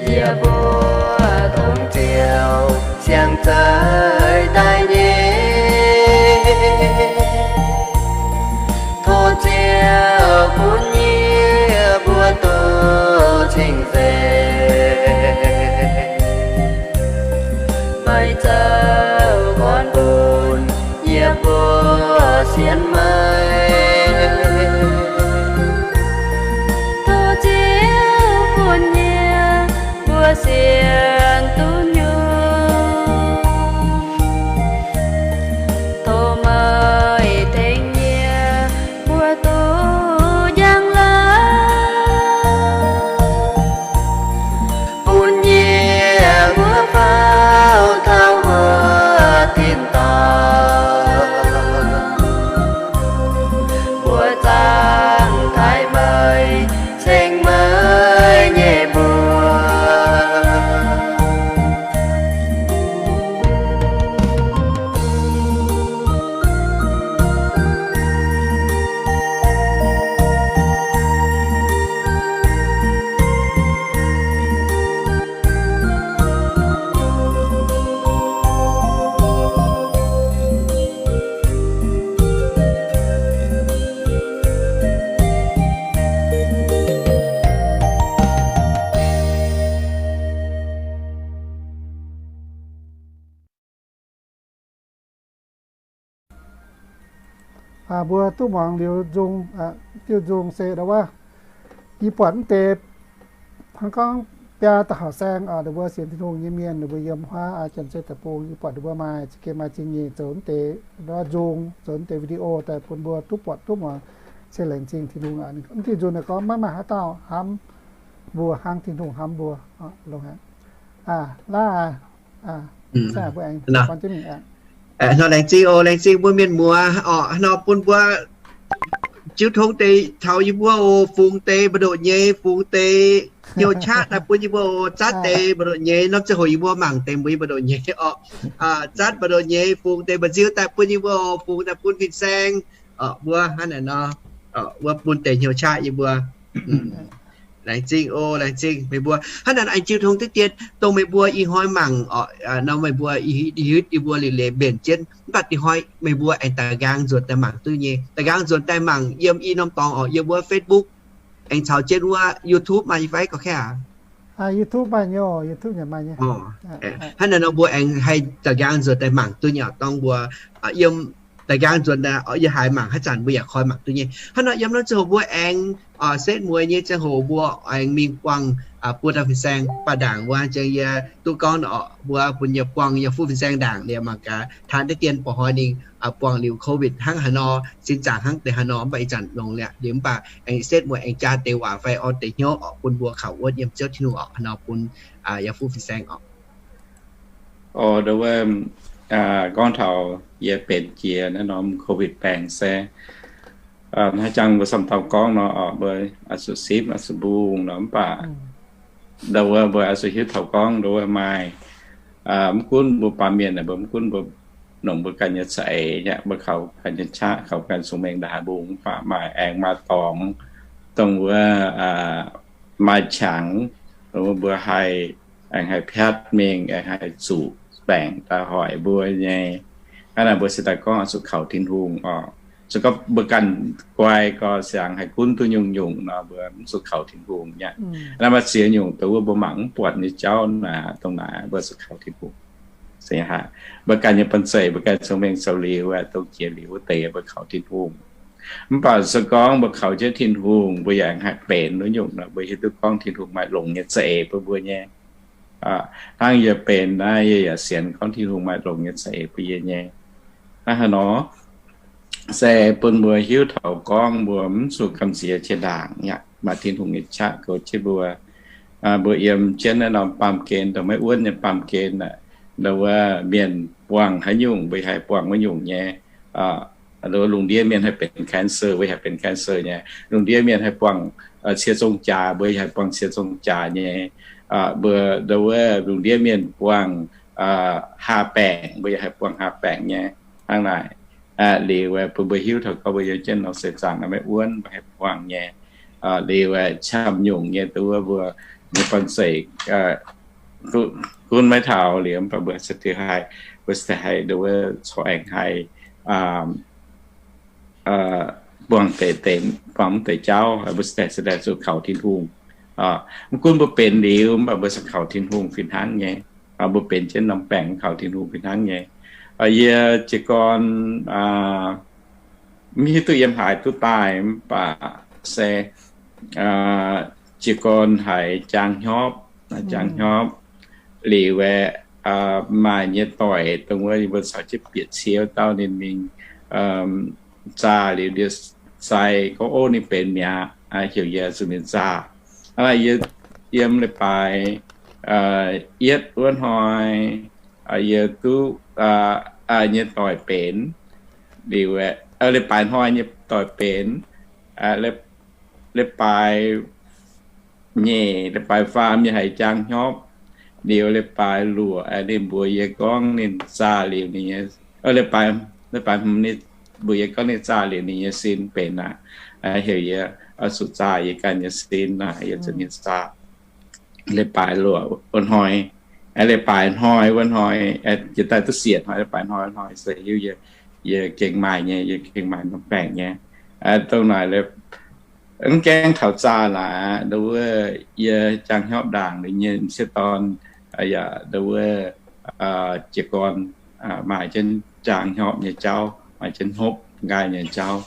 Yie mbuo dongh Ziouv siang zeiz daaih nyei. Tov Ziouv bun yie mbuo duqv cing-nzengc. Meih zoux gorn bun yie mbuo sienx meih. Tov Ziouv bun yie mbuo sienx duqv nyungc. Tov meih tengx yie mbuo duqv njang-laangc, bun yie mbuo faaux taux wuov tin-dorngh. Mbuo zaangc taaih meih, ceng meih nyei mbuox. Mbuo duqv muangx liuz nzung, diuh nzung se ndau wuov, yie buatc mv deix hnangv gorngv biaa dauh hauh saeng, ninh mbuo sienx Tin-Hungh nyei mienh, ninh mbuo yiem huaav Janx-Zei deic-bung, yie buatc ninh mbuo maaih za'gengh maaih zingh nyeic zoux mv deix nzung, zoux mv deix video daaih bun mbuo duqv buatc duqv muangx, se laengz zingh Tin-Hungh aqv. Mv diuh nzung naaiv gorngv maiv maaih haaix dauh hnamv mbuo hnangv Tin-Hungh hnamv mbuo. Longx aqv. Laaix, mbuo aengx gorn jienv mingh aqv. Nor laengz zingh oc, laengz zingh mbuo mienh muoz oc, nor bun mbuo jiu tong deix taux yie mbuo oc, fungx deix mbu'ndoqc nyei, fungx deix hnyouv qaqv daaih bun yie mbuo oc, zatv deix mbu'ndoqc nyei, norm ziangh hoc yie mbuo mangc deix mbuo nyei mbu'ndoqc nyei oc. Zatv mbu'ndoqc nyei, fungx deix mba'nziu daaih bun yie mbuo oc, fungx daaih bun fin-saeng oc, mbuo hnangv naaic nor, wuov bun deix hnyouv qaqv yie mbuo. Laengz zingh oc, laengz zingh meih mbuo. Hnangv naaic aengx jiu tong diqv dien dongh meih mbuo ih hnoi mangc oc, nor meih mbuo ih hitv yie mbuo liuz leiz mbenc jienv, mv baac ih hnoi meih mbuo aengx da'nqaang nzuonx daaih mangc duqv nyei. Da'nqaang nzuonx daaih mangc yiem i norm dorngx oc, yiem wuov Facebook aengx caux jienv wuov YouTube maaih fai gorqv-kaeqv aqv? YouTube maaih nyei, YouTube yaac maaih nyei. Hnangv naaic nor mbuo aengx haih da'nqaang nzuonx daaih mangc duqv nyei oc. Dongh mbuo yiem da'nqaang nzuonx daaih, yie haiz mangc haaix zanc mbuo yaac koi mangc duqv nyei. Hnangv nor yiem norm ziangh hoc mbuo aengx setv mueiz nyei ziangh hoc mbuo aengx mingh buangh buo dauh fin-saeng. Baac ndaangc wuov jang yie duqv gorngv oc, mbuo bun yie buangh yie fuqv fin-saeng ndaangc, liuz mangc gaax taan deix dien ba'hnoi ninh buangh liuz COVID hnangv haaix nor, sin zaangc hnangv deix haaix nor. Mv baac ih zanc longx liuz, liuz mv baac aengx setv mueiz aengx jaa deix waac fai orn deix hnyouv oc, bun mbuo kaux wuonv yiem Ziouv Tin-Hungh oc, nor bun yie fuqv fin-saeng oc. Oc, ndau wuov, gorngv taux yie benx jiex naaiv norm COVID baengc se, hnangv jang mbuo samv dauh gorngv nor oc, mbuo oix zuqc sipv, oix zuqc mbungh nor, mv baac ndau wuov mbuo oix zuqc hiuv taux gorngv ndau wuov maaih, mv gunv mbuo baamh mienh, mbuo mv gunv mbuo nongc mbuo ganh nyei za'eix, yaac mbuo kaux ganh nyei qaqv, kaux ganh cong-mengh ndaaih mbungv, mv baac maaih aengx maaih dorngx, dongh wuov maaih qangx, dongh wuov mbuo haih, aengx haih piatv mingh, aengx haih zuqc baengc daaih hoic mbuo nyei. Hnangv naaic mbuo se daaih gorngv zuqc kaux Tin-Hungh oc. Se gorngv mbuo ganh guai gau, siang haih gunv duqv nyungc-nyungc nor, mbuo mv zuqc kaux Tin-Hungh nyei. Naaiv maaih ziex nyungc dongh wuov mbuo mangc mv buatc nyei jauv naaic, dongh naaic mbuo zuqc kaux Tin-Hungh. Mbuo ganh nyei banh zeic, mbuo ganh cong-mengh zoux liuz, dongh jiex liuz wuov deix mbuo kaux Tin-Hungh. Mv baac se gorngv mbuo kaux jienv Tin-Hungh, mbuo yaac haih benx wuov nyungc nor, mbuo hiuv duqv gorngv Tin-Hungh maaih longc nyei za'eix bun mbuo nyei. Hnangv yie benx naaiv, yie yaac sienx gorngv Tin-Hungh maaih longc nyei za'eix bun yie nyei. Hnangv haaix nor? Se bun mbuo hiuv taux gorngv mbuo mv zuqc gamh nziex jiex ndaangc aqv, maaih Tin-Hungh nyei qaqv goux jienv mbuo. Mbuo yiem jienv naaiv norm baamh gen, dongh maiv wuonv nyei baamh gen aeqv, ndau wuov mienh buangh haaix nyungc mbuo haih buangh wuov nyungc nyei. Ndau wuov lungh ndiev mienh haih benx cancer, mbuo haih benx cancer nyei. Lungh ndiev mienh haih buangh cie zong jaax, mbuo haih buangh cie zong jaax nyei. Mbuo ndau wuov lungh ndiev mienh buangh haa baengc, mbuo yaac haih buangh haa baengc nyei. Hnangv naaic, liuz bun mbuo hiuv taux gorngv mbuo yiem jienv norm seix zaangc naaiv maiv wuonv, mbuo haih buangh nyei. Liuz qamv nyungc nyei, ndau wuov mbuo nyei banh zeic gunv maiv taux liuz, mv baac mbuo se haih, mbuo se haih ndau wuov corc aengx haih buangh deix, buangh mv deix jauv, mbuo se daaih zuqc kaux Tin-Hungh. Mv gunv mbuo benx liuz, mv baac mbuo se kaux Tin-Hungh fih hnangv nyei. Mbuo benx jienv norm baengc kaux Tin-Hungh fih hnangv nyei. Yie jiez gorn mv hiuv duqv yiem haaix duqv daaih, mv baac se jiez gorn haiz jaang hnyopv, jaang hnyopv liuz aeqv, maaih nyei doic dongh wuov yie mbuo caux jienv bieqc cie wuov dauh ninh mingh zaah liuz ndie-sai gorngv, ov, ninh benx mi'aqv, heuc yie zuqc mingh zaah. Hnangv naaic yie yiem leiz-baaix yietv wuov hnoi, yie duqv nyei doic benx liuz, leiz-baaix hnoi nyei doic benx, leiz-baaix nyeic, leiz-baaix faam yie haiz jaang hnyopv liuz, leiz-baaix luoqc ninh mbuox yie gorngv ninh zaah liuz ninh nyei, leiz-baaix, leiz-baaix hmz ninh mbuox yie gorngv ninh zaah liuz ninh nyei sin benx aqv. Heuc yie zuqc zaah yie ganh nyei sin, yie zuqc mingh zaah. Leiz-baaix luoqc wuov hnoi, leiz-baaix hnoi wuov hnoi, jiex daaih duqv siec hnoi, leiz-baaix hnoi wuov hnoi se hiuv yie, yie gengh maaih nyei, yie gengh maaih norm baengc nyei. Dongh naaic mv gaengh taux zaah naaic, ndau wuov yie jaang hnyopv ndaangc liuz nyei m'sieqv dorn yaac ndau wuov jiez gorn maaih jienv jaang hnyopv nyei jauv, maaih jienv hnopv nqaai nyei jauv.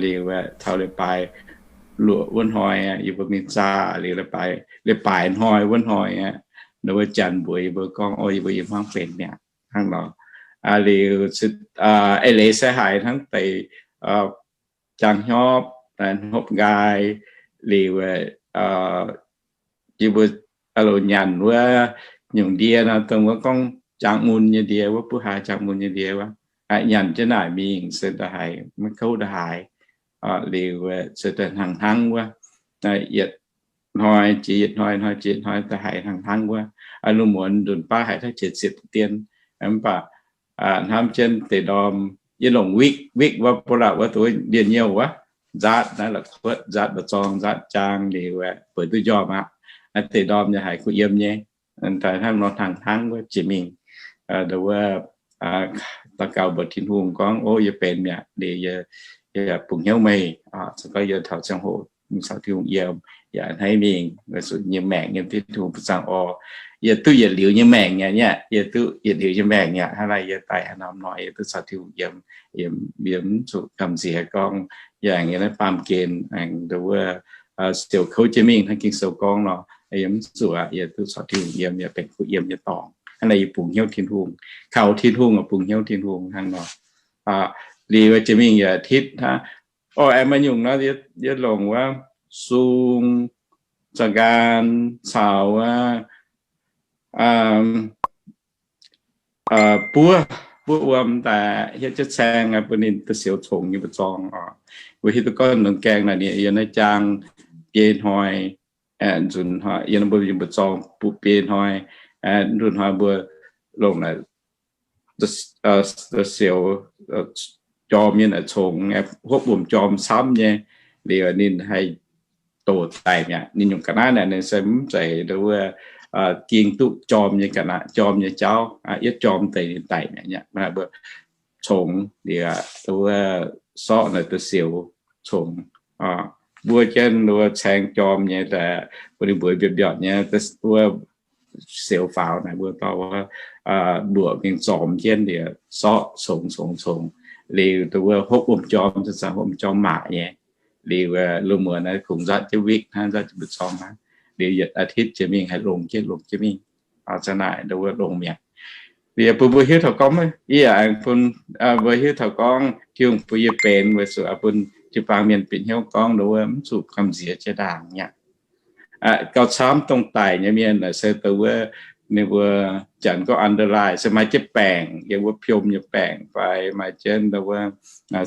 Liuz taux leiz-baaix luoqc wuov hnoi yie mbuo mingh zaah liuz, leiz-baaix hnoi wuov hnoi aqv, ndau wuov janx mbuox yie mbuo gorngv, o, yie mbuo yiem hmuangv benx mi'aqv hnangv nor. Liuz eix leiz se haiz hnangv deix jaang hnyopv, hnopv nqaai liuz yie mbuo loz nyanc wuov nyungc ndie nor, dongh wuov gorngv jaang mun nyei ndie, wuov buv haa jaang mun nyei ndie wuov, nyanc jienv naaic mingh se da'haiz maiv kouv da'haaix. Liuz se da'hnangv hnangv wuov, yietc hnoi jiex yietc hnoi, hnoi jiex yietc hnoi da'haiz hnangv hnangv wuov. Lungh muonz nduqc baav haiz taux jiex ziepc dien, mv baac hnamv jienv deix ndorm yie longc wik, wik wuov ba'laqc wuov, dongh ndie-nyouh wuov, nzaatv naaiv la'kuotv, nzaatv mba'zorng, nzaatv jaang liuz bueix duqv njormh aqv. Deix ndorm yaac haiz kuh yiem nyei. Daaih hnangv nor hnangv hnangv wuov jiex mingh, wuov daux gaux mbuox Tin-Hungh gorngv, o, yie benx mi'aqv, liuz yie bungx hnyouv meih, se gorngv yie taux ziangh hoc caux Tin-Hungh yiem, yaac hnangv mingh zuqc nyei maengc nyei, Tin-Hungh bun zaangh orv. Yie duqv yietc liuz nyei maengc mi'aqv, yie duqv yietc liuz nyei maengc mi'aqv. Hnangv naaic yie daaih haaix norm hnoi yie duqv caux Tin-Hungh yiem, yie mv zuqc gamh nziex gorngv yangh yiem naaiv baamh gen aengx ndau wuov siouc kouv jienv mingh hnangv Ging-Sou gorngv nor, yie mv zuqc aqv. Yie duqv caux Tin-Hungh yiem, yaac benx kuh yiem nyei dorngx. Hnangv naaic yie bungx hnyouv Tin-Hungh, kaux Tin-Hungh, bungx hnyouv Tin-Hungh hnangv nor. Liuz jiez mingh yietc อาทิตย์ hnangv, o, aengx maaih nyungc nor, yie longc wuov sung, za'nqaan caux wuov buov, buov wuom daaih hietv jienv caeng bun ninh da'siouc congx nyei mba'zorng oc. Weic hiuv duqv gorngv nduqc gaengh naaic ninh yiem naaiv jaang biei hnoi, nzunc hnoi yiem mbuo yiem mba'zorng biei hnoi, nzunc hnoi mbuo longc naaic siouc jorm nyei naaic congx, hopv wuom jorm camv nyei, liuz ninh haih doqc daic mi'aqv. Ninh nyungc ga'naaiv naaic ninh se mv zeiz wuov ging duqv jorm nyei ga'naaiv, jorm nyei jauv, yietv jorm deix ninh daic mi'aqv. Mbuo congx liuz wuov sorqv naaic deix siouc congx. Mbuo jienv wuov caeng jorm nyei, mbuo ninh mbuox mbiortv mbiortv nyei wuov siouc faaux naaic mbuo dorh wuov mbuoqc mingh zormx jienv liuz sorqv congx congx congx. Liuz wuov hopv wuom jorm, zanc-zanc hopv wuom jorm maac nyei. Liuz lungh muonz naaiv kungx nzatv jienv wik hnangv, nzatv jienv mbu'zorng hnangv. Liuz yietc อาทิตย์ jiex mingh haih longx jienv longx jienv mingh. Zanc naaic wuov longx mi'aqv. Liuz bun mbuo hiuv taux gorngv, yie aengx bun mbuo hiuv taux gorngv Tin-Hungh bun yie benx weic zuqc bun jiu-baang mienh bieqc hnyouv gorngv wuov mv zuqc gamh nziex jiex ndaangc mi'aqv. Gauh camv dongh daic nyei mienh naaic se dongh wuov ninh mbuo janx gorngv อันตราย se maaih jienv baengc, yiem wuov piom nyei baengc fai maaih jienv dongh wuov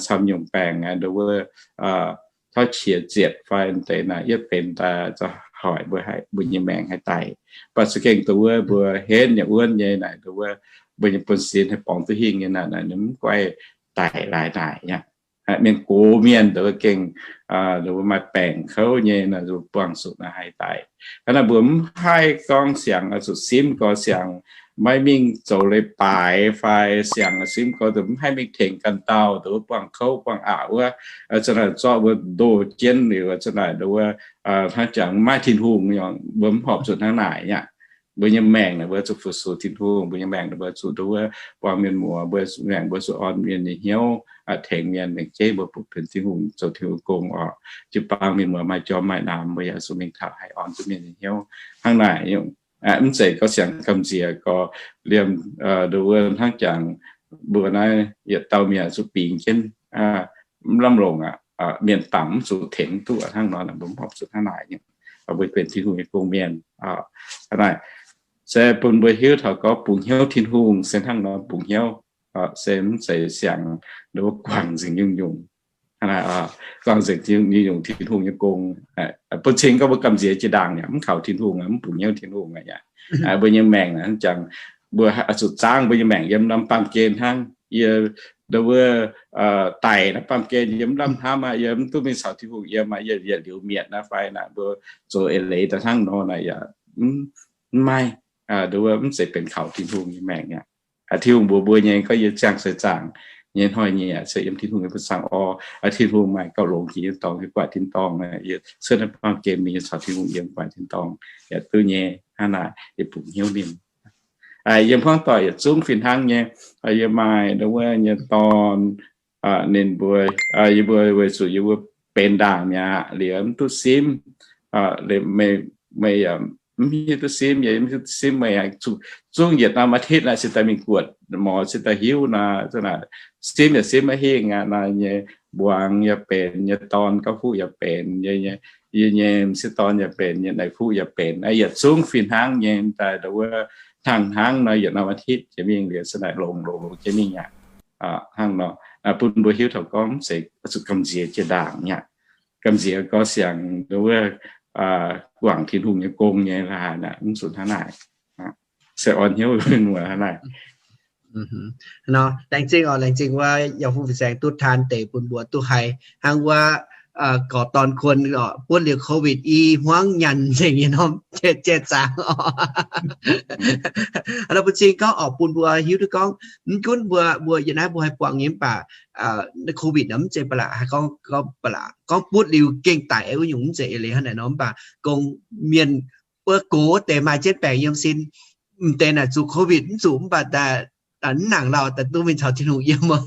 camv nyungc baengc, dongh wuov tauv qiex zietc fai deix naaic yietv benx daaih za'hoic mbuo haih mbuo nyei maengc haih daic. Mv baac za'gengh dongh wuov mbuo henv nyei wuonv nyei naaic, dongh wuov mbuo nyei buonv-sin haih borngz duqv hingh nyei naaic, naaic ninh mv guaih daic laaix naaic aqv. Mienh gox mienh dongh wuov gengh dongh wuov maaih baengc kouv nyei naaic, buangh zuqc naaic haih daic. Hnangv naaic mbuo mv haih gorngv siangx zuqc simv gorx siangx maiv mingh zoux leiz-baaix fai siangx simv gorx dongh mv haih mingh tengx ganh dauh dongh wuov buangh kouv buangh aqc wuov. Zanc naaic zorqv mbuo ndoh jienv liuz, zanc naaic dongh wuov hnangv jangx maiv maaih Tin-Hungh, mbuo mv horpc zuqc hnangv naaic aqv. Mbuo nyei maengc naaic mbuo zuqc fu-sux Tin-Hungh, mbuo nyei maengc naaic mbuo zuqc nduov buangh mienh muoz, mbuo maengc mbuo zuqc orn mienh nyei hnyouv, tengx mienh, lengc jeiv mbuo bun benx Tin-Hungh, zoux Tin-Hungh gong oc. Jiu-baang mienh muoz maaih jorm maaih namx, mbuo yaac zuqc mingh taux haih orn duqv mienh nyei hnyouv. Hnangv naaic, mv zeiz gorngv siangx gamh nziex gorx liemh, nduov wuov hnangv jangx mbuo naaiv yietc dauh mienh zuqc bingx jienv, mv lamh longc aqv. Mienh bangc mv zuqc tengx duqv hnangv nor, mbuo mv horpc zuqc hnangv naaic. Mbuo benx Tin-Hungh nyei gong mienh. Hnangv naaic se bun mbuo hiuv taux gorngv bungx hnyouv Tin-Hungh se hnangv nor bungx hnyouv, se mv zeiz siangx nduov guangc nzengc nyungc-nyungc. Guangc nzengc nyungc-nyungc Tin-Hungh nyei gong. Bun cing gorngv mbuo gamh nziex jiex ndaangc yaac mv kaux Tin-Hungh, mv bungx hnyouv Tin-Hungh aqv. Mbuo nyei maengc naaic jangx mbuo zuqc zaangv mbuo nyei maengc yiem norm baamh gen hnangv. Yie nduov wuov daic naaiv baamh gen yie mv lamh hnamv aqv, yie mv duqv mingh caux Tin-Hungh yiem aqv, yie yietc liuz mietc naaiv fai naaic mbuo zoux eix leiz daaih hnangv nor naaic yaac mv maaih. Nduov wuov mv zeiz benx kaux Tin-Hungh nyei maengc aqv. Tin-Hungh mbuox mbuo nyei gorngv yie ziangh seix zaangc nyei hnoi-nyieqc se yiem Tin-Hungh nyei mbuox zaangc orv. Tin-Hungh maaih gauh longx jiex nyei dorngx, yie guaix tin-dorngh, yie cuotv naaiv baamh gen mingh yie caux Tin-Hungh yiem guaix tin-dorngh yaac duqv nyei. Hnangv naaic yie bungx hnyouv ninh. Yiem hmuangv doic yietc zungv fih hnangv nyei. Yie maaih nduov wuov nyei dorn, ninh mbuo, yie mbuo weic zuqc yie mbuo benx ndaangc mi'aqv liuz mv duqv simv, meih mv hiuv duqv simv, yie mv hiuv duqv simv, meih zuqc zungv yietc norm อาทิตย์ naaic cingx daaih mingh guoqv หมอ cingx daaih hiuv nor, simv yaac simv maiv hingh aqv. Naaiv nyei mbuangz yaac benx, nyei dorn gauh fuqv yaac benx, yie nyei m'sieqv dorn yaac benx, nyei naaic fuqv yaac benx, yietc zungv fih hnangv nyei daaih nduov wuov hnangv hnangv nor yietc norm อาทิตย์ jiex mingh liuz se naaic longx longx longx jiex mingh aqv. Hnangv nor bun mbuo hiuv taux gorngv mv zeiz zuqc gamh nziex jiex ndaangc aqv. Gamh nziex gorx siangx nduov wuov guangc Tin-Hungh nyei gong nyei laaix naaic mv zuqc hnangv naaic. Se orn hnyouv muoz hnangv naaic. Nor, laengz zingh oc, laengz zingh wuov yaac fu fin-saeng duqv taan deix bun mbuo duqv haiz hnangv wuov gorx dorn kuon oc, buonv liuz COVID i hmuangv nyanc nzengc nyei norm jai-zaangc oc. Nor bun cing gorngv oc, bun mbuo hiuv duqv gorngv mv gunv mbuo, mbuo yie naaiv mbuo haih buangh nyei mv baac COVID nor mv zeiz ba'laqc, haih gorngv, gorngv ba'laqc gorngv butv liuz gengh daic wuov nyungc mv zeiz eix leiz hnangv naaic nor. Mv baac gong mienh wuov gox deix maaih jienv baengc yiem sin, m'deix naaic zuqc COVID mv zuqc mv baac mv nangc lauh daaih duqv mingh caux Tin-Hungh yiem oc.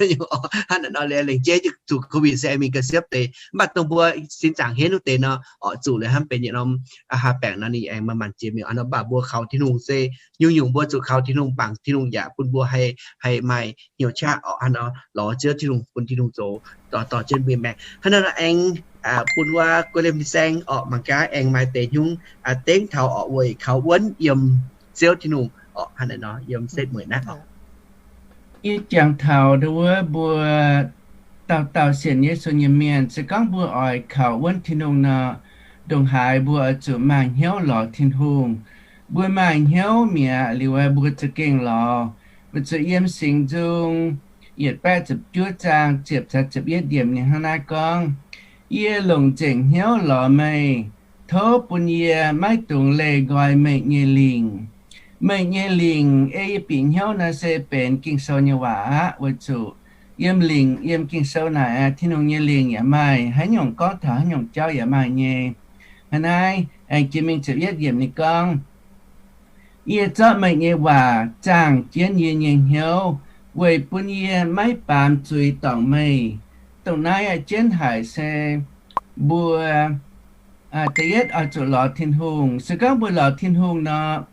Hnangv naaic nor lengc jeiv zuqc COVID se aengx mingh ga'siepv deix, mv baac dongh mbuo sin zaangc henv wuov deix nor, oc, zuqc liuz hnamv benx yietc norm haaix baengc nor ninh aengx manc-manc jiex mi'aqv. Nor mv baac mbuo kaux Tin-Hungh se nyungc-nyungc mbuo zuqc kaux Tin-Hungh, bangc Tin-Hungh yaac bun mbuo haih, haih maaih hnyouv qaqv oc. Hnangv nor lorz Ziouv Tin-Hungh, bun Tin-Hungh zoux dorh dorh jienv mbuo maengc. Hnangv nor aengx bun wuov guei liemh fin-saeng oc, mangc gaax aengx maaih deix nyungc dengv taux oc weic kaux wuonv yiem Ziouv Tin-Hungh oc. Hnangv naaic nor yiem setv mueic naaiv oc. Yie jangx taux nduov wuov mbuo dauh dauh sienx Yesu nyei mienh, se gorngv mbuo oix kaux wuonv Tin-Hungh nor, ndongc haaix mbuo oix zuqc maaih hnyouv lorz Tin-Hungh. Mbuo maaih hnyouv mi'aqv liuz, mbuo za'gengh lorz Weic zuqc yiem Singx Nzung yietc baeqv ziepc juov zaang ziepc caux ziepc yietv yiemc ninh hnangv naaiv gorngv, Yie longc nzengc hnyouv lorz meih, tov bun yie maiv dungx leih nqoi meih nyei lingc. Meih nyei lingc ei yie bieqc hnyouv nor se benx Ging-Sou nyei waac aqv. Weic zuqc yiem lingc, yiem Ging-Sou naaic, Tin-Hungh nyei lingc yaac maaih, haaix nyungc gorngv taux haaix nyungc jauv yaac maaih nyei. Hnangv naaiv aengx jiex mingh ziepc yietv yiemc ninh gorngv, Yie zorqv meih nyei waac zaangh jienv yie nyei hnyouv, weic bun yie maiv baamz zuiz dorngc meih. Dongh naaiv aqv jienv haic se mbuo da'yietv oix zuqc lorz Tin-Hungh. Se gorngv mbuo lorz Tin-Hungh nor,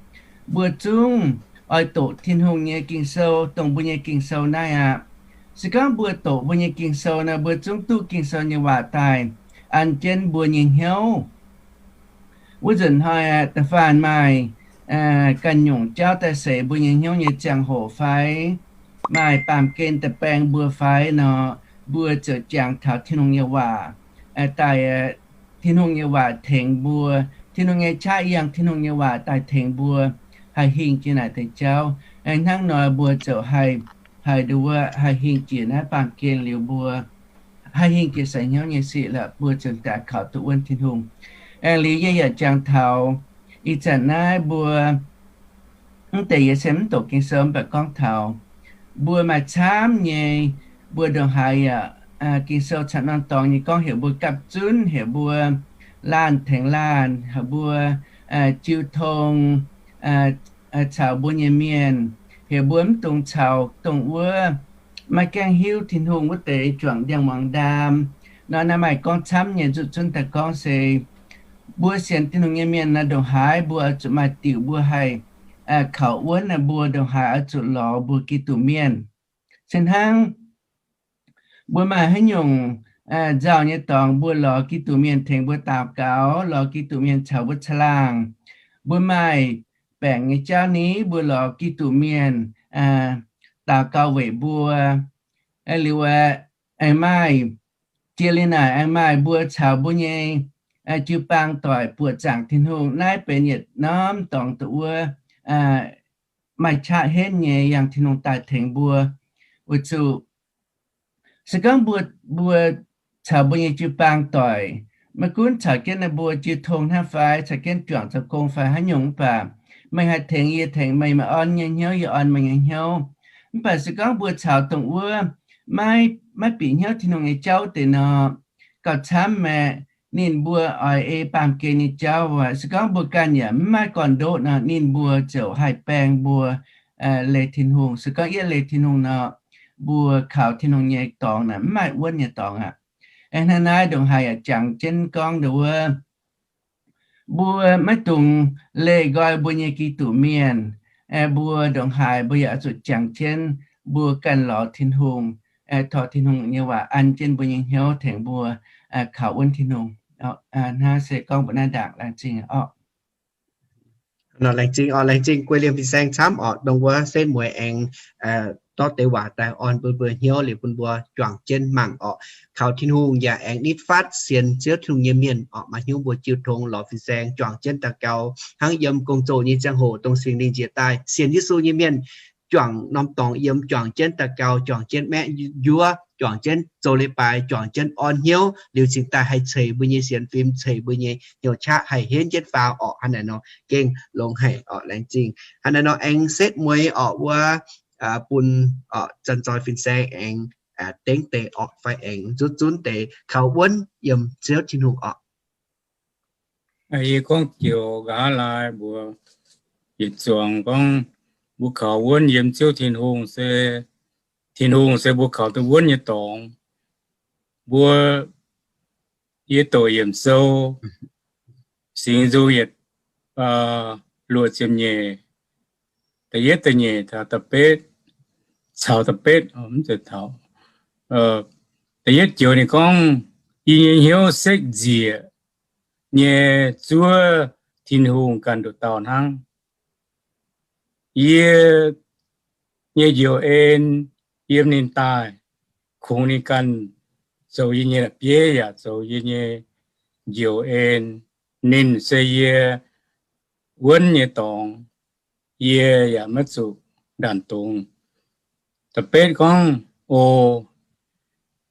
mbuo zungv oix doqc Tin-Hungh nyei Ging-Sou, dongh mbuo nyei Ging-Sou naaiv aqv. Se gorngv mbuo doqc mbuo nyei Ging-Sou nor, mbuo zungv duqv Ging-Sou nyei waac daaih an jienv mbuo nyei hnyouv. Wuov nzunc hnoi da'faanh maaih ganh nyungc jauv daaih seix mbuo nyei hnyouv nyei ziangh hoc fai maaih baamh gen daaih baeng mbuo fai nor, mbuo ziouc jangx taux Tin-Hungh nyei waac daaih, Tin-Hungh nyei waac tengx mbuo, Tin-Hungh nyei qaqv yangh Tin-Hungh nyei waac daaih tengx mbuo haih hingh jiex naaic deix jauv. Hnangv nor mbuo ziouc haih, haih nduov, haih hingh jiex naaiv baamh gen liuz mbuo haih hingh jiex seix hnyouv nyei sic lorqc, mbuo ziouc daaih kaux duqv wuonv Tin-Hungh. Aengx liuz yie yaac jangx taux ih zanc naaiv mbuo mv deix yie se mv doqc Ging-Sou mv baac gorngv taux mbuo maaih camv nyei, mbuo ndongc haaix yaac Ging-Sou caux norm dorngx nyei gorngv heuc mbuo gapv zunv, heuc mbuo laanh tengx laanh, heuc mbuo jiu tong caux mbuo nyei mienh, heuc mbuo mv dungx caux dongh wuov maiv gaengh hiuv Tin-Hungh wuov deix juangc ndiangx-muangx ndaam. Nor naaiv maaih gorngv camv nyei, nzunc zunv daaih gorngv se mbuo sienx Tin-Hungh nyei mienh naaiv ndongc haaix mbuo oix zuqc maaih diuc mbuo haih kaux wuonv, mbuo ndongc haaix oix zuqc lorz mbuo Giduc mienh. Se hnangv mbuo maaih haaix nyungc nzauh nyei dorngx, mbuo lorz Giduc mienh tengx mbuo daux gaux, lorz Giduc mienh caux mbuo caangh laangh. Mbuo maaih baengc nyei jauv ni, mbuo lorz Giduc mienh daux gaux weic mbuo. Liuz aengx maaih jiex liuz naaic aengx maaih mbuo caux mbuo nyei jiu-baang doic buoqc zaangc Tin-Hungh. Naaiv benx yietc norm dorngx dongh wuov maaih qaqv henv nyei yangh Tin-Hungh daaih tengx mbuo. Weic zuqc se gorngv mbuo, mbuo caux mbuo nyei jiu-baang doic, maiv gunv caux jienv mbuo jiu tong hnangv fai caux jienv juangc zoux gong fai haaix nyungc mv baac meih haih tengx yie, tengx meih, meih orn nyei hnyouv, yie orn meih nyei hnyouv. Mv baac se gorngv mbuo caux dongh wuov maiv, maiv bieqc hnyouv Tin-Hungh nyei jauv deix nor, gauh camv maah. Ninh mbuo oix ei baamh gen nyei jauv aqv. Se gorngv mbuo ganh yaac mv maaih gorn-ndoqv nor, ninh mbuo ziouc haih baeng mbuo leih Tin-Hungh. Se gorngv yietv leih Tin-Hungh nor, mbuo kaux Tin-Hungh nyei dorngx naaic mv maaih wuonv nyei dorngx aqv. Aengx hnangv naaiv ndongc haaix yaac jangx jienv gorngv nduov wuov, mbuo maiv dungx leih nqoi mbuo nyei Giduc mienh. Mbuo ndongc haaix mbuo yaac oix zuqc jangx jienv mbuo ganh lorz Tin-Hungh, tov Tin-Hungh nyei waac an jienv mbuo nyei hnyouv tengx mbuo kaux wuonv Tin-Hungh. Hnangv se gorngv mbuo naaiv ndaangc. Laengz zingh orqc. Laengz zingh orqc, laengz zingh guei liemh fin-saeng camv orqc, dongh wuov setv mueiz aengx dorh deix waac daaih orn bun mbuo hnyouv liuz bun mbuo juangc jienv mangc orqc. Kaux Tin-Hungh yaac aengx nitv fatv sienx Ziouv Tin-Hungh nyei mienh orqc, maaih hnyouv mbuo jiu tong lorz fin-saeng juangc jienv daux gaux hnangv yiem gong-zoh nyei ziangh hoc dongh Singx Lingh njiec daaih sienx Yesu nyei mienh juangc norm dorngx yiem, juangc jienv daux gaux, juangc jienv maeqv njuov, juangc jienv zoux leiz-baaix, juangc jienv orn hnyouv liuz cingx daaih haih ceix mbuo nyei sienx fim, ceix mbuo nyei hnyouv qaqv haih henv jienv faaux orqc. Hnangv naaiv nor gengh longx haic orqc. Laengz zingh. Hnangv naaiv nor aengx setv mueiz orqc wuov bun zanc zoih fin-saeng aengx dengv deix orqc fai aengx zunv zunv deix kaux wuonv yiem Ziouv Tin-Hungh orqc. Yie gorngv joux nqa'haav laai mbuox yietc zuangx gorngv mbuo kaux wuonv yiem Ziouv Tin-Hungh se, Tin-Hungh se mbuo kaux duqv wuonv nyei dorngx. Mbuo, yie doqc yiemc sou, Singx Nzung yietc luoqc ziepc nyeic, da'yietv da'nyeic taux da'betv, caux da'betv, mv zeiz taux, da'yietv joux ninh gorngv, Yie nyei hnyouv sekv nzieqc nyei zuov Tin-Hungh ganh nduqc dauh hnangv. Yie nyei njoux en yiem ninh daaih, kungx ninh ganh zoux yie nyei la'bieiv yaac zoux yie nyei njoux en. Ninh se yie wuonv nyei dorngx, yie yaac maiv zuqc ndanc dungz. Da'betv gorngv, O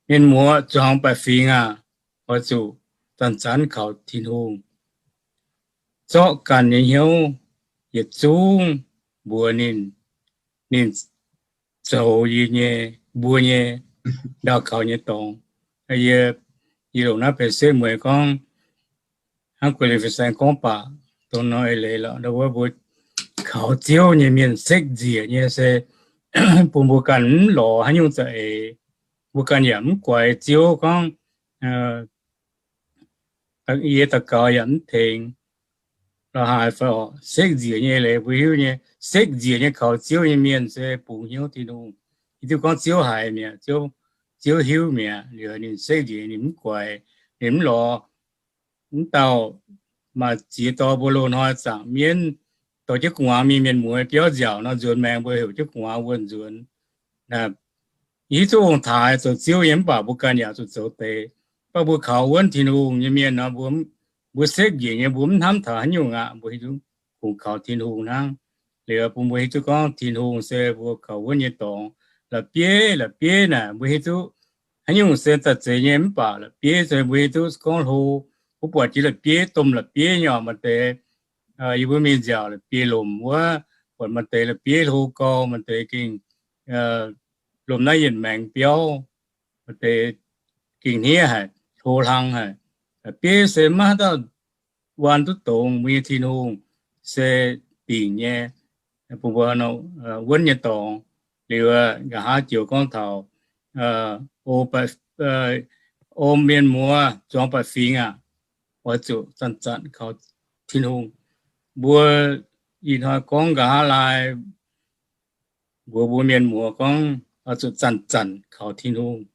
mienh muoz zuangx baeqc fingx aah! Oix zuqc zanc-zanc kaux Tin-Hungh, zorqv ganh nyei hnyouv yietc zungv mbuox ninh, ninh zoux yie nyei, mbuo nyei ndau kaux nyei dorngx. Yie, yie longc naaiv benx setv mueiz gorngv, hnangv guei liuz fin-saeng gorngv baac dongh nor eix leiz lorqc, ndau wuov mbuo kaux Ziouv nyei mienh sekv nzieqc nyei se bun mbuo ganh mv lorz haaix nyungc za'eix. Mbuo ganh yaac mv guaix Ziouv gorngv, yie daux gaux yaac mv tengx, la'haaix fai orqc. Sekv nzieqc nyei leiz mbuo hiuv nyei, sekv nzieqc nyei kaux Ziouv nyei mienh se bungx hnyouv Tin-Hungh. Yie diuh gorngv Ziouv haiz mi'aqv, Ziouv hiuv mi'aqv. Liuz ninh sekv nzieqc, ninh mv guaix, ninh mv lorz. Mv dauh maaih ziex dorh mbuo loz-hnoi zaangc mienv, dorh jienv gu'nguaaz mingh mienh muoz biauv nziaauc nor, nzuonx maengx mbuo heuc jienv gu'nguaaz wuonh nzuonx. Hiuv duqv ong-taaix zoux Ziouv nyei mv baac mbuo ganh yaac zuqc zoux deix. Mv baac mbuo kaux wuonv Tin-Hungh nyei mienh nor, mbuo sekv njiec nyei, mbuo mv hnamv taux haaix nyungc aqv. Mbuo hiuv duqv kungx kaux Tin-Hungh hnangv. Liuz bun mbuo hiuv duqv gorngv Tin-Hungh se mbuo kaux wuonv nyei dorngx. La'bieiv la'bieiv naaic mbuo hiuv duqv haaix nyungc se daaih zeiz nyei mv baac la'bieiv se mbuo hiuv duqv gorngv hlo, mbuo buatc jiex la'bieiv, domh la'bieiv nyei orqc. Maaih deix yie mbuo mingh nziaauc la'bieiv lomc wuov, buatc maaih deix la'bieiv hlo gau, maaih deix gengh lomc naaiv yietc maengx biauv, maaih deix gengh hniev haic, hlo hlang haic. La'bieiv se maiv dauh waan duqv dongz. Mbuo nyei Tin-Hungh se dingc nyei, bun mbuo wuonv nyei dorngx. Liuz nqa'haav joux gorngv taux, O mienh muoz zuangx baeqc fingx aah! Oix zuqc zanc-zanc kaux Tin-Hungh. Mbuo ih hnoi gorngv nqa'haav laai mbuox mbuo mienh muoz gorngv oix zuqc zanc-zanc kaux Tin-Hungh.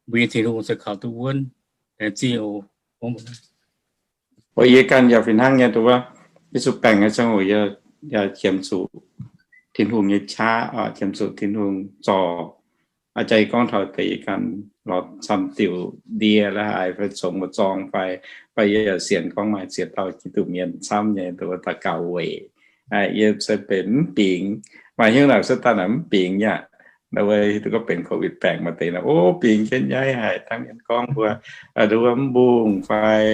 Mbuo nyei Tin-Hungh se kaux duqv wuonv. Laengz zingh oc. Mbuo yie ganh yaac fih hnangv nyei, duqv wuov, yie zuqc baengc nyei ziangh hoc yaac qiemx zuqc Tin-Hungh nyei qaqv, qiemx zuqc Tin-Hungh zorc. Aa, jaax yie gorngv taux deix yie ganh lorz camv diuc ndie la'haaix fai congx mbu'zorng fai, fai yie yaac sienx gorngv maaih ziex dauh Giduc mienh camv nyei, duqv wuov daux gaux weic yie se benx mv bingx, maaih hnyouv naaic se daaih naaic mv bingx yaac, ndau wuov hiuv duqv gorngv benx COVID baengc maaih deix naaic, o, bingx jienv nyaiv haic, hnangv mienh gorngv mbuo, ndau wuov mv mbungh fai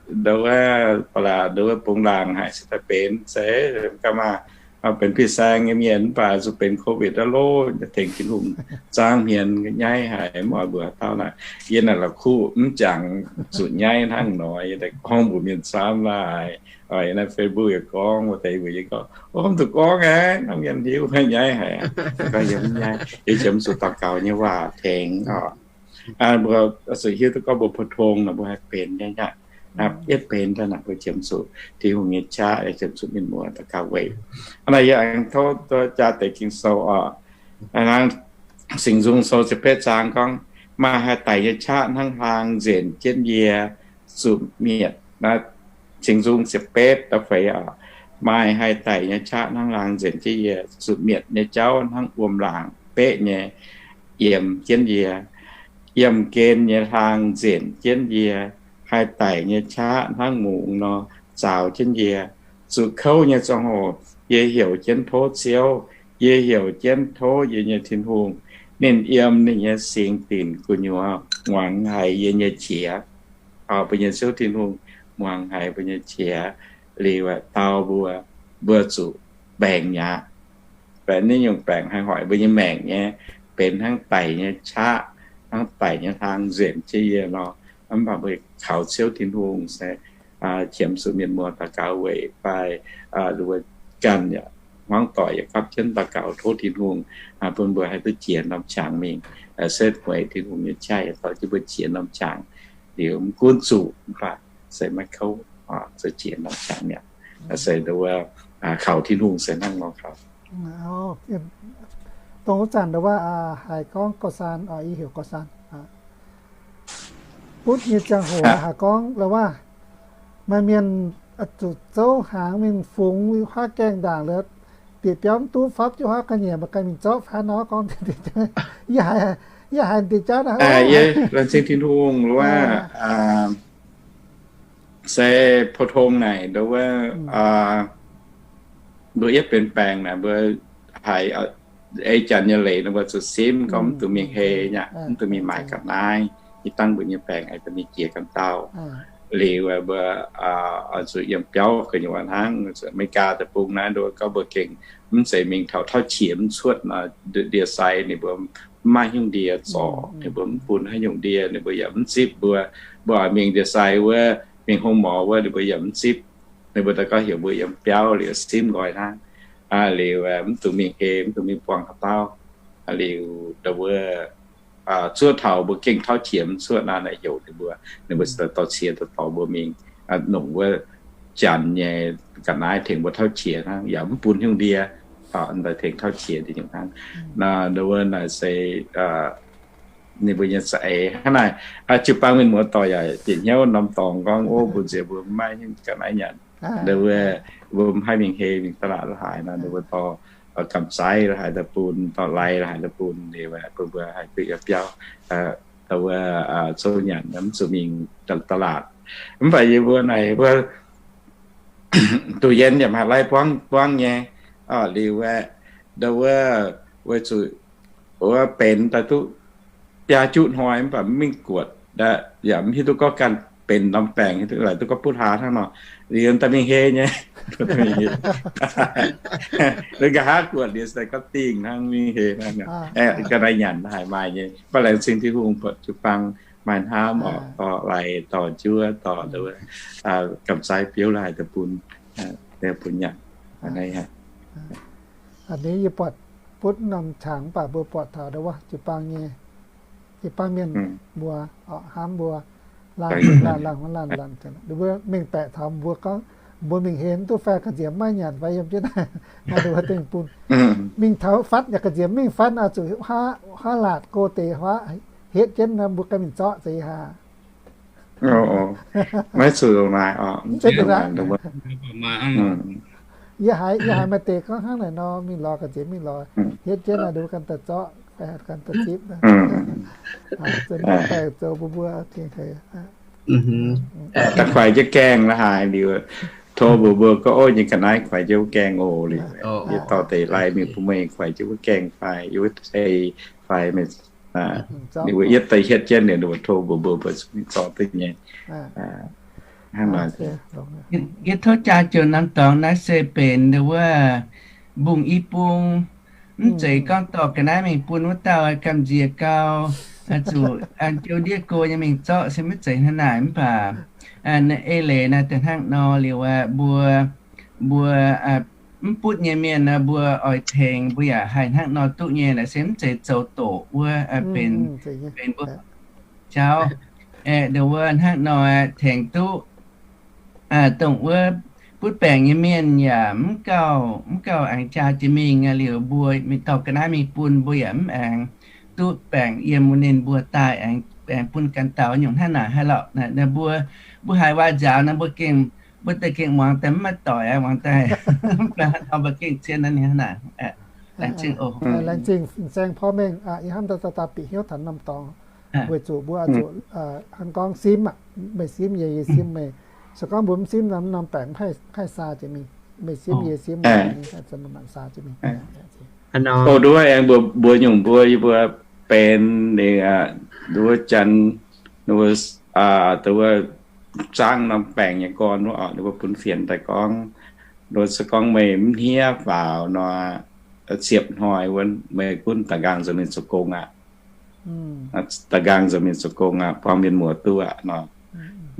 ndau wuov ba'laqc, ndau wuov bungx laangc haic se daaih benx se ga'maah benx fin-saeng nyei mienh mv baac zuqc benx COVID aqv loh, tengx Tin-Hungh zaangv hmien nyaiv haic, mv oix mbuox haaix dauh naaic. Yie naaic la'kuqv mv jangx zuqc nyaiv hnangv nor, yie daaih gorngv mbuox mienh camv laaix. Yie naaiv Facebook yaac gorngv, wuov deix mbuo yie gorngv, o, mv zuqc gorngv aqv, hnangv mienh hiuv nyaiv haic. Gorngv yie mv nyaiv, yie qiemx zuqc daux gaux nyei waac tengx oc. Mbuo zuqc hiuv duqv gorngv mbuo pou-tong nor mbuo haih benx nyaiv aqv. Yietv benx daaih naaic mbuo qiemx zuqc Tin-Hungh nyei qaqv, qiemx zuqc mienh muoz daux gaux weic. Hnangv naaic yie aengx tov jaa deix Ging-Sou oc. Hnangv Singx Nzung Sou ziepc betv zaang gorngv, maaih haih daic nyei qaqv hnangv hlaang nzenc jienv yie zuqc mietc. Singx Nzung ziepc betv da'feix oc. Maaih haih daic nyei qaqv hnangv hlaang nzenc jienv yie zuqc mietc nyei jauv hnangv wuom-laangc beqv nyei yiem jienv yie. Yiemh gen nyei hlaang nzenc jienv yie. Haih daic nyei qaqv hnangv mungz nor zaaux jienv yie. Zuqc kouv nyei ziangh hoc yie heuc jienv tov Ziouv. Yie heuc jienv tov yie nyei Tin-Hungh. Ninh yiem ninh nyei singx dinc gu'nyuoz muangx haiz yie nyei qiex. Mbuo nyei Ziouv Tin-Hungh muangx haiz mbuo nyei qiex liuz dau mbuo, mbuo zuqc mbaengc mi'aqv. Baengc naaiv nyungc baengc haih hoic mbuo nyei maengc nyei, benx hnangv daic nyei qaqv, hnangv daic nyei hlaang nzenc jienv yie nor. Mv baac mbuo kaux Ziouv Tin-Hungh se qiemx zuqc mienh muoz daux gaux weic fai, mbuo ganh yaac hmuangv doic yaac gapv jienv daux gaux tov Tin-Hungh bun mbuo haih duqv jiex norm qangx mingh, setv mueiz Tin-Hungh nyei qaqv yaac dorh jienv mbuo jiex norm qangx. Liuz mv gunv zuqc mv baac se maiv kouv, se jiex norm qangx mi'aqv. Se nduov kaux Tin-Hungh se hnangv nor kaux. Dongh wuov zanc nduov haiz gorngv Gauh Saan, i heuc Gauh Saan, butv nyei ziangh hoc haiz gorngv la'waac maaih mienh zuqc zouv hnaangx mingh fungx huaav gaengh ndaangc liuz, bieqc biauv mv duqv, fapv jienv huaav ga'nyiec mbuo ganh mingh zorqv fai nor gorngv, yie haiz, yie haiz deix jauv naaiv, laengz zingh Tin-Hungh la'waac se pou-tong naaic nduov wuov, mbuo yietv benx baengc naaic mbuo haiz ei janx nyei leiz ninh mbuo zuqc simv gorngv mv dungx mingh hei nyei, mv dungx mingh maaiz ga'naaiv, ih dangh mbuo nyei baengc aengx daaih mingh jiex ganh dauh. Liuz mbuo oix zuqc yiem biauv gu'nyuoz hnangv. Zuqc America deic-bung naaiv nduov gorngv mbuo gengh mv zeiz mingh taux tauv qiex mv cuotv nor, ndie-sai ninh mbuo mv maaih haaix nyungc ndie zorc, ninh mbuo mv bun haaix nyungc ndie, ninh mbuo yaac mv zipv mbuo. Mbuo oix mingh ndie-sai wuov, mingh hong morx wuov, ninh mbuo yaac mv zipv. Ninh mbuo daaih gorngv heuc mbuo yiem biauv liuz simv nqoi hnangv. Liuz mv dungx mingh hei, mv dungx mingh buangh haaix dauh. Liuz ndau wuov zuov taux mbuo gengh tauv qiex mv cuotv naaiv, naaiv heuc ninh mbuo, ninh mbuo dorh cie dorh dorh mbuo mingh nongc wuov janx nyei ga'naaiv tengx mbuo tauv qiex hnangv, yaac mv bun haaix nyungc ndie, tengx tauv qiex diuh nyungc hnangv. Ndau wuov naaic se ninh mbuo nyei za'eix hnangv naaic. Jiu-baang mienh muoz doic yaac bieqc hnyouv norm dorngx gorngv, ov, mbuo nziex mbuo mv maaih haaix nyungc ga'naaiv nyanc. Ndau wuov mbuo mv haih mingh hei mingh ตลาด la'haaix nor, ninh mbuo dorh gamh zaiv la'haaix daaih bun, dorh lai la'haaix daaih bun, liuz bun mbuo haih duqv yiem biauv, ndau wuov zouv nyanc, mv zuqc mingh ตลาด. Mv baac yie mbuo naaic mbuo ตู้เย็น yaac maaih lai buangv buangv nyei. Liuz aeqv, ndau wuov weic zuqc wuov benx daaih duqv biaa juqv hnoi mv baac mv mingh guoqv, yaac mv hiuv duqv gorngv ganh benx norm baengc, hiuv duqv laaix duqv gorngv butv hlaax hnangv nor, liuz daaih mingh hei nyei. Liuz nqa'haav guoqv liuz daaih gorngv dingh hnangv, mingh hei hnangv. Ga'naaiv nyanc haiz maaih nyei. Mv baac laengz zingh Tin-Hungh buatc jiu-baang maaih hnamv oc, dorh lai, dorh njuov, dorh gamh zaiv biouv la'haaix daaih bun, bun nyanc. A'hneiv yie buatc butv norm qangx mv baac mbuo buatc taux ndau wuov jiu-baang nyei, jiu-baang mienh mbuo hnamv mbuo, laanh laanh laanh laanh laanh, mbuo mengh baeqc taux mbuo gorngv, mbuo mingh hei mv duqv fai ga'nziex maiv nyanc fai yiem jienv naaiv, naaiv ndau wuov dingh bun mingh taux fatv yaac ga'nziex mingh fatv oix zuqc huaav laatc go deix huaav hietv jienv nor mbuo ganh mingh zorqv zeiz haic. Maiv zuqc longx naaic oc. Yie haiz, yie haiz maaih deix gorngv hnangv naaic nor, mingh lorz ga'nziex mingh lorz hietv jienv naaic, nduov ganh daaih zorqv, ganh daaih zipv. Daaih kuaix jienv gaengh la'haaix liuz, tov mbuox mbuo gorngv, ov, nyei ga'naaiv kuaix jienv wuov gaengh oc. Liuz yie dorh deix lai mingh bun meih kuaix jienv wuov gaengh fai yie wuov ei fai meih, ninh mbuo yietv daaih hietv jienv liuz, ninh mbuo tov mbuox mbuo, mbuo zuqc mingh zorqv duqv nyei. Hnangv naaic. Yie tov jaa joux norm dorngx naaiv se benx ndau wuov mbungh i bung, mv zeiz gorngv dorh ga'naaiv mingh bun wuov dauh gamh nziex gau, zuqc joux ndiev go nyei mingh zorqv se maiv zeiz hnangv naaic. Mv baac ei leiz naaiv daaih hnangv nor liuz, mbuo, mbuo mv butv nyei mienh nor mbuo oix tengx mbuo yaac haih hnangv nor duqv nyei. Naaiv se mv zeiz zoux doqc wuov, benx, benx mbuo jauv, aeqv, ndau wuov hnangv nor tengx duqv dongh wuov butv baengc nyei mienh yaac mv gauh, mv gauh aengx jaa jiex mingh aqv. Liuz mbuo mingh dorh ga'naaiv mingh bun, mbuo yaac mv aengx duqv baengc yiem wuov ninh mbuo daaih aengx, aengx bun ganh dauh nyungc hnangv naaic haaix lorqc. Mbuo, mbuo haiz waac nzaaux nor mbuo gengh, mbuo daaih gengh muangx daaih mv maaih doic aqv, muangx daaih mv baac hnangv nor mbuo gengh zien naaiv ninh hnangv naaic. Laengz zingh oc. Laengz zingh m'saeng porv mengh, yie hnamv daaih dauh dauh bieqc hnyouv taux norm dorngx, weic zuqc mbuo zuqc hnangv gorngv simv aqv, meih simv yie, yie simv meih. Se gorngv mbuo mv simv nor, norm baengc mv haih, haih saa jiex mingh. Meih simv yie simv, mv haih saa jiex mingh. Oc, nduov aengx mbuo, mbuo nyungc mbuo, yie mbuo benx ninh, nduov janx, nduov, nduov zaangv norm baengc nyei gorn wuov oc, ninh mbuo bun fienx daaih gorngv, nduov se gorngv meih mv hniev faaux nor, ziepc hnoi wuov meih gunv da'nqaang nzengc mingh zoux gong aqv. Da'nqaang nzengc mingh zoux gong aqv, buang mienh muoz duqv aqv nor.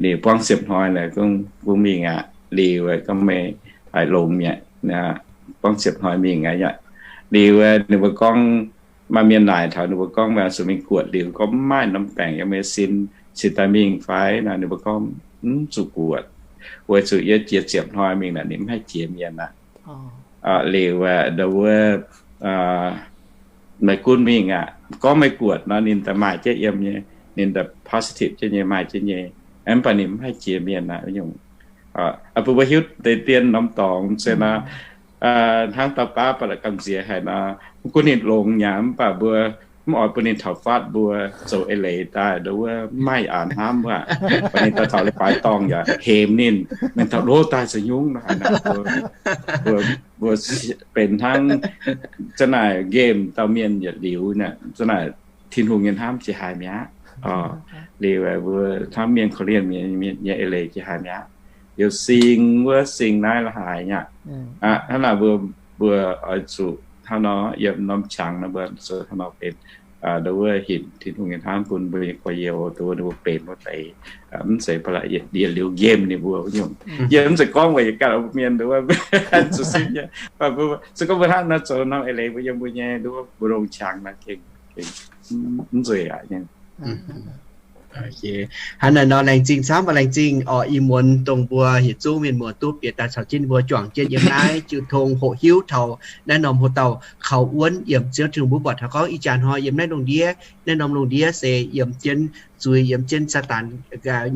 Liuz buangv ziepc hnoi naaic gunv, gunv mingh aqv. Liuz gorngv meih haiz longx mi'aqv, buangv ziepc hnoi mingh aqv. Liuz ninh mbuo gorngv, maaih mienh naaic taux ninh mbuo gorngv, meih zuqc mingh guoqv liuz gorngv mv maaih norm baengc yiem meih sin, cingx daaih mingh fai nor. Ninh mbuo gorngv mv zuqc guoqv, weic zuqc yie jiex ziepc hnoi mingh naaic ninh mv haih jiex mienh aqv. Liuz ndau wuov meih gunv mingh aqv, gorngv meih guoqv nor ninh daaih maaih jienv yiem nyei, ninh daaih positive jienv nyei, maaih jienv nyei. Mv baac ninh mv haih jiex mienh aqv nyungc. Bun mbuo hiuv deix dien norm dorngx se nor, hnangv dauh baav ba'laqc gamh nziex haic nor, mv gunv ninh longx nyei, mv baac mbuo mv oix bun ninh taux fatv mbuo zoux eix leiz daaih, nduov wuov mv maaih a'hnamv wuov. Baac ninh daaih taux leiz-baaix dorngh yaac hemx ninh, mingh taux loz daaih za'nyungc nor haic. Mbuo, mbuo benx hnangv za'naaic nqemh dauh mienh yietc liuz naaic, za'naaic Tin-Hungh nyei hnamv jiex haic mi'aqv. Liuz mbuo hnamv mienh korv-lienh mienh nyei eix leiz jiex haic mi'aqv. Liuz singx wuov singx naaiv la'haaix nyaqv. Hnangv naaic mbuo, mbuo oix zuqc hnangv nor yiem norm qangx nor mbuo zuqc hnangv nor benx, nduov wuov hinc Tin-Hungh nyei hnamv bun mbuo nyei gorx-youz, nduov wuov ninh mbuo benx wuov deix, mv zeiz ba'laqc yietc liuz nqemh ninh mbuo wuov nyungc. Yie mv zeiz gorngv weic yietc ganh mienh, nduov wuov zuqc sin nyei. Se gorngv mbuo hnangv nor zoux norm eix leiz mbuo yiem mbuo nyei nduov wuov mbu'ndongx qangx naaic gengh, gengh mv nzueic aqv nyei. Hnangv naaic nor laengz zingh camv, laengz zingh orqc, ih muonz dongh mbuo yietc zungv mienh muoz duqv bieqc daaih caux jienv mbuo juangc jienv yiem naaiv jiu tong hoqc hiuv taux naaiv norm hoc dauh kaux wuonv yiem Ziouv Tin-Hungh. Mbuo buatc taux gorngv ih jaax hnoi yiem naaiv lungh ndiev, naaiv norm lungh ndiev se yiem jienv zuiz, yiem jienv Saadaan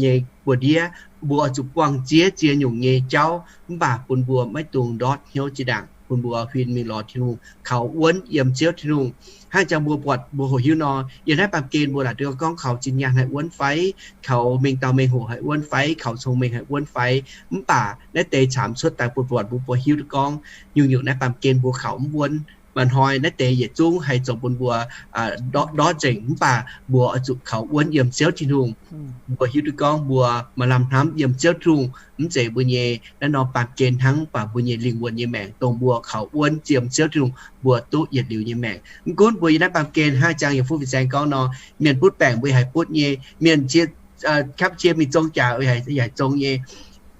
nyei buoz-ndiev. Mbuo oix zuqc buangh ziex ziex nyungc nyei jauv mv baac bun mbuo maiv dungx ndortv hnyouv jiex ndaangc, bun mbuo huin mingh lorz Tin-Hungh, kaux wuonv yiem Ziouv Tin-Hungh. Hnangv jangx mbuo buatc mbuo hoqc hiuv nor, yiem naaiv baamh gen mbuo laaic duqv gorngv kaux zinh nyaanh haih wuonv fai, kaux mengh dauh mengh hoc haih wuonv fai, kaux cong-mengh haih wuonv fai. Mv baac naaiv deix camx cuotv daaih bun buatc mbuo, mbuo hiuv duqv gorngv nyungc-nyungc naaiv baamh gen mbuo kaux mv wuonv. Maaih hnoi naaiv deix yietc zungv haih zoux bun mbuo ndortv, ndortv nzengc, mv baac mbuo oix zuqc kaux wuonv yiem Ziouv Tin-Hungh. Mbuo hiuv duqv gorngv mbuo maaih lamh hnamv yiem Ziouv Tin-Hungh, mv zeiz mbuo nyei naaiv norm baamh gen hnangv, mv baac mbuo nyei lingh wuonh nyei maengc dongh mbuo kaux wuonv yiem Ziouv Tin-Hungh, mbuo duqv yietc liuz nyei maengc. Mv gunv mbuo yiem naaiv baamh gen hnangv jangx yiem fuqv fin-saeng gorngv nor, mienh butv baengc mbuo haih butv nyei, mienh cie, kapv cie mingh zong jaax haih zong nyei,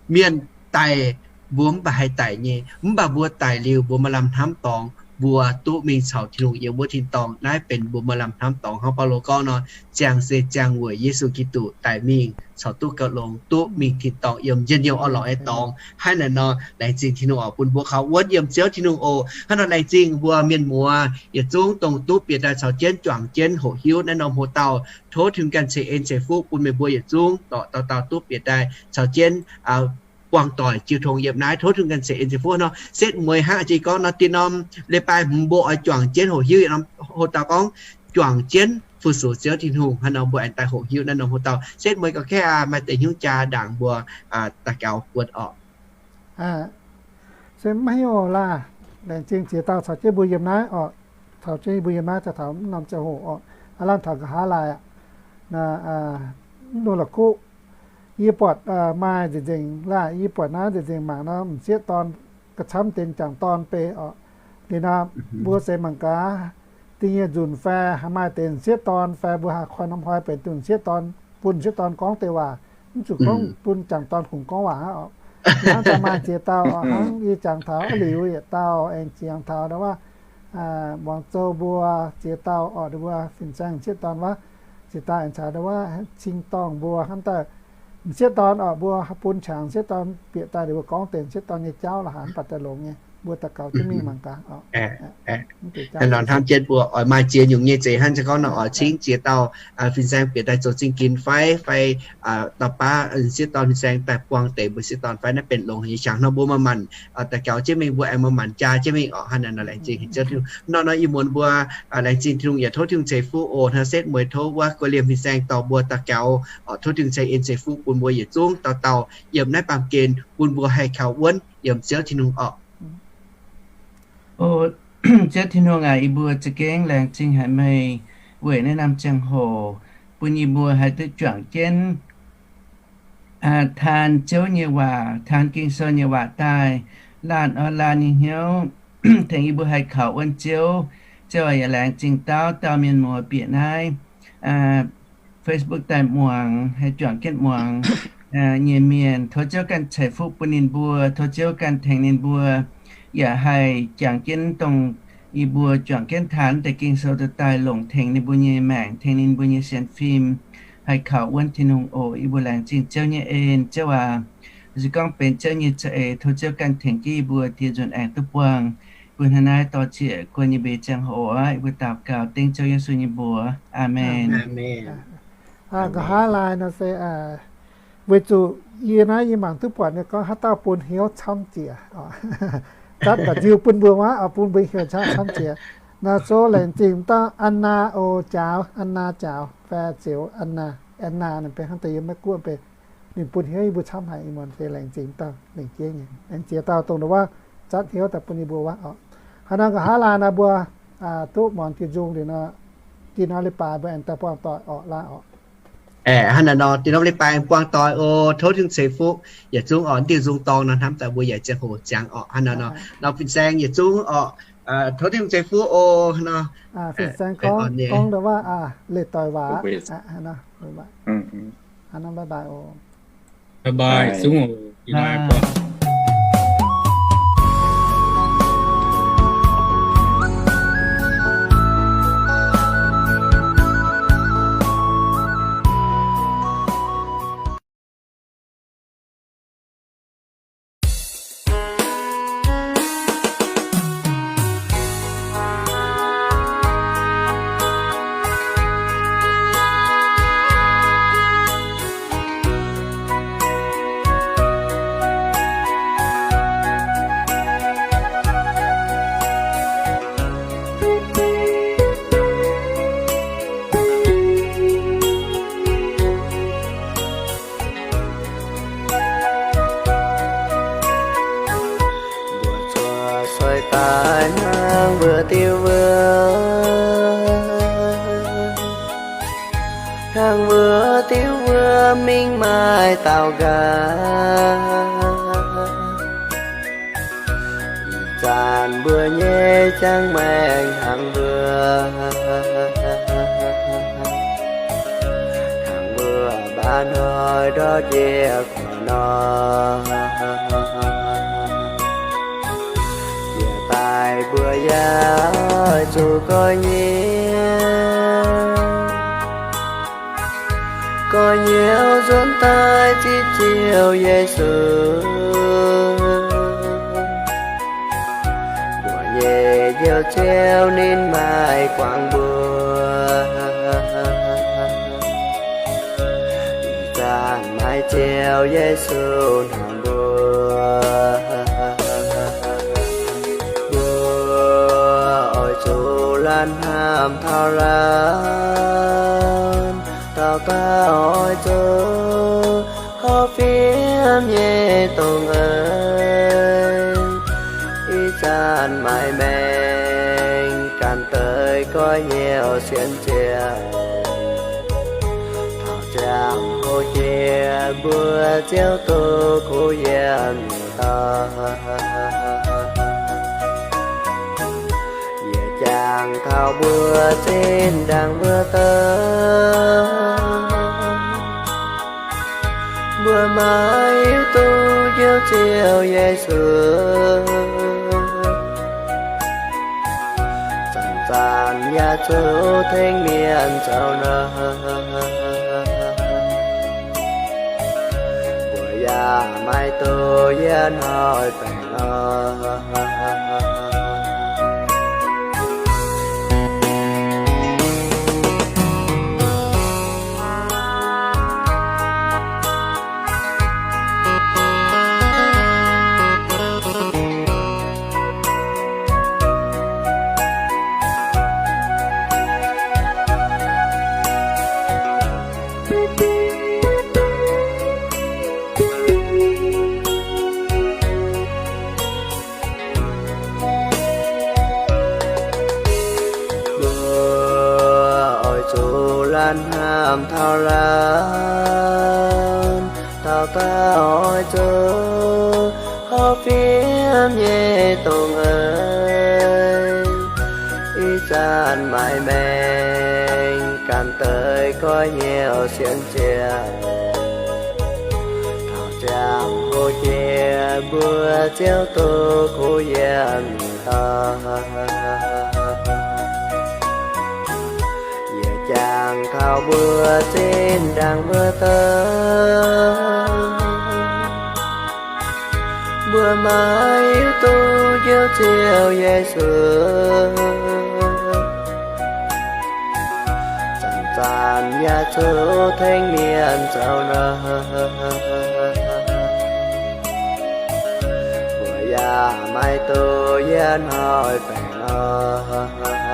mienh daic mbuo mv baac haih daic nyei, mv baac mbuo daic liuz mbuo maaih lamh hnamv dorngx, mbuo duqv mingh caux Tin-Hungh yiem wuov tin-dorngh. Naaiv benx mbuo maaih lamh hnamv dorngx hnangv Baulo gorngv nor, ziangh se ziangh weic Yesu Giduc daic mingh caux duqv gauh longx, duqv mingh tin-dorngh yiem njien-youh orn-lorqc nyei dorngx. Hnangv naaic nor laengz zingh Tin-Hungh oc, bun mbuo kaux wuonv yiem Ziouv Tin-Hungh oc. Hnangv nor laengz zingh mbuo mienh muoz yietc zungv dongh duqv bieqc daaih caux jienv juangc jienv hoqc hiuv naaiv norm hoc dauh. Tov Tin-Hungh ganh ceix en ceix fuqv bun meih mbuo yietc zungv dorh dauh dauh duqv bieqc daaih caux jienv buangh doic jiu tong yiem naaiv. Tov Tin-Hungh ganh ceix en ceix fuqv nor. Setv mueiz hnangv jiex gorngv nor, dinh norm leiz-baaix hmz mbuo oix juangc jienv hoqc hiuv yietc norm hoc dauh gorngv juangc jienv fu-sux Ziouv Tin-Hungh. Hnangv nor mbuo aengx daaih hoqc hiuv naaiv norm hoc dauh. Setv mueiz gauh kaeqv aqv, maaih deix hnyouv jaa ndaangc mbuo daux gaux buonc orqc. Se maiv hiuv laah, laengz zingh ziex dauh caux jienv mbuo yiem naaiv orqc. Caux jienv mbuo yiem naaiv daaih taux mv norm ziangh hoc orqc, aav lamh taux nqa'haav laai aqv. Mv nor la'kuqv, yie buatc maaih nzengc nzengc laah, yie buatc naaiv nzengc nzengc mangc nor m'sieqv dorn ga'camv deix m'jangc dorn beiv orqc. Liuz nor mbuo se mangc gaax, da'nyeic nzunc fai maaih deix m'sieqv dorn fai mbuo haih koi norm hnoi benx dongh m'sieqv dorn, bun m'sieqv dorn gorngv deix waac, mv zuqc gorngv bun m'jangc dorn kungx gorngv waac aqv orqc. Hnangv daaih maaih ziex dauh orqc, hnangv yie jangx taux a'liuz yietc dauh aengx ziangx taux ndau wuov, muangx zou mbuo ziex dauh orqc, ndau wuov fin-saeng m'sieqv dorn wuov, ziex dauh aengx caux ndau wuov cing-dorngh mbuo hnamv daaih m'sieqv dorn orqc, mbuo bun qangx m'sieqv dorn bieqc daaih liuz mbuo gorngv deix m'sieqv dorn nyei jauv la'haaix mv baac daaih longx nyei, mbuo daux gaux jienv mingh mangc gaax orqc. Hnangv nor hnamv jienv mbuo oix maaih ziex nyungc nyei zeix hnangv se gorngv nor oix cingv ziex dauh fin-saeng bieqc daaih zoux zingh ginx fai, fai dauh baav m'sieqv dorn fin-saeng daaih buangh deix mbuo m'sieqv dorn fai, naaiv benx longx haic nyei. Qangx nor mbuo maaih maanc daux gaux jienv mingh, mbuo aengx maaih maanc jaa jienv mingh orqc. Hnangv naaic nor laengz zingh Ziouv Tin-Hungh. Hnangv nor ih muonz mbuo laengz zingh Tin-Hungh yaac tov Tin-Hungh ceix fuqv oc. Hnangv setv mueiz tov wuov guei liemh fin-saeng dorh mbuo daux gaux orqc, tov Tin-Hungh ceix en ceix fuqv bun mbuo yietc zungv dauh dauh yiem naaiv baamh gen bun mbuo haih kaux wuonv yiem Ziouv Tin-Hungh orqc. O Ziouv Tin-Hungh aac, yie mbuo za'gengh laengz zingh haic meih weic naaiv norm ziangh hoc bun yie mbuo haih duqv juangc jienv taan Ziouv nyei waac, taan Ging-Sou nyei waac daaih, laanh oix laanh nyei hnyouv tengx yie mbuo haih kaux wuonv Ziouv. Ziouv aac, yaac laengz zingh dauh dauh mienh muoz bieqc naaiv Facebook daaih muangx, haih juangc jienv muangx nyei mienh. Tov Ziouv ganh ceix fuqv bun ninh mbuo. Tov Ziouv ganh tengx ninh mbuo yaac haih jangx jienv dongh yie mbuo juangc jienv taan deix Ging-Sou daaih longc tengx ninh mbuo nyei maengc, tengx ninh mbuo nyei sienx fim, haih kaux wuonv Tin-Hungh oc. Yie mbuo laengz zingh Ziouv nyei en. Ziouv aac, se gorngv benx Ziouv nyei za'eix, tov Ziouv ganh tengx jienv yie mbuo dieh nzunc aengx duqv buangh. Mbuo hnangv naaiv dor-ziec guon nyei mbeix ziangh hoc aqv, yie mbuo daux gaux dengv Ziouv Yesu nyei mbuox. Aamen. Nqa'haav laai nor se weic zuqc yie naaiv yie mangc duqv buatc ninh gorngv haaix dauh bun hnyouv camv jiex, zatv ba'nziu bun mbuo maiv, bun mbuo hnyouv camv jiex. Naaiv zoux laengz zingh dauh An Naa oc, jaaux, An Naa jaaux, faix ziouc An Naa, An Naa ninh benx hnangv deix yiem Meiv Guoqv benx, ninh bun hnyouv yie mbuo camv haic, ih muonz se laengz zingh dauh lengc jeiv nyei, laengz ziex dauh dongh ndongc wuov zatv hnyouv daaih bun yie mbuo wuov oc. Haaix nor nqa'haav laanh naaiv mbuo duqv muangx diuh nzung liuz nor, dih nor leiz-baaix mbuo aengx daaih buangh doic orqc, laanh orqc. Aeqv, hnangv naaiv nor, dih nor leiz-baaix buangh doic oc. Tov Tin-Hungh ceix fuqv yietc zungv orqc. Diuh nzung dorngx nor hnamv daaih mbuo yaac ziangh hoc ziangx orqc. Hnangv naaiv nor, norm fin-saeng yietc zungv orqc. Tov Tin-Hungh ceix fuqv oc. Hnangv nor, fin-saeng gorngv, gorngv ndongc wuov, leiz-doic waac. Bye bye oc. Mbuo zuqc sueih daaih hnangv mbuo diuh wuov, hnangv mbuo diuh wuov mingh maaih daaux nqaaix. Ih zanc mbuo nyei ziangh maengc hnangv mbuo, hnangv mbuo mba'hnoi ndortv njiec gu'nguaaz nor, jiex daaih mbuo yaac oix zuqc goiv nyiev, goiv nyiev nzuonx daaih zipv Ziouv Yesu. Mbuo nyei Njoux Ziouv ninh maaih guangc mbuo, ih zanc maaih Ziouv Yesu hnamv mbuo. Mbuo oix zuqc laanh hnamv taux laanh, dauh dauh oix zuqc horpc fim nyei dongh eix. Ih zanc maaih maengc ganh deix goiv hnyouv sienx Ziouv, taux ziangh hoc jiex mbuo Ziouv duqv kuv yiem nyei dorngx. Yie jangx taux mbuo zinh ndaangc mbuo daaih, mbuo maiv hiuv duqv Njoux Ziouv Yesu, zanc-zanc yaac zuqc tengx mienh zoux nor. Mbuo yaac maiv duqv yiem hnoi baengh orn. Mbuo oix zuqc laanh hnamv taux laanh, dauh dauh oix zuqc horpc fim nyei dongh eix. Ih zanc maaih maengc ganh deix goiv hnyouv sienx Ziouv, taux ziangh hoc jiex mbuo Ziouv duqv kuv yiem nyei dorngx. Yie jangx taux mbuo zinh ndaangc mbuo daaih, mbuo maiv hiuv duqv Njoux Ziouv Yesu, zanc-zanc yaac zuqc tengx mienh zoux nor. Mbuo yaac maiv duqv yiem hnoi baengh orn.